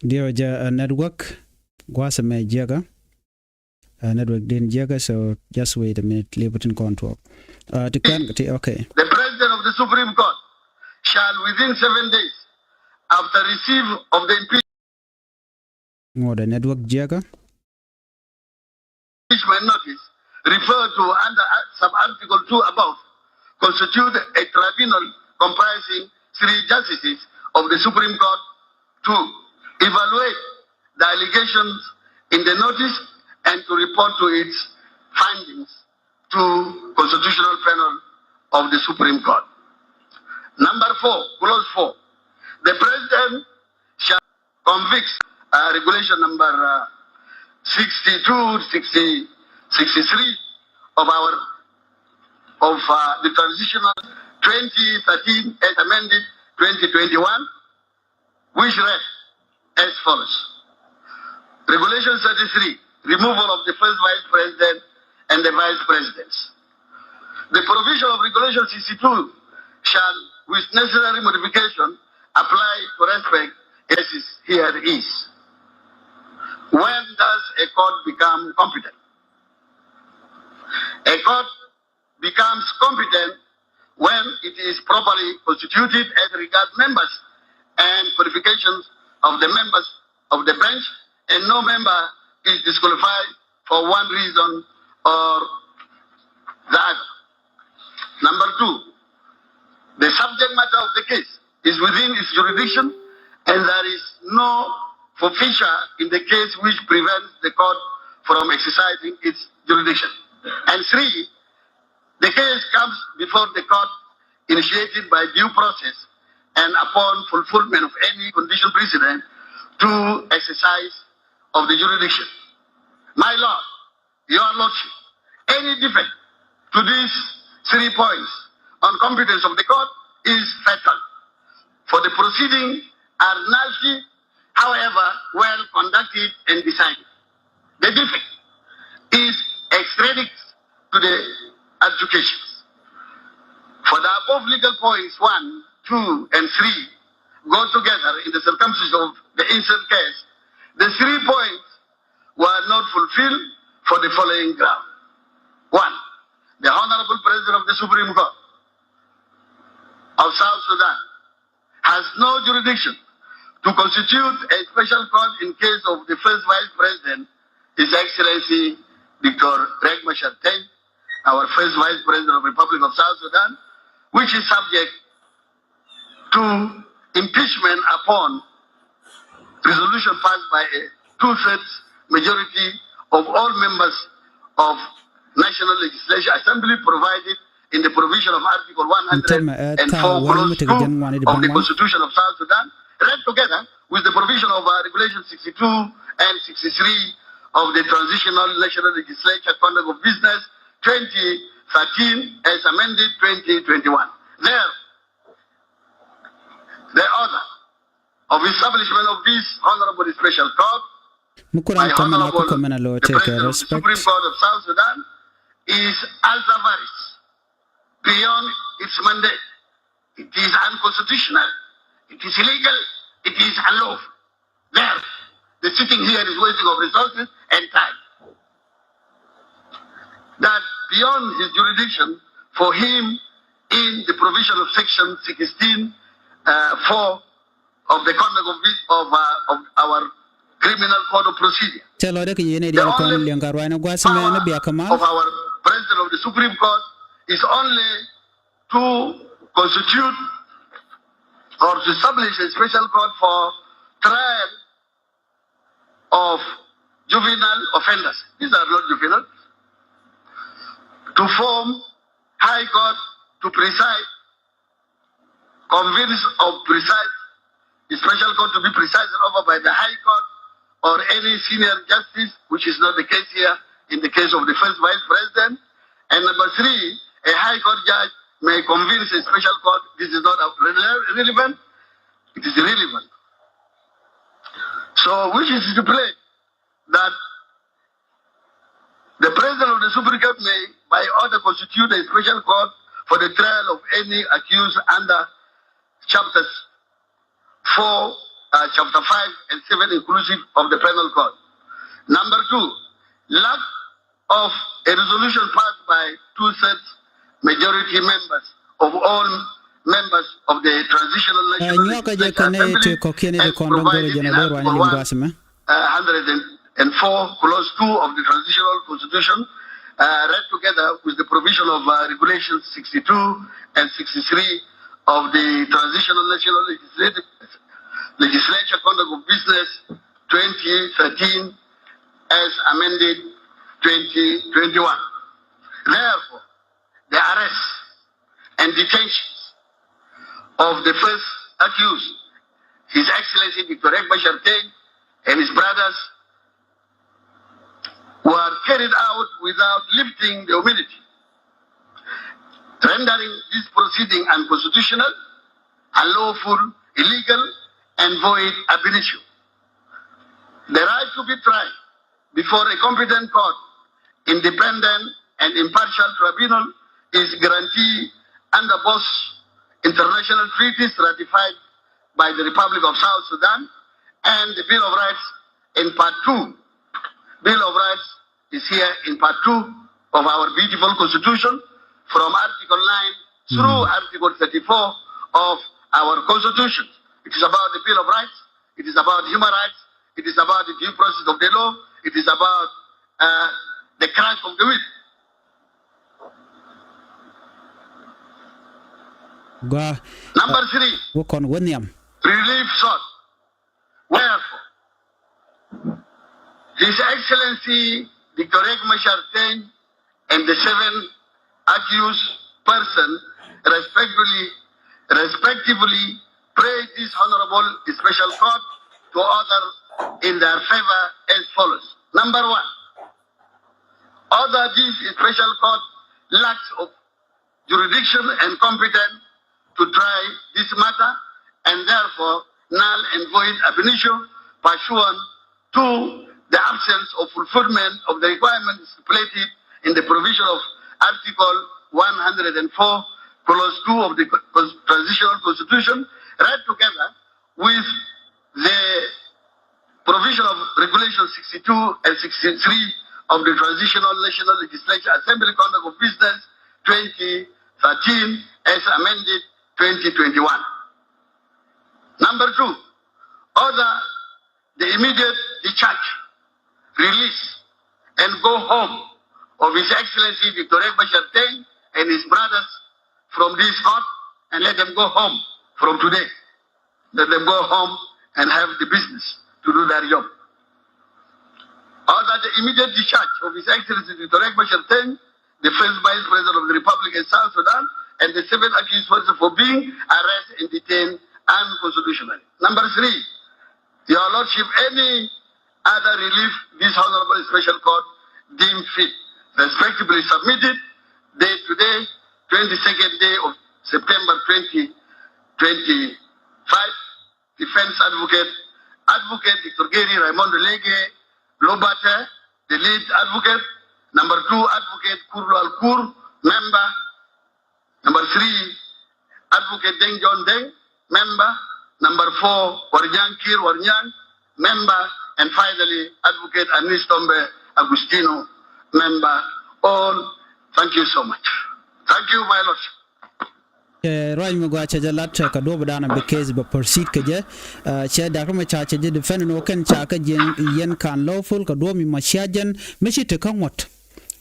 Diɛ jɛ, uh, network gua̱a̱th mɛ jiɛkä. Uh, network din jiɛkä, so just wait a minute. Liɛpɛ tin kɔn tuɔɔk. Uh, ti kɛn ti, okay. The President of the Supreme Court shall within seven days after receive of the impeachment. Ŋuɔdɛ network jiɛkä. Impeachment notice referred to under sub-article two above constitute a tribunal comprising three justices of the Supreme Court to evaluate the allegations in the notice and to report to its findings to Constitutional Panel of the Supreme Court. Number four, clause four. The President shall convicts, uh, regulation number, uh, sixty-two, sixty, sixty-three of our, of, uh, the transitional twenty thirteen as amended twenty twenty-one, which read as follows. Regulation thirty-three, removal of the first vice president and the vice presidents. The provision of Regulation sixty-two shall, with necessary modification, apply to respect as is here is. When does a court become competent? A court becomes competent when it is properly constituted as regards members and qualifications of the members of the bench, and no member is disqualified for one reason or the other. Number two, the subject matter of the case is within its jurisdiction, and there is no forfeiture in the case which prevents the court from exercising its jurisdiction. And three, the case comes before the court initiated by due process and upon fulfillment of any condition precedent to exercise of the jurisdiction. My Lord, Your Lordship, any defect to these three points on competence of the court is fatal. For the proceeding are nicely, however, well conducted and decided. The defect is extrinsic to the adjudications. For the above legal points one, two, and three go together in the circumstances of the instant case. The three points were not fulfilled for the following ground. One, the Honorable President of the Supreme Court of South Sudan has no jurisdiction to constitute a special court in case of the first Vice President, His Excellency Doctor Riek Machar Teny, our first Vice President of Republic of South Sudan, which is subject to impeachment upon resolution passed by a two-thirds majority of all members of National Legislature Assembly provided in the provision of Article one hundred and four, clause two of the Constitution of South Sudan, read together with the provision of uh, Regulation sixty-two and sixty-three of the Transitional National Legislature Conduct of Business twenty thirteen as amended twenty twenty-one. There, the order of establishment of this Honorable Special Court by Honorable the President of the Supreme Court of South Sudan is ultra vires, beyond its mandate. It is unconstitutional. It is illegal. It is unlawful. There, the sitting here is wasting of resources and time. That beyond his jurisdiction for him in the provision of section sixteen, uh, four of the conduct of, this, of, uh, of our criminal code of procedure. Cɛ lɔcdɛ kɛ yɛn ɛ diaal kɔn liɛŋ ka ruacni gua̱a̱th mɛ ni bia kɛ mal. Of our President of the Supreme Court is only to constitute or to establish a special court for trial of juvenile offenders. These are not juvenile. To form High Court to preside, convince of preside, a special court to be presided over by the High Court or any senior justice, which is not the case here in the case of the first vice president. And number three, a High Court judge may convince a special court. This is not rele-, relevant. It is irrelevant. So, which is to play that the President of the Supreme Court may, by order, constitute a special court for the trial of any accused under chapters four, uh, chapter five and seven inclusive of the Penal Code. Number two, lack of a resolution passed by two-thirds majority members of all members of the Transitional National Legislature Assembly as provided in Article one, uh, hundred and four, clause two of the Transitional Constitution, uh, read together with the provision of, uh, Regulation sixty-two and sixty-three of the Transitional National Legislative Legislature Conduct of Business twenty thirteen as amended twenty twenty-one. Therefore, the arrests and detentions of the first accused, His Excellency Doctor Riek Machar Teny and his brothers, were carried out without lifting the immunity, rendering this proceeding unconstitutional, unlawful, illegal, and void ab initio. The right to be tried before a competent court, independent and impartial tribunal is guaranteed under both international treaties ratified by the Republic of South Sudan and the Bill of Rights in Part two. Bill of Rights is here in Part two of our beautiful Constitution, from Article nine through Article thirty-four of our Constitution. It is about the Bill of Rights. It is about human rights. It is about the due process of the law. It is about uh, the crash of the wheat. Gua. Number three. Wä kɔn wä nhiam. Relief sought. Wherefore, His Excellency Doctor Riek Machar Teny and the seven accused person respectively, respectively pray this Honorable Special Court to order in their favor as follows. Number one, order this Special Court lacks of jurisdiction and competence to try this matter, and therefore null and void ab initio pursuant to the absence of fulfillment of the requirements stipulated in the provision of Article one hundred and four, Clause two of the Cons-, Transitional Constitution, read together with the provision of Regulation sixty-two and sixty-three of the Transitional National Legislature Assembly Conduct of Business twenty thirteen as amended twenty twenty-one. Number two, order the immediate discharge, release, and go home of His Excellency Doctor Riek Machar Teny and his brothers from this court, and let them go home from today. Let them go home and have the business to do their job. Order the immediate discharge of His Excellency Doctor Riek Machar Teny, the first Vice President of the Republic of South Sudan, and the seven accused persons for being arrested and detained unconstitutionally. Number three, Your Lordship, any other relief this Honorable Special Court deem fit, respectively submitted, date today, twenty-second day of September twenty twenty-five. Defense Advocate, Advocate Doctor Gary Raymond Lege Lobate, the lead advocate. Number two, Advocate Kur Lual Kur, member. Number three, Advocate Deng John Deng, member. Number four, Warnyang Kir Warnyang, member. And finally, Advocate Anis Tombe Agustino, member. All, thank you so much. Thank you, my lordship. Cɛ ruac mi gua cɛ jɛ lat kɛ duɔ̱p dan bi case bɛ proceed kɛ jɛ. Cɛ Doctor Machar cɛ jɛ defend ni wä kɛn ca kɛ jiɛn yɛn kan lawful kɛ duɔ̱p mi ma cia jɛn mi ci te kä ŋuɔ̱t.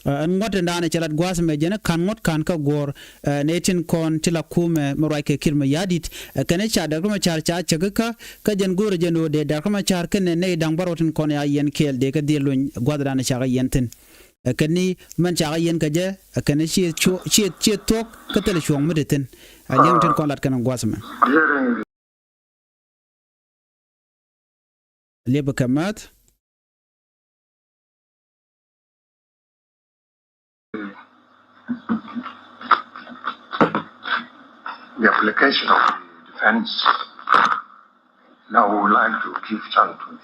Ɛn ŋuɔ̱t in dan cɛ lat gua̱a̱th mɛ jɛn kan ŋuɔ̱t kan kä guɔ̱ɔ̱r. Nɛ tin kɔn ti la kumɛ mi ruac kɛ Kiir Mayardit. Kɛn ca Doctor Machar ca cɛ kä kä jɛn go̱o̱rɛ jɛn wä dee Doctor Machar kɛn nɛ nɛy da̱ŋ bärɔw tin kɔn ya yɛn kɛɛl dee kɛ dhiel luny gua̱a̱th dan ca kɛ yɛn thi̱n. Ɛ kɛn ni mɛn cakɛ yɛn kɛ jɛ ɛ kɛn ni ciɛ thuɔ̱k kä thilɛ cuɔ̱ŋ mi ti thi̱n. Ɛ liɛŋ tin kɔn lat kɛn gua̱th mɛ. Liɛpɛ kɛ määth. The application of the defense. Now we would like to give chance to the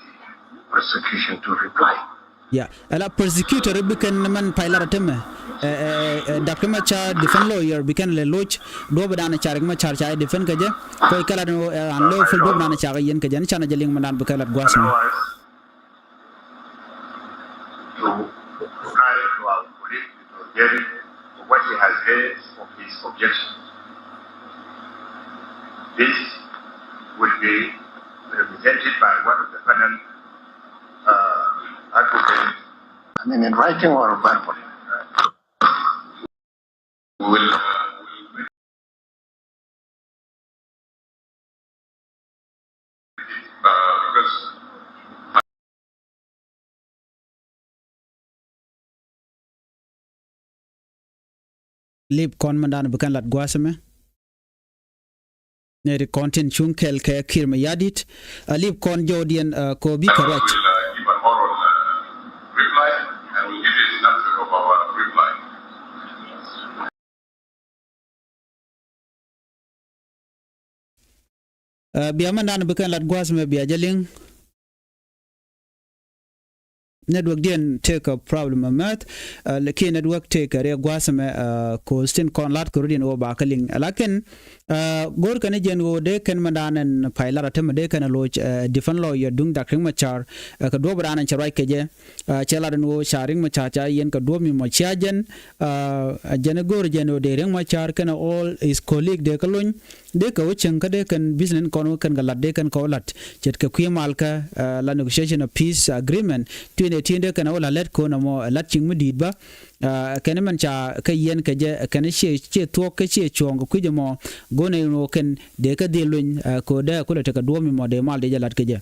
prosecution to reply. Yeah, ala prosecutor bi kɛn mɛn pay lat a temɛ. Doctor Machar defense lawyer bi kɛn lɛ loc duɔ̱p dan car Machar ca defense kɛ jɛ. Kɔc kɛ lat an lawful duɔ̱p dan ca kɛ yɛn kɛ jɛ ni canɛ jɛ liŋ mɛn dan bi kɛ lat gua̱th mɛ. To reply to our colleague Doctor Gary for what he has raised of his objection. This will be represented by one of the panel, uh, advocates. I mean, in writing or verbally? We will, uh, Lip kɔn mɛn dan bi kɛn lat gua̱a̱th mɛ. Nɛ ri kɔn tin cuŋ kɛl kɛ Kiir Mayardit. A lip kɔn jɔwdiɛn kɔ bi kɛ ruac. Bia mɛn dan bi kɛn lat gua̱a̱th mɛ bia jɛ liŋ. Network diɛn tëëkɛ problem ɛmɛth. Kiɛ network tëëkɛ riɛk gua̱a̱th ɛmɛ, ko̱o̱th tin kɔn la̱t kɛ rɔ̱diɛn ɣöö ba kä liŋ. Lakin go̱o̱rkɛ ni jɛn ɣöö dee kɛn mɛndan ɛn pay lat a tämɛ dee kɛn a loc, defend lawyer duŋ Dak Riek Machar, kɛ duɔ̱ɔ̱p raan ɛn cɛ ruac kɛ jɛ. Cɛ lat ɛn ɣöö ca Riek Machar ca yɛn kɛ duɔ̱ɔ̱p mi mɔ cia jɛn. Jɛn ɛ go̱o̱r jɛn ɣöö dee Riek Machar kɛnɛ all his colleague dee kä lony. Dee kɛ wä cieŋ kä dee kɛn business kɔn wä kɛn kɛ lat dee kɛn kɛ wä lat ce̱tkɛ kui̱ mal kä la negotiation of peace agreement. Tui̱n ɛ ti̱n dee kɛn wä la lɛt ko̱n ɛmɔ ɛ lat cieŋ mi di̱i̱t bä. Kɛn mɛn ca kä yɛn kɛ jɛ kɛn ciɛ ciɛ thuɔ̱k kä ciɛ cuɔ̱ɔ̱ŋ kɛ kui̱c ɛmɔ. Go̱o̱n ɛ yɛn wä kɛn dee kä dhil luny kɛ wä dee kulɛ tekɛ duɔ̱ɔ̱m ɛmɔ dee mal dee jɛ lat kɛ jɛ.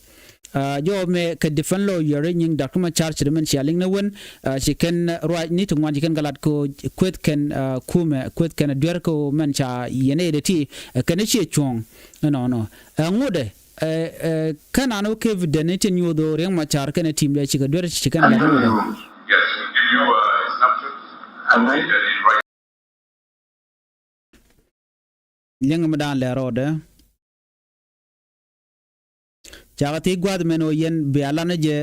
Jɔw mɛ kɛ defend lawyer nyiŋ Dak Riek Machar ci dee mɛn cia liŋ ni wen. Ci kɛn ruac ni ti ŋuan ci kɛn kɛ lat kɛ kueth kɛn kumɛ kueth kɛn duer kɛ mɛn ca yɛn ɛ dee ti kɛn ciɛ cuɔ̱ɔ̱ŋ. Ɛnɔnɔ ɛ ŋut ɛ kä nan wä kɛ evident ni tin nyuɔth ɣöö Riek Machar kɛn ɛ team dee ci kɛ duer ci kɛn lat ni wen. Liɛŋ mi dan lɛ rɔɔdɛ. Cakɛ thiec gua̱a̱th mɛn ɣöö yɛn bia lan jɛ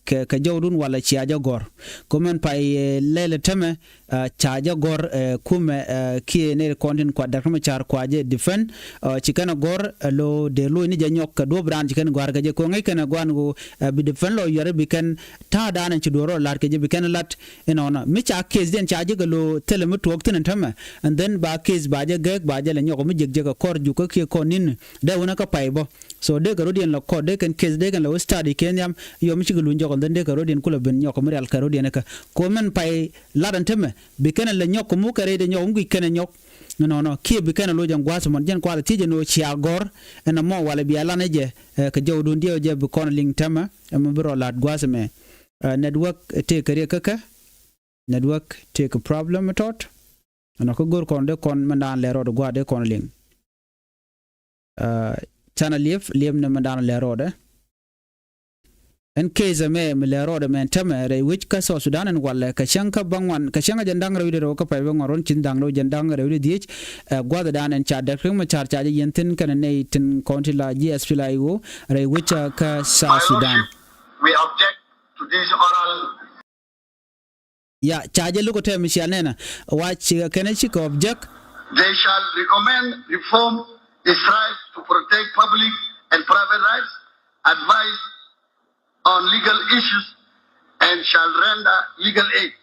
kɛ jɔwdun walɛ cia jɛ gɔ̱r. Kä mɛn pay lɛl tämɛ ca jɛ gɔ̱r kumɛ kiɛ nɛy kɔn tin kua Dak Riek Machar kua jɛ defend. Ci kɛn ɛ gɔ̱r ɛ lo̱ dee lo̱c ni jɛ nyɔk kɛ duɔ̱p raan ci kɛn gɔ̱a̱r kɛ jɛ ko̱ ŋäc kɛn ɛ gua̱a̱n ɣöö bi defend lawyer bi kɛn ta̱a̱ daanɛ ci duɔ̱ɔ̱r rɔ la̱t kɛ jɛ bi kɛn lat. Inɔnɔ mi ca case diɛn ca jek ɛ lo̱ thilɛ mi tuɔɔk thi̱n ɛ tämɛ. And then ba case ba jɛ gɛɛk ba jɛ lɛ nyɔk mi jek jek ɛ kɔr juk kä kiɛ kɔr ni̱n dee wunä kä pay bä. So dee kɛ rɔ̱diɛn lɛ kɔr dee kɛn case dee kɛn lɛ wä study kɛ nhiam. Yɔ mi cikɛ luny jɔk and then dee kɛ rɔ̱diɛn kulɛ ben nyɔk mi rial kɛ rɔ̱diɛn kä ko̱ mɛn pay lat ɛn tämɛ. Bi kɛn lɛ nyɔk kɛ muk kɛ rɛy dee nyɔk mi guic kɛn ɛ nyɔk. Inɔnɔ kiɛ bi kɛn ɛ lo̱c ɛn gua̱a̱th ɛmɔn jɛn kuath ɛ thiec ɛn ɣöö cia gɔ̱r ɛn ɛmɔ walɛ bia lan ɛ jɛ kɛ jɔwdun diɛw jɛ bi kɔn liŋ tämɛ. Ɛmɔ bi rɔ la̱t gua̱a̱th ɛmɛ. Network tëëkɛ riɛk kä kä. Network tëëkɛ problem tɔt. Ɛnɔ kä go̱r kɔn dee kɔn mɛn daan lɛ rɔɔdɛ gua̱a̱th dee kɔn liŋ. Canɛ liep liep ni mɛn daan lɛ rɔɔdɛ. Ɛn case ɛmɛ mi lɛ rɔɔdɛ mɛn tämɛ rɛy wec kä South Sudan ɛn walɛ kɛ cäŋ kä bäŋuan kɛ cäŋ kä jɛn da̱ŋ rɛw i̱ dee rɛw kä pay bäŋuan ruɔ̱n cin da̱ŋ rɛw jɛn da̱ŋ rɛw i̱ dee dhiec. Ɛ gua̱a̱th dan ɛn ca Dr. Riek Machar ca jɛ yɛn thi̱n kɛnɛ nɛy tin kɔn ti la G S P L I O rɛy wec kä South Sudan. We object to this oral. Ya ca jɛ luk tɛm cia nɛnɛ wa ci kɛnɛ ci kɛ object. They shall recommend reform, strive to protect public and private rights, advise on legal issues, and shall render legal aid.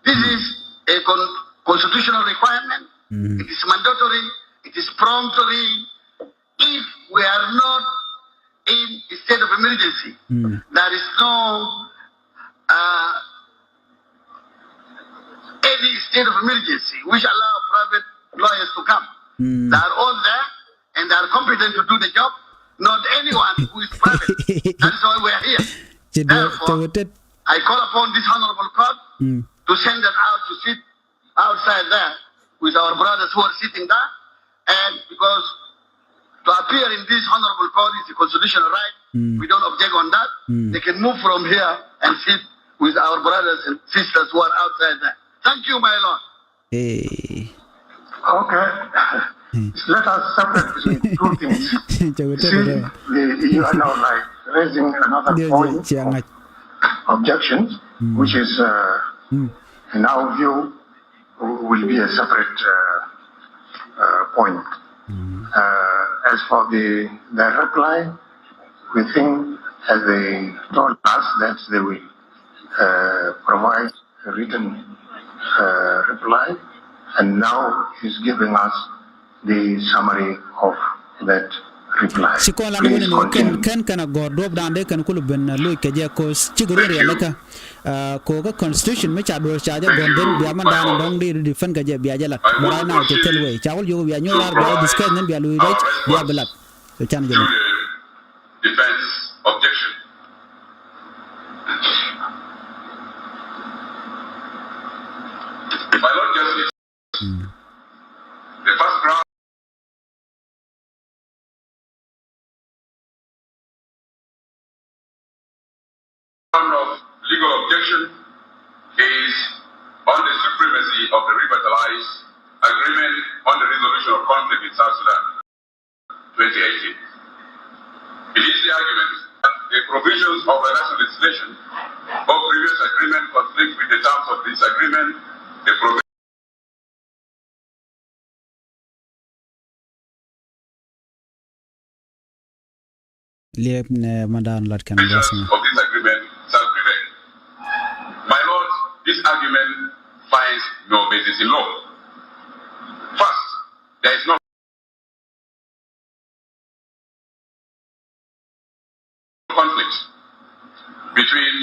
This is a con- constitutional requirement. It is mandatory. It is peremptory. If we are not in a state of emergency, there is no uh, any state of emergency which allow private lawyers to come. They are all there and they are competent to do the job. Not anyone who is private. That is why we are here. Therefore, I call upon this honorable court to send them out to sit outside there with our brothers who are sitting there. And because to appear in this honorable court is a constitutional right, we don't object on that. They can move from here and sit with our brothers and sisters who are outside there. Thank you, my lord. Hey. Okay. Let us separate between two things. See, the, you are now, like, raising another point of objections, which is, uh, in our view, will be a separate, uh, uh, point. Uh, as for the, the reply, we think, as they told us, that they will, uh, provide a written, uh, reply, and now he's giving us the summary of that reply. Ci kɔn lan wini ni kɛn kɛn kɛn a gɔr duɔp dan de kɛn kulu ben loc kɛ jɛ kos ci gurun riɛl kä. Kokä constitution mi ca duɔr ca jɛ gɔn ben bia man dan dɔŋ di ri defend kɛ jɛ bia jɛ lat. But right now cɛ thil wei ca wul yogo bia nyuɔr bia discuss nin bia lui rɛc bia bi lat. So can jɛ lat. Defense objection. My Lord Justice, the first ground of legal objection is on the supremacy of the revitalized agreement on the resolution of conflict in South Sudan, twenty eighteen. It is the argument that The provisions of a national legislation or previous agreement conflict with the terms of this agreement, the provision Liep nɛ mɛ daan lat kɛn bɔs mɛ. Of this agreement shall prevail. My lord, this argument finds no basis in law. First, there is no conflict between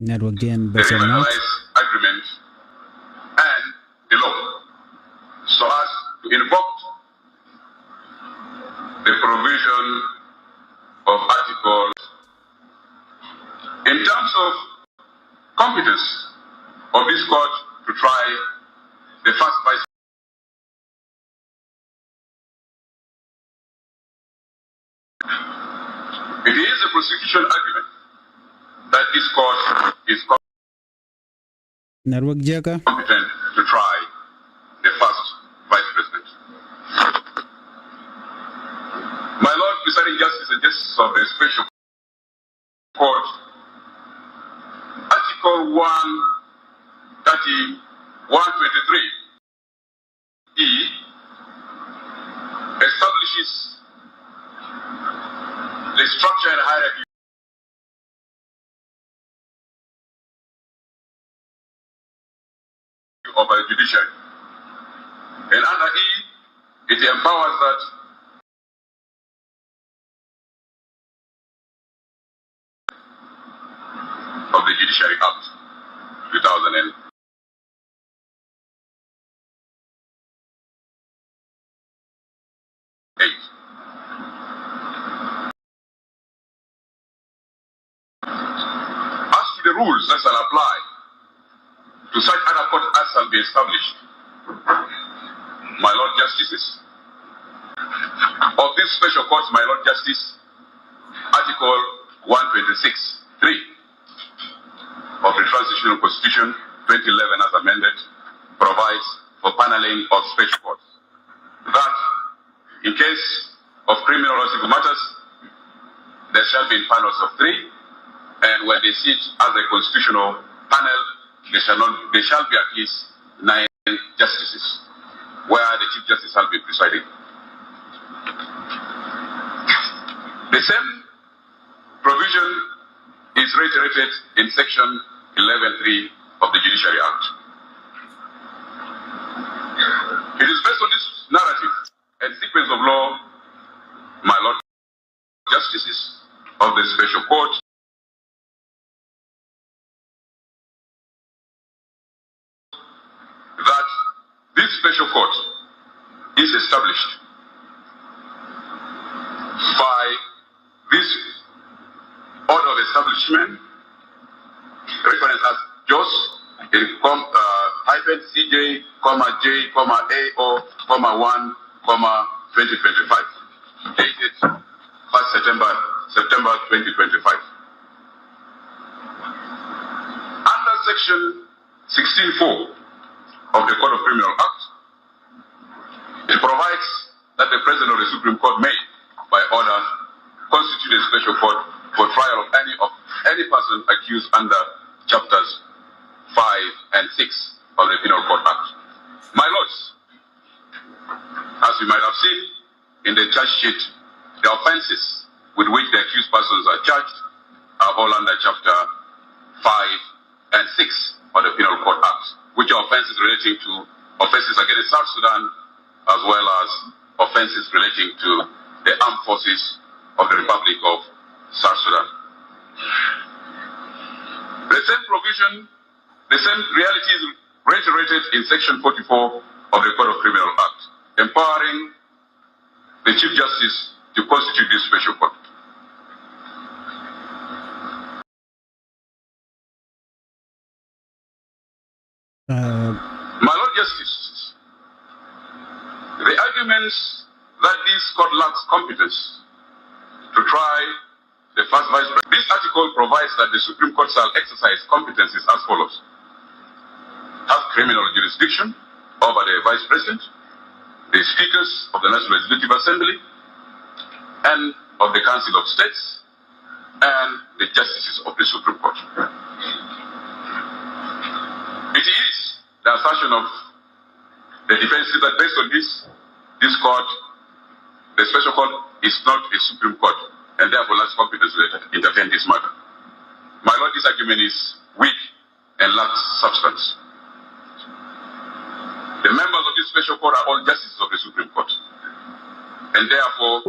Network diɛn bɛ cɛ ŋɔt. Agreement and the law so as to invoke the provision of Article. In terms of competence of this court to try the first vice It is a prosecution argument that this court is com- Network jeka. Competent to try the first vice president. My lord, presiding justice and justice of the special court, Article one thirty, one twenty-three E establishes the structure and hierarchy of a judiciary. And under E, it empowers that of the Judiciary Act two thousand and eight. As to the rules that shall apply to such other court as shall be established, my Lord Justices, of this special court, my Lord Justice, Article one twenty-six three of the Transitional Constitution twenty eleven as amended provides for paneling of special courts. That in case of criminal or civil matters, there shall be panels of three, and when they sit as a constitutional panel, they shall not, they shall be at least nine justices, where the Chief Justice shall be presiding. The same provision is reiterated in section eleven three of the Judiciary Act. It is based on this narrative and sequence of law, my Lord Justices of the Special Court, that this special court is established by this order of establishment, reference as Jos, in com, uh, hyphen C J, comma J, comma A O, comma one, comma twenty twenty-five, dated first September, September twenty twenty-five. Under section sixteen four of the Code of Criminal Act, it provides that the President of the Supreme Court may, by order, constitute a special court for trial of any of any person accused under chapters five and six of the Penal Code Act. My lords, as you might have seen in the charge sheet, the offences with which the accused persons are charged are all under chapter five and six of the Penal Code Act, which are offences relating to offences against South Sudan, as well as offences relating to the armed forces of the Republic of South Sudan. The same provision, the same reality is reiterated in section forty-four of the Code of Criminal Act, empowering the Chief Justice to constitute this special court. Uh, My Lord Justice, the arguments that this court lacks competence to try the first vice president. This article provides that the Supreme Court shall exercise competencies as follows: have criminal jurisdiction over the vice president, the speakers of the National Legislative Assembly and of the Council of States and the justices of the Supreme Court. It is the assertion of the defense that based on this, this court, the special court, is not a Supreme Court and therefore lacks competence to entertain this matter. My lord, this argument is weak and lacks substance. The members of this special court are all justices of the Supreme Court and therefore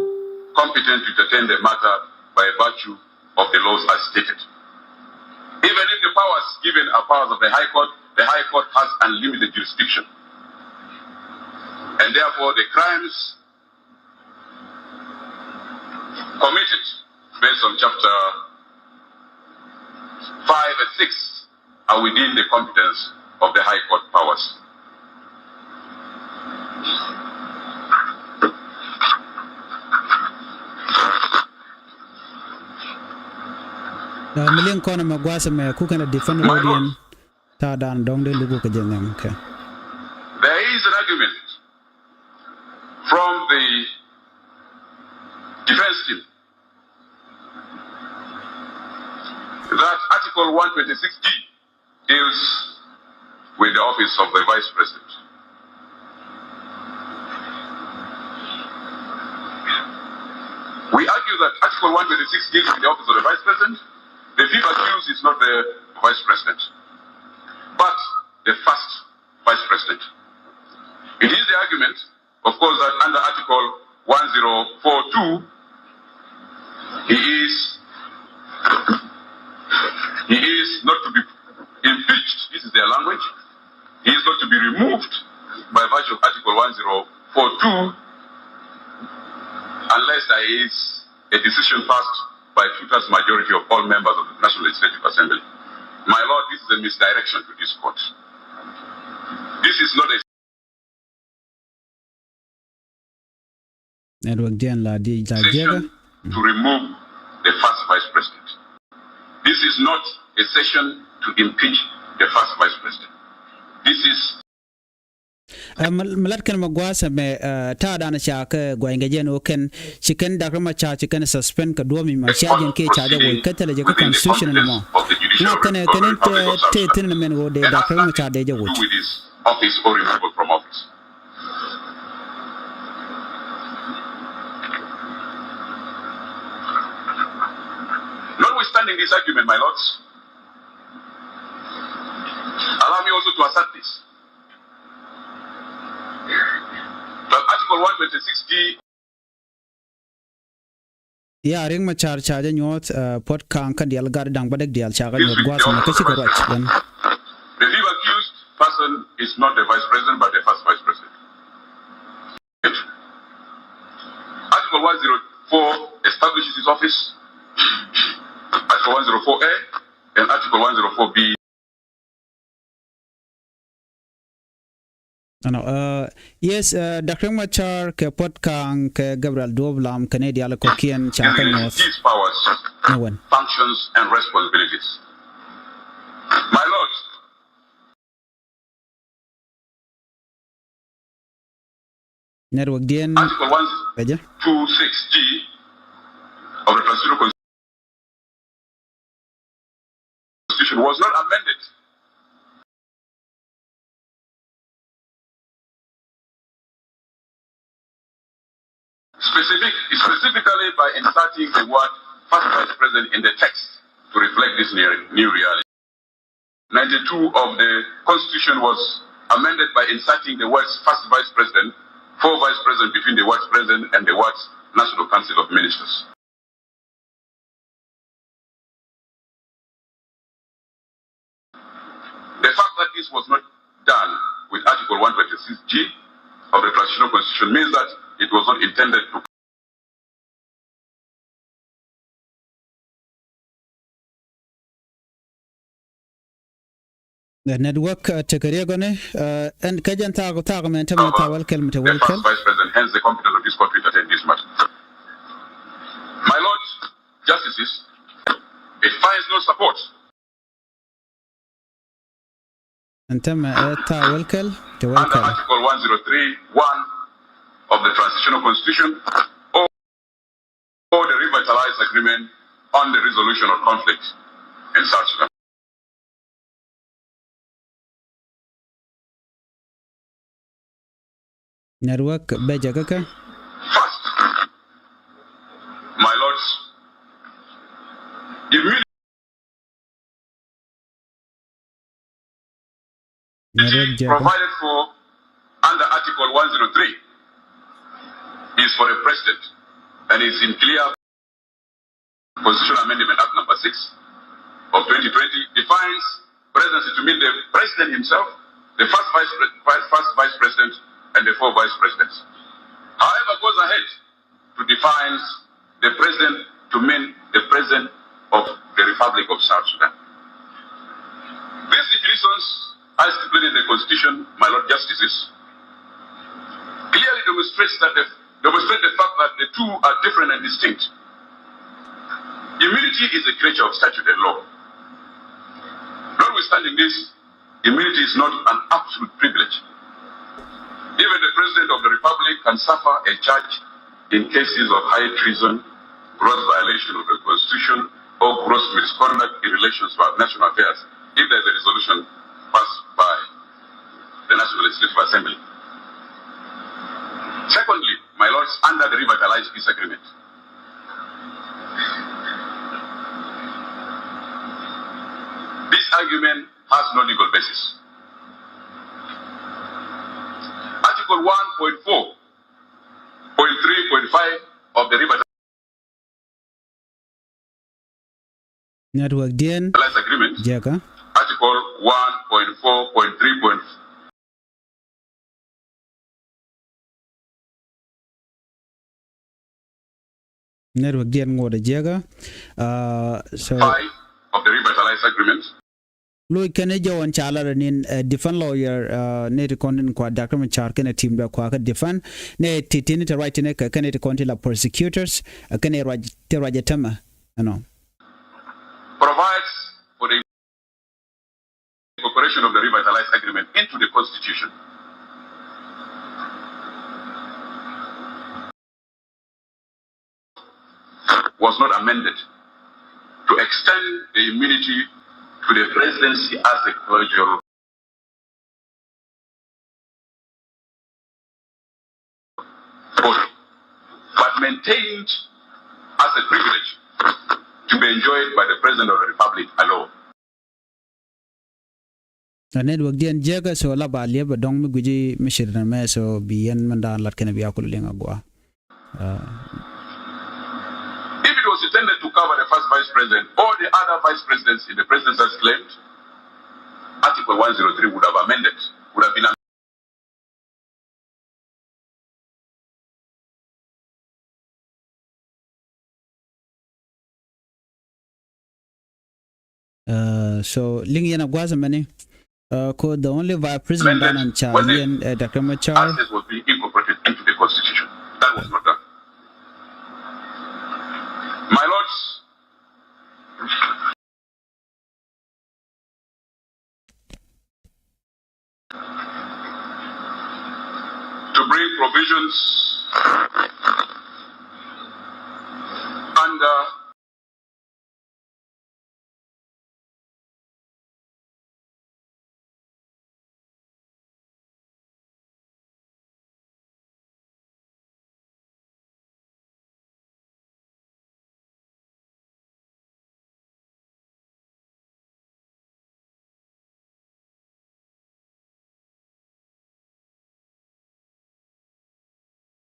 competent to entertain the matter by virtue of the laws as stated. Even if the powers given are powers of the High Court, the High Court has unlimited jurisdiction. And therefore the crimes committed based on chapter five and six are within the competence of the High Court powers. Mi liŋ kɔn ɛmɛ gua̱a̱th ɛmɛ ku kɛn a defend rɔ̱diɛn. Ta̱a̱ dan dɔ̱ŋ dee luk kɛ jɛ nhiam kɛ. There is an argument from the defense team that Article one twenty-six D deals with the office of the Vice President. We argue that Article one twenty-six deals with the office of the Vice President. The fifth accused is not the Vice President, but the first Vice President. It is the argument, of course, that under Article one zero four two, he is, he is not to be impeached. This is their language. He is not to be removed by virtue of Article one zero four two unless there is a decision passed by two-thirds majority of all members of the National Legislative Assembly. My lord, this is a misdirection to this court. This is not a Network diɛn la di la jiɛkä. Decision to remove the first Vice President. This is not a session to impeach the first Vice President. This is Ɛ, mi, mi lat kɛn mɛ gua̱a̱th ɛmɛ, ɛ, ta̱a̱ danɛ ca kɛ gua̱ny kɛ jɛn ɣöö kɛn ci kɛn Dak Riɛk Macar ci kɛn suspend kɛ duɔ̱ɔ̱p mi ma cia jɛn kiɛ ca jɛ woc kä thilɛ jɛ kä constitution ɛmɔ. Ŋa̱ kɛn ɛ kɛn in te, te thi̱n ɛmɛn ɣöö dee Dak Riɛk Macar dee jɛ woc. Office or removal from office. Notwithstanding this argument, my lords, allow me also to assert this, that Article one twenty-six D. Ya, Riɛk Macar ca jɛ nyuɔ̱th, ɛ, Puɔt Kaŋ kä diaal gat da̱ŋ bädäk diaal ca kɛ nyuɔ̱th gua̱a̱th ɛmɛ kä cikɛ ruac. The fifth accused person is not the Vice President, but the first Vice President. Article one zero four establishes his office. Article one zero four A and Article one zero four B. Ɛnɔ, ɛ, yes, ɛ, Dak Riɛk Macar kɛ Puɔt Kaŋ kɛ Gabriel Duɔp Lam kɛn i̱ diaal kɔ̱kiɛn ca kɛ nyuɔ̱th. These powers, functions and responsibilities. My lords, Network diɛn. Article one two six G of the Transitional Constitution was not amended specific, specifically by inserting the word First Vice President in the text to reflect this new, new reality. Ninety-two of the Constitution was amended by inserting the words First Vice President, for Vice President between the words President and the words National Council of Ministers. The fact that this was not done with Article one twenty-six G of the Transitional Constitution means that it was not intended to The network, ɛ, tekɛ riɛk ɔni, ɛ, ɛn kä jɛn thaak, thaak mɛn tämɛ thaak wɛl kɛl mi te wɛl kɛl. Vice President, hence the competence of this court to entertain this matter. My lords, justices, it finds no support. Ɛn tämɛ ɛ thaak wɛl kɛl, te wɛl kɛl. Under Article one zero three one of the transitional constitution or, or the revitalized agreement on the resolution of conflict in South Sudan. Network bɛ jɛ kä kä. First, my lords, immediately Network jɛ kä. Provided for under Article one zero three is for a president and is in clear Constitutional Amendment Act number six of twenty twenty defines presidency to mean the president himself, the first vice, pre- vice, first vice president, and the four vice presidents. However, goes ahead to define the president to mean the president of the Republic of South Sudan. These definitions, as stipulated in the Constitution, my Lord Justices, clearly demonstrates that the, demonstrate the fact that the two are different and distinct. Immunity is a creature of statute and law. Notwithstanding this, immunity is not an absolute privilege. Even the President of the Republic can suffer a charge in cases of high treason, gross violation of the Constitution, or gross misconduct in relation to our national affairs if there is a resolution passed by the National Legislative Assembly. Secondly, my lords, under the revitalized peace agreement, this argument has no legal basis. Article one point four point three point five of the revitalized Network diɛn agreement, jɛ kä. Article one point four point three point Network diɛn ŋot a jiäkä. Uh, so five of the revitalized agreement. Loc kɛn i̱ jɔwän ca lar nin, uh, defend lawyer, uh, nɛ ti kɔn tin kua Doctor Machar kɛnɛ team dɔ kua kä defend nɛ ti tin te ruac tin kɛ kɛnɛ ti kɔn ti la prosecutors, uh, kɛnɛ ruac ti ruac a tämɛ, you know. Provides for the incorporation of the revitalized agreement into the Constitution was not amended to extend the immunity to the presidency as a collegial body, but maintained as a privilege to be enjoyed by the President of the Republic alone. A network diɛn jiäkä, so la ba liɛp a dɔŋ mi guici mi cir nɛ mɛ, so bi yɛn mɛn daan lat kɛnɛ bi a kul liŋ a gua. Uh, if it was intended to cover the first vice president or the other vice presidents in the presidency as claimed, Article one zero three would have amended, would have been Uh, so liŋ yɛn a gua̱a̱th mɛni, uh, ko the only vice president dan an ca yɛn, uh, Doctor Machar. As it was being incorporated into the Constitution. That was not done. My lords, to bring provisions under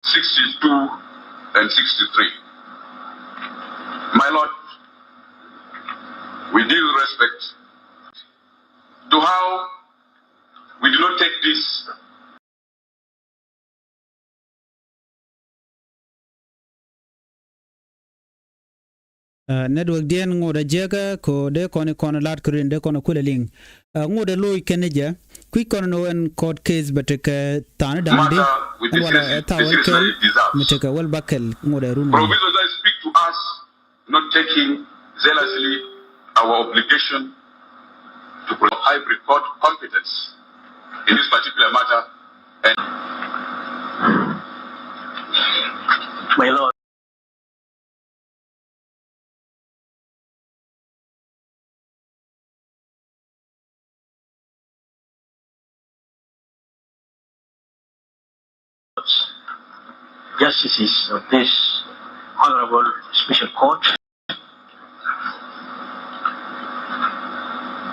sixty-two and sixty-three. My Lord, with due respect to how we do not take this Uh, network diɛn ŋot a jiäkä ko dee kɔn ikɔn lat kɛ rin dee kɔn a kulɛ liŋ. Uh, ŋot a loc kɛn jɛ kui̱c kɔn ni wɛn court case bɛ tekɛ tha̱a̱n da̱a̱n di ɛn walɛ tha̱a̱ wɛl kɛl mi tekɛ wɛl ba kɛl ŋot a run. Provisions that speak to us not taking zealously our obligation to pro- hybrid court competence in this particular matter. And My Lord. Justices of this Honorable Special Court,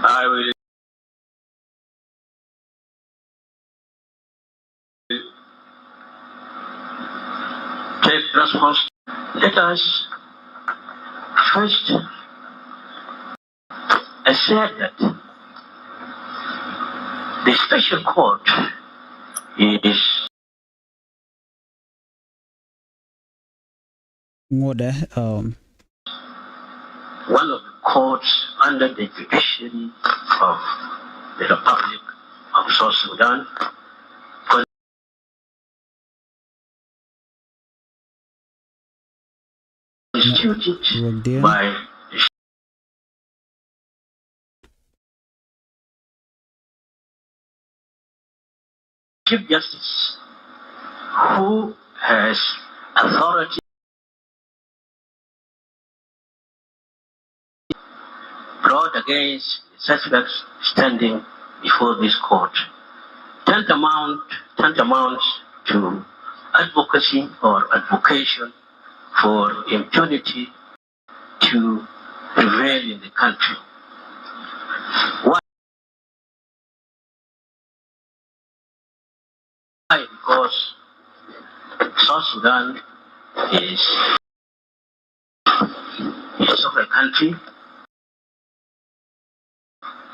I will take response. Let us first assert that the special court is ŋuɔ̱tdɛ, um, one of the courts under the judiciary of the Republic of South Sudan, constituted by the Chief Justice, who has authority brought against suspects standing before this court. Tantamount, tantamount to advocacy or advocation for impunity to prevail in the country. Why? Why? Because South Sudan is a sovereign country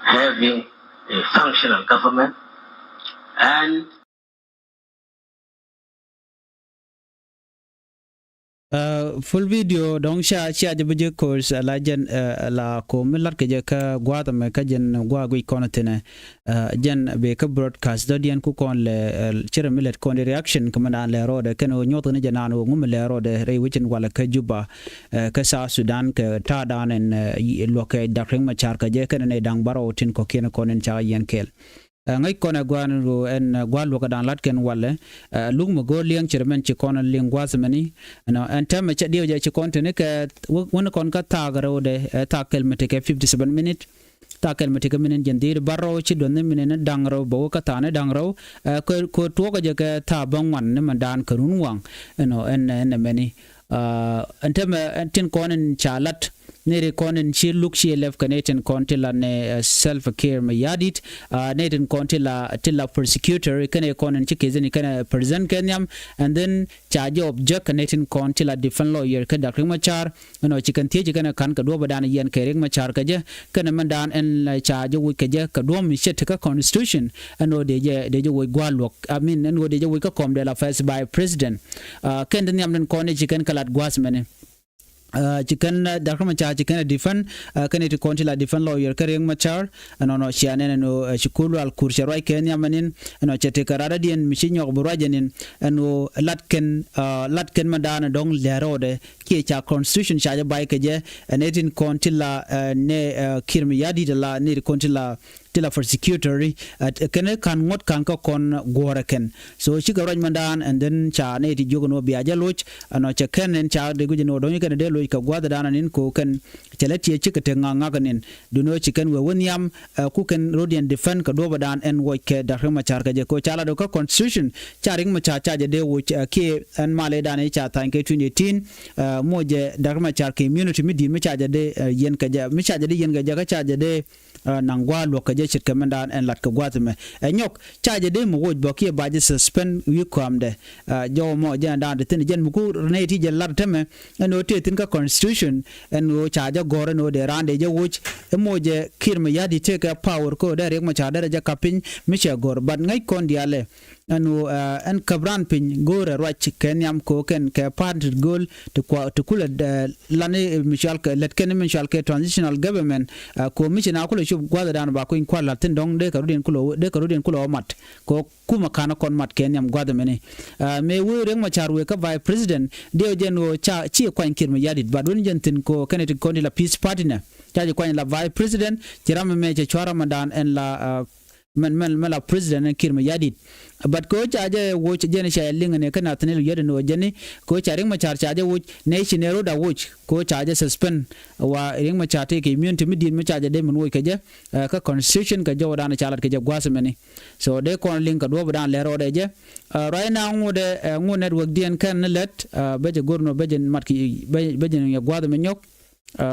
having a functional government and Uh, full video dɔ̱ŋ ca cia jɛ bi jɛ course, uh, la jɛn, uh, la ko mi lat kɛ jɛ kä gua̱a̱th ɛmɛ kä jɛn gua̱a̱ guic kɔn thinɛ. Uh, jɛn bɛ kä broadcast dɔ̱diɛn ku kɔn lɛ, uh, cirɛ mi lɛt kɔn di reaction kä mi daan lɛ rɔɔdɛ kɛn ɣöö nyuɔth ni jɛ naan ɣöö ŋu mi lɛ rɔɔdɛ rɛy wecin walɛ kä Juba, uh, kä South Sudan kɛ ta̱a̱ daan ɛn, uh, luɔk kɛ Dak Riek Machar kɛ jɛ kɛn nɛy da̱ŋ bärɔw tin kɔ̱kiɛn kɔn in ca yɛn kɛɛl. Ɛ, ŋäc kɔn ɛ gua̱a̱n ru ɛn, ɛ, gua̱a̱ luɔ̱k ɛ da̱a̱n la̱t kɛn walɛ. Ɛ, luk mi go̱o̱r liɛŋ cir mɛn ci kɔn ɛ liŋ gua̱a̱th mɛni. Ɛnɔ, ɛn tɛmɛ cɛ diɛw jɛ ci kɔn teni kɛ wä-, wän kɔn kä thaak rɛwdɛ, ɛ, thaak kɛl mi tekɛ fifty seven minute. Thaak kɛl mi tekɛ minute jɛn dhiir bärɔw ci duɔth ni minute ni da̱ŋ rɛw bɛ wä kä thaak ni da̱ŋ rɛw. Ɛ, kɛ, kɛ tuɔɔk jɛ kɛ thaak bä ŋuan ni mɛn da̱a̱n kɛ run waŋ. Ɛnɔ, ɛn, ɛn ɛmɛni. Ɛ, ɛn tɛmɛ, ɛn tin kɔn in ca la̱t. Nɛy ti kɔn in ci luk ci lɛp kɛ nɛy tin kɔn ti la nɛ, ɛ, Salva Kiir Mayardit, ɛ, nɛy tin kɔn ti la, ti la prosecutor, kɛnɛ kɔn in ci case ni kɛnɛ present kɛ nhiam, and then ca jɛ object kɛ nɛy tin kɔn ti la defense lawyer kɛ Dak Riek Machar, ɛnɔ ci kɛn thiec kɛnɛ ka̱n kɛ duɔ̱ɔ̱p dan yɛn kɛ Riek Machar kɛ jɛ, kɛnɛ mɛn dan ɛn la ca jɛ wuc kɛ jɛ kɛ duɔ̱ɔ̱p mi cɛ ti kä constitution, ɛnɔ dee jɛ, dee jɛ wuc gua̱a̱ luɔ̱k, I mean, ɛnɔ dee jɛ wuc kä kɔm dee la first vice president. Ɛ, kɛn ti nhiam tin kɔn in ci kɛn kɛ lat gua̱a̱th mɛni. Ɛ, ci kɛn, ɛ, Dak Riek Machar ci kɛn ɛ defend, ɛ, kɛn iti kɔn ti la defend lawyer kä Riek Machar, ɛnɔnɔ cia nɛn ɛn ɣöö, ɛ, ci kul lual kur cɛ ruac kɛ nhiam ɛnin, ɛnɔ cɛ tekɛ radadiɛn mi ci nyɔk bi ruac ɛnin, ɛn ɣöö lat kɛn, ɛ, lat kɛn mɛn daanɛ dɔ̱ŋ lɛr rɔɔdɛ, kiɛ ca constitution ca jɛ bay kɛ jɛ, ɛn ɛ tin kɔn ti la, ɛ, nɛ, ɛ, Kiir Mayardit la, nɛ ti kɔn ti la, ti la prosecutor, ɛ, kɛn ɛ ka̱n ŋuɔ̱t ka̱n kä kɔn guɔ̱ɔ̱rɛ kɛn. So cikɛ ruac mɛn daan, and then ca nɛ ti jiök ɛn ɣöö bia jɛ loc, ɛnɔ cɛ kɛn ɛn ca dee guic ɛn ɣöö dɔ̱ŋ kɛn ɛ dee loc kɛ gua̱a̱th daan ɛn in ko kɛn cɛ lɛ tiee cikɛ tek ŋa̱k ŋa̱k ɛn in. Duundɛ ɣöö ci kɛn wee wä nhiam, ɛ, ku kɛn rɔ̱diɛn defend kɛ duɔ̱ɔ̱pɛ daan ɛn wuɔc kɛ Dak Riek Machar kɛ jɛ. Kɛ ɣöö ca lat ɣöö kä constitution, ca Riek Machar ca jɛ dee wuɔc, ɛ, kiɛ ɛn malɛ daan ɛ ca tha̱a̱ny kɛ twenty eighteen, ɛ, muɔ jɛ Dak Riek Machar kɛ immunity mi di̱i̱t mi ca jɛ dee, ɛ, yɛn kɛ jɛ, mi ca jɛ dee yɛn kɛ jɛ kä ca jɛ dee, ɛ, naŋ gua̱a̱ luɔ̱k kɛ jɛ ce̱tkɛ mɛn daan ɛn lat kɛ gua̱a̱th ɛmɛ. Ɛ nyɔk, ca jɛ dee mi woc bä kiɛ ba jɛ suspend wi̱i̱ kɔamdɛ. Ɛ, jɔw mɔ jɛn daan ti thi̱n jɛn mi ku nɛy ti jɛ lat tɛmɛ, ɛn ɣöö tëë thi̱n kä constitution, ɛn ɣöö ca jɛ gɔ̱r ɛn ɣöö dee raan dee jɛ woc, ɛ moc ɛ Kiir Mayardit tëëkɛ power kɛ ɣöö dee Riek Machar derɛ jɛ kap piny mi cɛ gɔ̱r. But ŋäc kɔn diaalɛ, ɛn ɣöö, ɛ, ɛn käp raan piny go̱o̱rɛ ruac kɛ nhiam kɛ ɣöö kɛn kɛ party go̱o̱l ti kua, ti kulɛ, ɛ, lani mi cual kɛ, lät kɛn mi cual kɛ transitional government, ɛ, kɛ ɣöö mi ci na kulɛ cop gua̱thdan ba kuny kua̱r la̱t thi̱n dɔ̱ŋ dee kɛ rɔ̱diɛn kulɛ, dee kɛ rɔ̱diɛn kulɛ wä mat. Kɛ ɣöö kumɛ ka̱n kɔn mat kɛ nhiam gua̱th mɛni. Ɛ, mëë wee Riek Machar wee kä vice president, diɛw jɛn ɣöö ca, ci kuany Kiir Mayardit, but wen jɛn thi̱n kɛ ɣöö kɛn ti kɔn ti la peace party nɛ. Ca jɛ kuany la vice president, ci ram ɛmɛ cɛ cua̱r ram ɛ daan ɛn la, ɛ, mɛn mɛn mɛn la president ɛn Kiir Mayardit. But kɛ ɣöö ca jɛ woc jɛn ca jɛ liŋ ni kä Nathaniel Oyet ni ɣöö jɛn ni kɛ ɣöö ca Riek Machar ca jɛ woc nɛ ci nɛ ro̱d a woc kɛ ɣöö ca jɛ suspend. Wa Riek Machar tëëkɛ immunity mi di̱i̱t mi ca jɛ dee min woc kɛ jɛ kä constitution kɛ jɔwdan ca lat kɛ jɛ gua̱a̱th mɛni. So dee kɔn liŋ kɛ duɔ̱ɔ̱pdan lɛr rɔɔdɛ jɛ. Right now ŋot ɛ ŋot network diɛn kɛn ni lɛt bä jɛ go̱r nɔ bä jɛ mat ki bä jɛ ni gua̱a̱th mi nyɔk.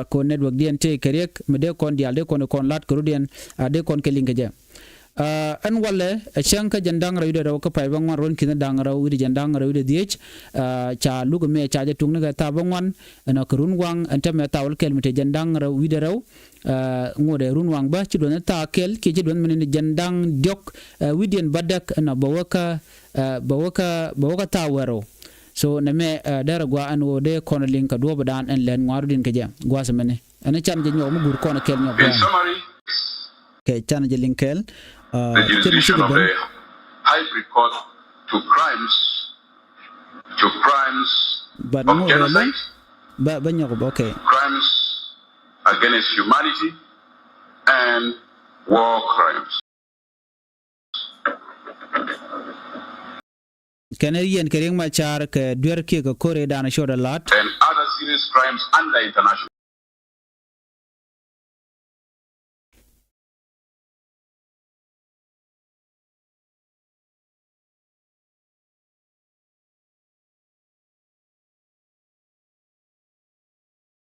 Ko network diɛn tëë kɛ Riek mi dee kɔn diaal dee kɔn kɔn lat kɛ rut diɛn dee kɔn kɛ liŋ kɛ jɛ. Ɛn walɛ ɛ cäŋ kä jɛn da̱ŋ rɛw wi̱cdɛ rɛw kä pay bä ŋuan ruɔ̱n ki̱n da̱ŋ rɛw wi̱cdɛ jɛn da̱ŋ rɛw wi̱cdɛ dhiec. Ca luk mɛ ca jɛ tuŋ ni kɛ thaap bä ŋuan ɛn ɔ kɛ run waŋ ɛn tämɛ thaap wä kɛl mi tëë jɛn da̱ŋ rɛw wi̱cdɛ rɛw. Ŋot ɛ run waŋ bä ci duɔ̱n thaap kɛl kiɛ ci duɔ̱n mi ni jɛn da̱ŋ diɔ̱k wi̱cdiɛn bädäk ɛn ɔ bä wä kä bä wä kä bä wä kä thaap wä rɛw. So nɛ mɛ dɛrɛ gua̱a̱ ɛn ɣöö dee kɔn liŋ kɛ duɔ̱ɔ̱pdan ɛn lɛn ŋua̱r rut diɛn kɛ jɛ gua̱a̱th mɛni ɛn can jɛ nyɔk mi guur kɔn kɛl nyɔk gua̱a̱th. Kɛ can jɛ liŋ kɛl. Cɛ mi cikɛ ben. Hybrid court to crimes to crimes but of genocide. Bä bä nyɔk bä okay. Crimes against humanity and war crimes. Kɛn ɛ yɛn kɛ Riek Machar kɛ duer kiɛ kɛ ko̱r ëëdan cot ɛ la̱t. And other serious crimes under international.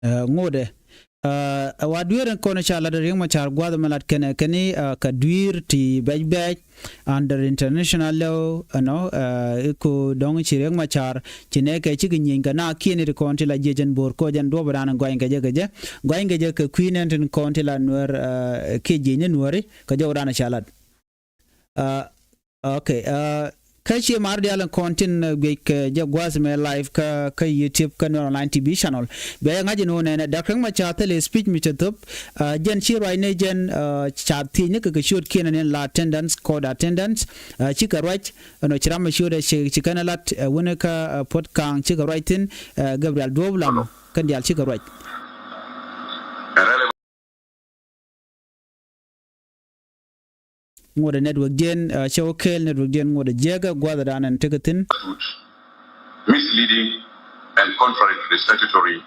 Ŋotdɛ ɛ wa dueer in kɔn ca lat Riek Machar gua̱th mɛ lat kɛnɛ kɛni kɛ dui̱i̱r ti bɛc bɛc under international law ɛnɔ. Iko dɔŋ ci Riek Machar ci nɛ kɛ cikɛ nyieny kɛ na kiɛn it kɔn ti la jiec ɛn bo̱o̱r koc ɛn duɔ̱p ran in gɔany kɛ jɛ kɛ jɛ gɔany kɛ jɛ kɛ kui̱n ɛn tin kɔn ti la nuɛr kiɛ jiec ni nuɛri kɛ jɔw ran ca lat. Okay. Kä cie mar dial in kɔn tin guic kɛ jɛ gua̱th mɛ live kä kä YouTube kä Nuer Online T V channel. Bia yɛ ŋa̱c in wä nɛnɛ Dak Riek Machar thil speech mi cɛ thop. Jɛn ci ruac ni jɛn ca thiec ni kɛ kɛ ciöt kiɛn ni la attendance, court attendance. Ci kɛ ruac ɛn ɔ ci ram mi ciöt ɛ ci kɛn lat wun kä Puɔt Kaŋ ci kɛ ruac thin. Gabriel Duɔp Lam kɛn dial ci kɛ ruac. Ŋuɔ̱t ɛ network diɛn cɛ wä kɛɛl network diɛn ŋuɔ̱t ɛ jiɛkɛ gua̱thɛ dan ɛn tekɛ thi̱n. Misleading and contrary to the statutory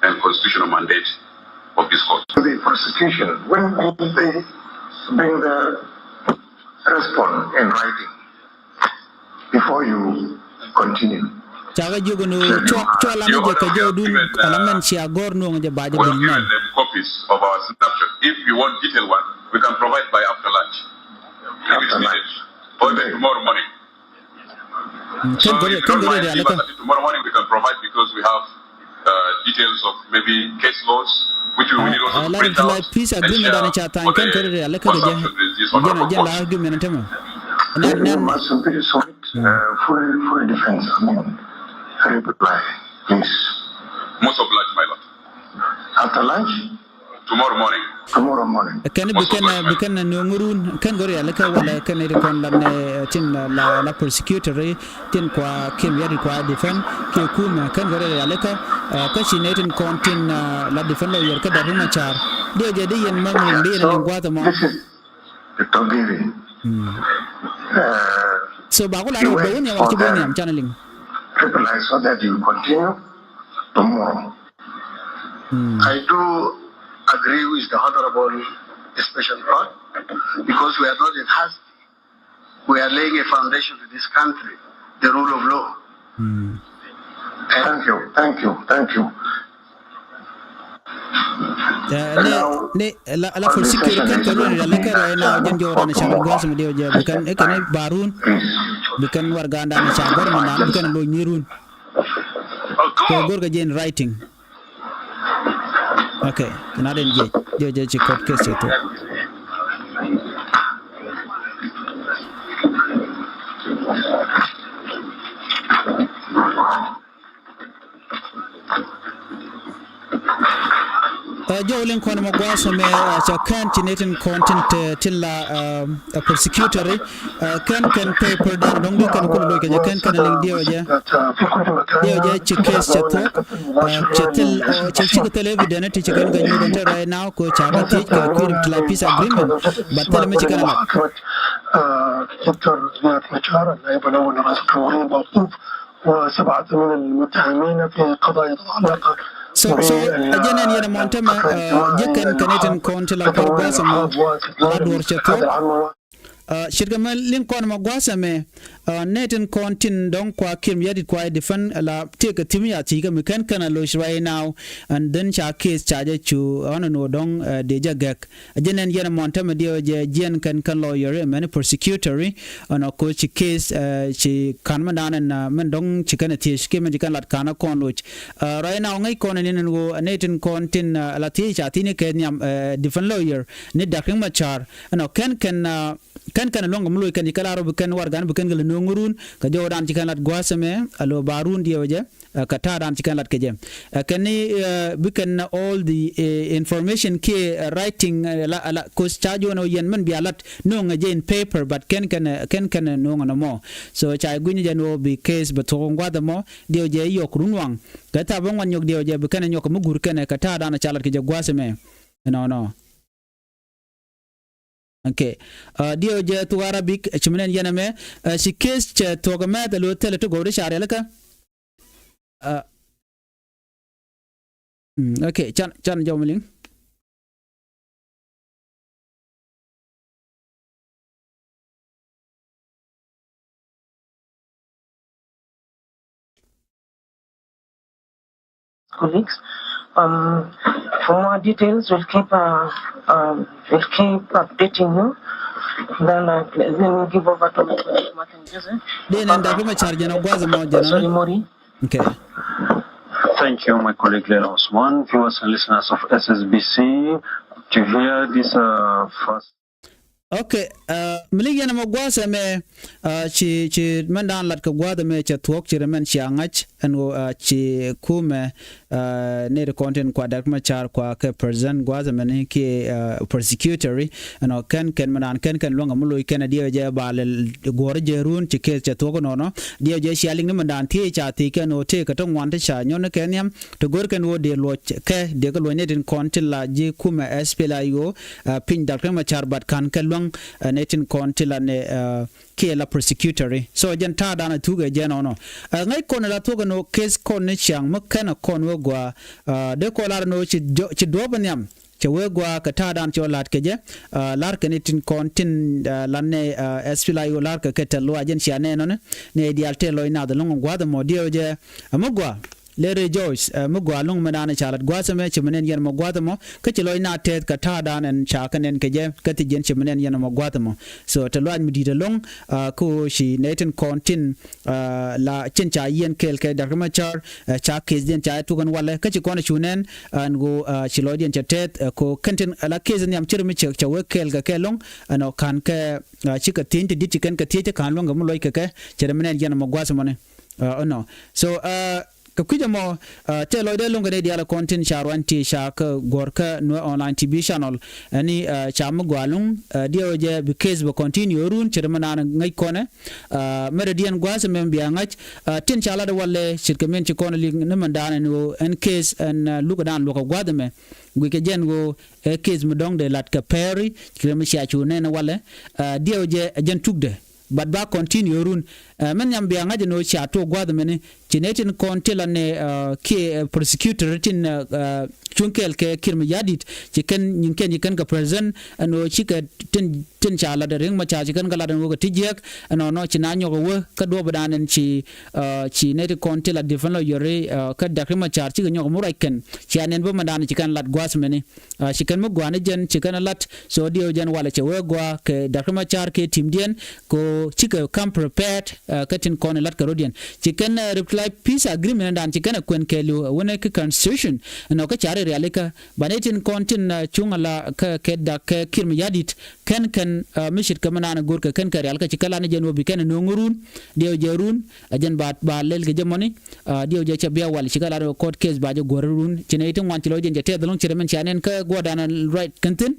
and constitutional mandate of this court. The prosecution, when did they bring the response in writing? Before you continue. Cakɛ jiök ni cua lam jɛ kɛ jɔɔdun ala mɛn cia gɔr nuɔŋ jɛ ba jɛ bil mɛn. Copies of our snapshot. If you want detail one, we can provide by after lunch. If it's needed. Or even tomorrow morning. Kɛn gɔr kɛn gɔr yɛ alɛ kɛ. Tomorrow morning we can provide because we have details of maybe case laws which we will need also to print out and share. Peace agreement dan ca tha̱a̱ny kɛn kɛ rɛy rialikä kɛ jɛ jɛn jɛn la argument tämɛ. Nɛn nɛn. Fully, fully defense, I mean, reply, please. Most obliged, my lord. After lunch. Tomorrow morning. Tomorrow morning. Kɛn bi kɛn bi kɛn nööŋ run kɛn gɔr yalikä wala kɛn ri kɔn la nɛ tin la la prosecutor. Tin kua kiɛn wiat kua defend kiɛ kumɛ kɛn kɛ rɛy rialikä. Kä ci nɛ tin kɔn tin la defend lawyer kä Dak Riek Machar. Diɛ jɛ di yɛn mɛn rin di yɛn liŋ gua̱th mɔ. This is the Togiri. So ba ku la rɛy bɛ wun yam ci bun yam can liŋ. Reply so that you continue tomorrow. I do agree with the honorable special court because we are not in hurry. We are laying a foundation to this country, the rule of law. Thank you, thank you, thank you. Ni la la for security kɛn kɛ run la kɛ run na jɛn jɔw ran ca guas mi diw jɛ bi kɛn kɛn barun bi kɛn war ganda na ca gor mi nan bi kɛn lo nyirun. Ko gor ga jɛn writing. Okay, na den je je je ci court case to. Jɔw liŋ kɔn mɔ guas mɛ ca kɛn ci netin kɔn tin te tin la prosecutor. Kɛn kɛn paper dan dɔŋ di kɛn kul loc kɛ jɛ kɛn kɛn liŋ diɛw jɛ diɛw jɛ ci case cɛ thuɔk. Cɛ thil cɛ ci kɛ thil evidence ti ci kɛn kɛ nyuth until right now ko ca kɛ thiec kɛ kuir ti la peace agreement. But thil mi ci kɛn la. آه، دكتور رياض مجار، النائب الأول لرئاسة الجمهورية، الموقوف، وسبعة من المتهمين في قضايا تتعلق So, so, بال- ɛ jɛn ɛn yɛn ɛmɔ tämɛ, ɛ, ji̱ kɛn kɛ nɛy tin kɔn ti la kɔr gua̱a̱th ɛmɔ, la duɔ̱ɔ̱r cɛ thuɔ̱k. Ɛ, ce̱tkɛ mɛ liŋ kɔn ɛmɔ gua̱a̱th ɛmɛ, ɛ, nɛy tin kɔn tin dɔ̱ŋ kua Kiir Mayardit kua defend la tëëkɛ thi̱m ya thi̱i̱kä mi kɛn kɛn a loc right now, and then ca case ca jɛ cu ɣɔn ɛn ɣöö dɔ̱ŋ, ɛ, dee jɛ gɛk. Ɛ jɛn ɛn yɛn ɛmɔ tämɛ diɛw jɛ jiɛn kɛn kɛn lawyer ɛ mɛni prosecutor ɛ, ɛn ɔ koc ci case, ɛ, ci ka̱n mɛn da̱a̱n ɛn, ɛ, mɛn dɔ̱ŋ ci kɛn ɛ thiec kiɛ mɛn ci kɛn lat ka̱n ɛ kɔn loc. Ɛ, right now ŋäc kɔn ɛn in ɛn ɣöö ɛ nɛy tin kɔn tin, ɛ, la thiec ca thiec ni kɛ nhiam, ɛ, defend lawyer ni Doctor Riek Machar. Ɛn ɔ kɛn kɛn, ɛ, kɛn kɛn ɛ luäŋ kɛ mi loc kɛn ci kɛ lar ɔ bi kɛn warɛgan bi kɛn kɛ lɛ nööŋ run kɛ jɔwdan ci kɛn lat gua̱a̱th ɛmɛ ɛ lo̱ ba run diɛw jɛ. Ɛ, kä ta̱a̱dan ci kɛn lat kɛ jɛ. Ɛ, kɛn ni, ɛ, bi kɛn all the, ɛ, information kiɛ, ɛ, writing, ɛ, la, la, cause ca juɔn ɔ yɛn mɛn bia lat no̱o̱ŋ ɛ jɛ in paper, but kɛn kɛn, ɛ, kɛn kɛn, ɛ, no̱o̱ŋ ɛ nɔmɔ. So ca gui̱ny jɛ ni ɣöö bi case bɛ thuɔ̱k in gua̱th ɛmɔ, diɛw jɛ yɔk run waŋ. Kɛ thaap in ŋuan nyɔk diɛw jɛ bi kɛn ɛ nyɔk kɛ mi guur kɛn ɛ kɛ ta̱a̱dan ca lat kɛ jɛ gua̱th ɛmɛ. Ɛnɔnɔ. Okay. Ɛ, diɛw jɛ thuk Arabic, ɛ, ci mi nɛn yɛn ɛmɛ, ɛ, ci case cɛ thuɔ̱k ɛmɛ thɛ lo̱ thilɛ ti gɔw ti ca rialikä. Ɛ, mm, okay, can, can jɔw mi liŋ. Colleagues. Um, for more details, we'll keep, uh, um, we'll keep updating you. Then, uh, let me give over to my colleague Martin Joseph. Dee nɛn Doctor Machar jɛn ɔ gua̱th ɛmɔ jɛn ɔ. Sorry, Mori. Okay. Thank you, my colleague Leila Osman. Viewers and listeners of S S B C, to hear this, uh, first Okay, ɛ, mi liŋ yɛn ɛmɔ gua̱a̱th ɛmɛ, ɛ, ci, ci mɛn da̱a̱n lat kɛ gua̱a̱th ɛmɛ cɛ thuɔ̱k ci rɛ mɛn cia ŋa̱c ɛn ɣöö, ɛ, ci kumɛ, ɛ, nɛy ti kɔn tin kua Doctor Machar kua kɛ present gua̱a̱th ɛmɛ ni kiɛ, ɛ, prosecutor ɛn ɣöö kɛn kɛn mɛn da̱a̱n kɛn kɛn luäŋ kɛ mi loc kɛn ɛ diɛw jɛ ba lɛ guɔ̱ɔ̱r jɛ run ci case cɛ thuɔ̱k ɛnɔnɔ diɛw jɛ cia liŋ ni mɛn da̱a̱n thiec ca thiec kɛn ɣöö tëëkɛ ti ŋuan ti ca nyɔn ni kɛ nhiam. Ti go̱r kɛn ɣöö dee luɔc kɛ dee kɛ luɔc nɛy tin kɔn tin la ji̱ kumɛ S P L A I O, ɛ, piny Doctor Riek Machar, but ka̱n kɛ luäŋ, ɛ, nɛy tin kɔn tin la nɛ, ɛ, kiɛ la prosecutor. So jɛn ta̱a̱dan a thuk ɛ jɛn ɔnɔ. Ɛ, ŋäc kɔn la thuɔ̱k ɛn ɣöö case kɔn ni ciaŋ mi kɛn ɛ kɔn wee gɔaa, ɛ, dee kɔn lar ɛn ɣöö ci jɔ-, ci duɔ̱ɔ̱p ɛ nhiam. Cɛ wee gɔaa kɛ ta̱a̱dan cɛ ɣöö la̱t kɛ jɛ, ɛ, la̱r kɛ nɛy tin kɔn tin, ɛ, la nɛ, ɛ, S P L A I O la̱r kɛ kɛ tɛth luac jɛn cia nɛn ɔni. Nɛy diaal tɛth lɔc naath ɛlɔ̱ŋ ɛ gua̱a̱th ɛmɔ diɛw jɛ. Ɛ mi gɔaa. Lɛ rejoice, ɛ, mi gɔaa luŋ mi naan ca lat gua̱a̱th ɛmɛ ci mi nɛn yɛn ɛmɔ gua̱a̱th ɛmɔ, kä ci lɔc na tɛth kɛ ta̱a̱dan ɛn ca kɛ nɛn kɛ jɛ, kä thi jiɛn ci mi nɛn yɛn ɛmɔ gua̱a̱th ɛmɔ. So, te luac mi di̱i̱t ɛlɔ̱ŋ, ɛ, kä ɣöö ci nɛy tin kɔn tin, ɛ, la cin ca yiɛn kɛɛl kɛ Doctor Machar, ɛ, ca case diɛn ca ɛ tuk ɛn walɛ, kä ci kɔn ɛ cu nɛn, ɛn ɣöö, ɛ, ci lɔcdiɛn cɛ tɛth, ɛ, ko kɛn tin, ɛ, la case nhiam ci ri mi cɛ, cɛ wee kɛɛl kɛ kɛ ɛlɔ̱ŋ, ɛn ɔ ka̱n kɛ, ɛ, cikɛ thieny ti di̱t ci kɛn kɛ thiec ti ka̱n luäŋ kɛ mi lɔc kɛ kɛ, ci ri mi nɛn yɛn ɛmɔ gua̱a̱th ɛmɔni. Ɛ, ɛnɔ. So, ɛ, kɛ kui̱c ɛmɔ, ɛ, tëë lɔcdɛ lo̱ŋ kɛ nɛy diaal ɛ kɔn tin ca ruany ti ca kɛ guɔ̱r kä Nuer Online T V channel. Ɛni, ɛ, ca mi gɔaa lo̱ŋ, ɛ, diɛw jɛ bi case bɛ continue run ce̱t mɛ naan ŋäc kɔnɛ. Ɛ, mɛrɛ diɛn gua̱a̱th ɛmɛ bia ŋa̱c, ɛ, tin ca lat walɛ ce̱tkɛ min ci kɔn lik ni mɛn daan ɛn ɣöö ɛn case ɛn, ɛ, lukɛ daan luɔ̱k ɛ gua̱a̱th ɛmɛ. Guickɛ jɛn ɣöö ɛ case mi dɔ̱ŋ dee lat kɛ pɛɛri, ce̱tkɛ mi cia cu nɛn walɛ, ɛ, diɛw jɛ ɛ jɛn tukdɛ. But ba continue run. Ɛ, mɛn nhiam bia ŋa̱c ɛn ɣöö cia tuɔɔk gua̱a̱th ɛmɛni. Ci nɛy tin kɔn ti la nɛ, ɛ, kiɛ, ɛ, prosecutor tin, ɛ, ɛ, cuŋ kɛɛl kɛ Kiir Mayardit. Ci kɛn nyin kɛn ci kɛn kɛ present ɛn ɣöö cikɛ tin, tin ca lat Riek Machar ci kɛn kɛ lat ɛn ɣöö kɛ ti jiɛk. Ɛnɔnɔ ci na nyɔk ɛ wee kä duɔ̱ɔ̱pdan ɛn ci, ɛ, ci nɛy tin kɔn ti la defend lawyer, ɛ, kä Doctor Riek Machar cikɛ nyɔk ɛ mi ruac kɛn. Cia nɛn bä mɛn dan ci kɛn lat gua̱a̱th ɛmɛni. Ɛ, ci kɛn mi gɔaa ni jɛn ci kɛn ɛ lat. So diɛw jɛn walɛ cɛ wee gɔaa kɛ Doctor Machar kɛ team diɛn. Ko cikɛ come prepared, ɛ, kä tin kɔn ɛ lat kɛ rɔ̱diɛn. Ci kɛn, ɛ, reply peace agreement dan ci kɛn ɛ kuɛn kɛɛliw, ɛ, wänɛ kä constitution. Ɛnɔ kä ca ri rialikä. Ba nɛy tin kɔn tin, ɛ, cuŋ ala kä, kɛ dak kɛ Kiir Mayardit. Kɛn kɛn, ɛ, mi ce̱tkɛ mi naan ɛ go̱rkɛ kɛn kɛ rialikä ci kɛn lan ni jɛn wä bi kɛn ɛ no̱o̱ŋ run. Diɛw jɛ run. Ɛ jɛn ba, ba lɛl kɛ jɛ mɔni. Ɛ, diɛw jɛ cɛ bia wal ci kɛn lan ɛ court case ba jɛ guɔ̱r run. Ci nɛy tin ŋuan ci lɔcdiɛn cɛ tɛth ɛlɔ̱ŋ ce̱t mɛn cia nɛn kä guɔ̱dan ɛ right kɛn thi̱n.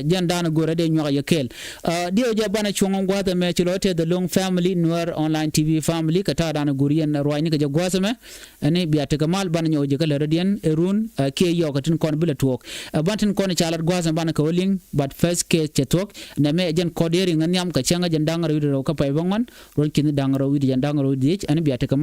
Jɛn da̱a̱n go̱rɛ dee nyuak yɛ kɛɛl. Diɛw jɛ banɛ cuɔ̱ŋ gua̱a̱th ɛmɛ ci lɔ tɛth ɛlɔ̱ŋ family Nuer online T V family kɛ ta̱a̱ da̱a̱n go̱r yɛn ruacni kɛ jɛ gua̱a̱th ɛmɛ. Ɛni bia tekɛ mal banɛ nyɔk jɛ kä lät rɔ̱diɛn ɛ run kiɛ yɔɔk ɛ tin kɔn bi lɛ tuɔɔk. Ɛ ban tin kɔn ca lat gua̱a̱th ɛmɛ banɛ kɛ wä liŋ but first case cɛ thuɔ̱k. Nɛmɛ ɛ jɛn kɔt dee riŋ ɛ nhiam kɛ cäŋ ɛ jɛn da̱ŋ rɛw wi̱cdɛ rɛw kä pay bä ŋuan ruɔ̱n ki̱n da̱ŋ rɛw wi̱cdɛ jɛn da̱ŋ rɛw wi̱cdɛ dhiec ɛni bia tekɛ mal.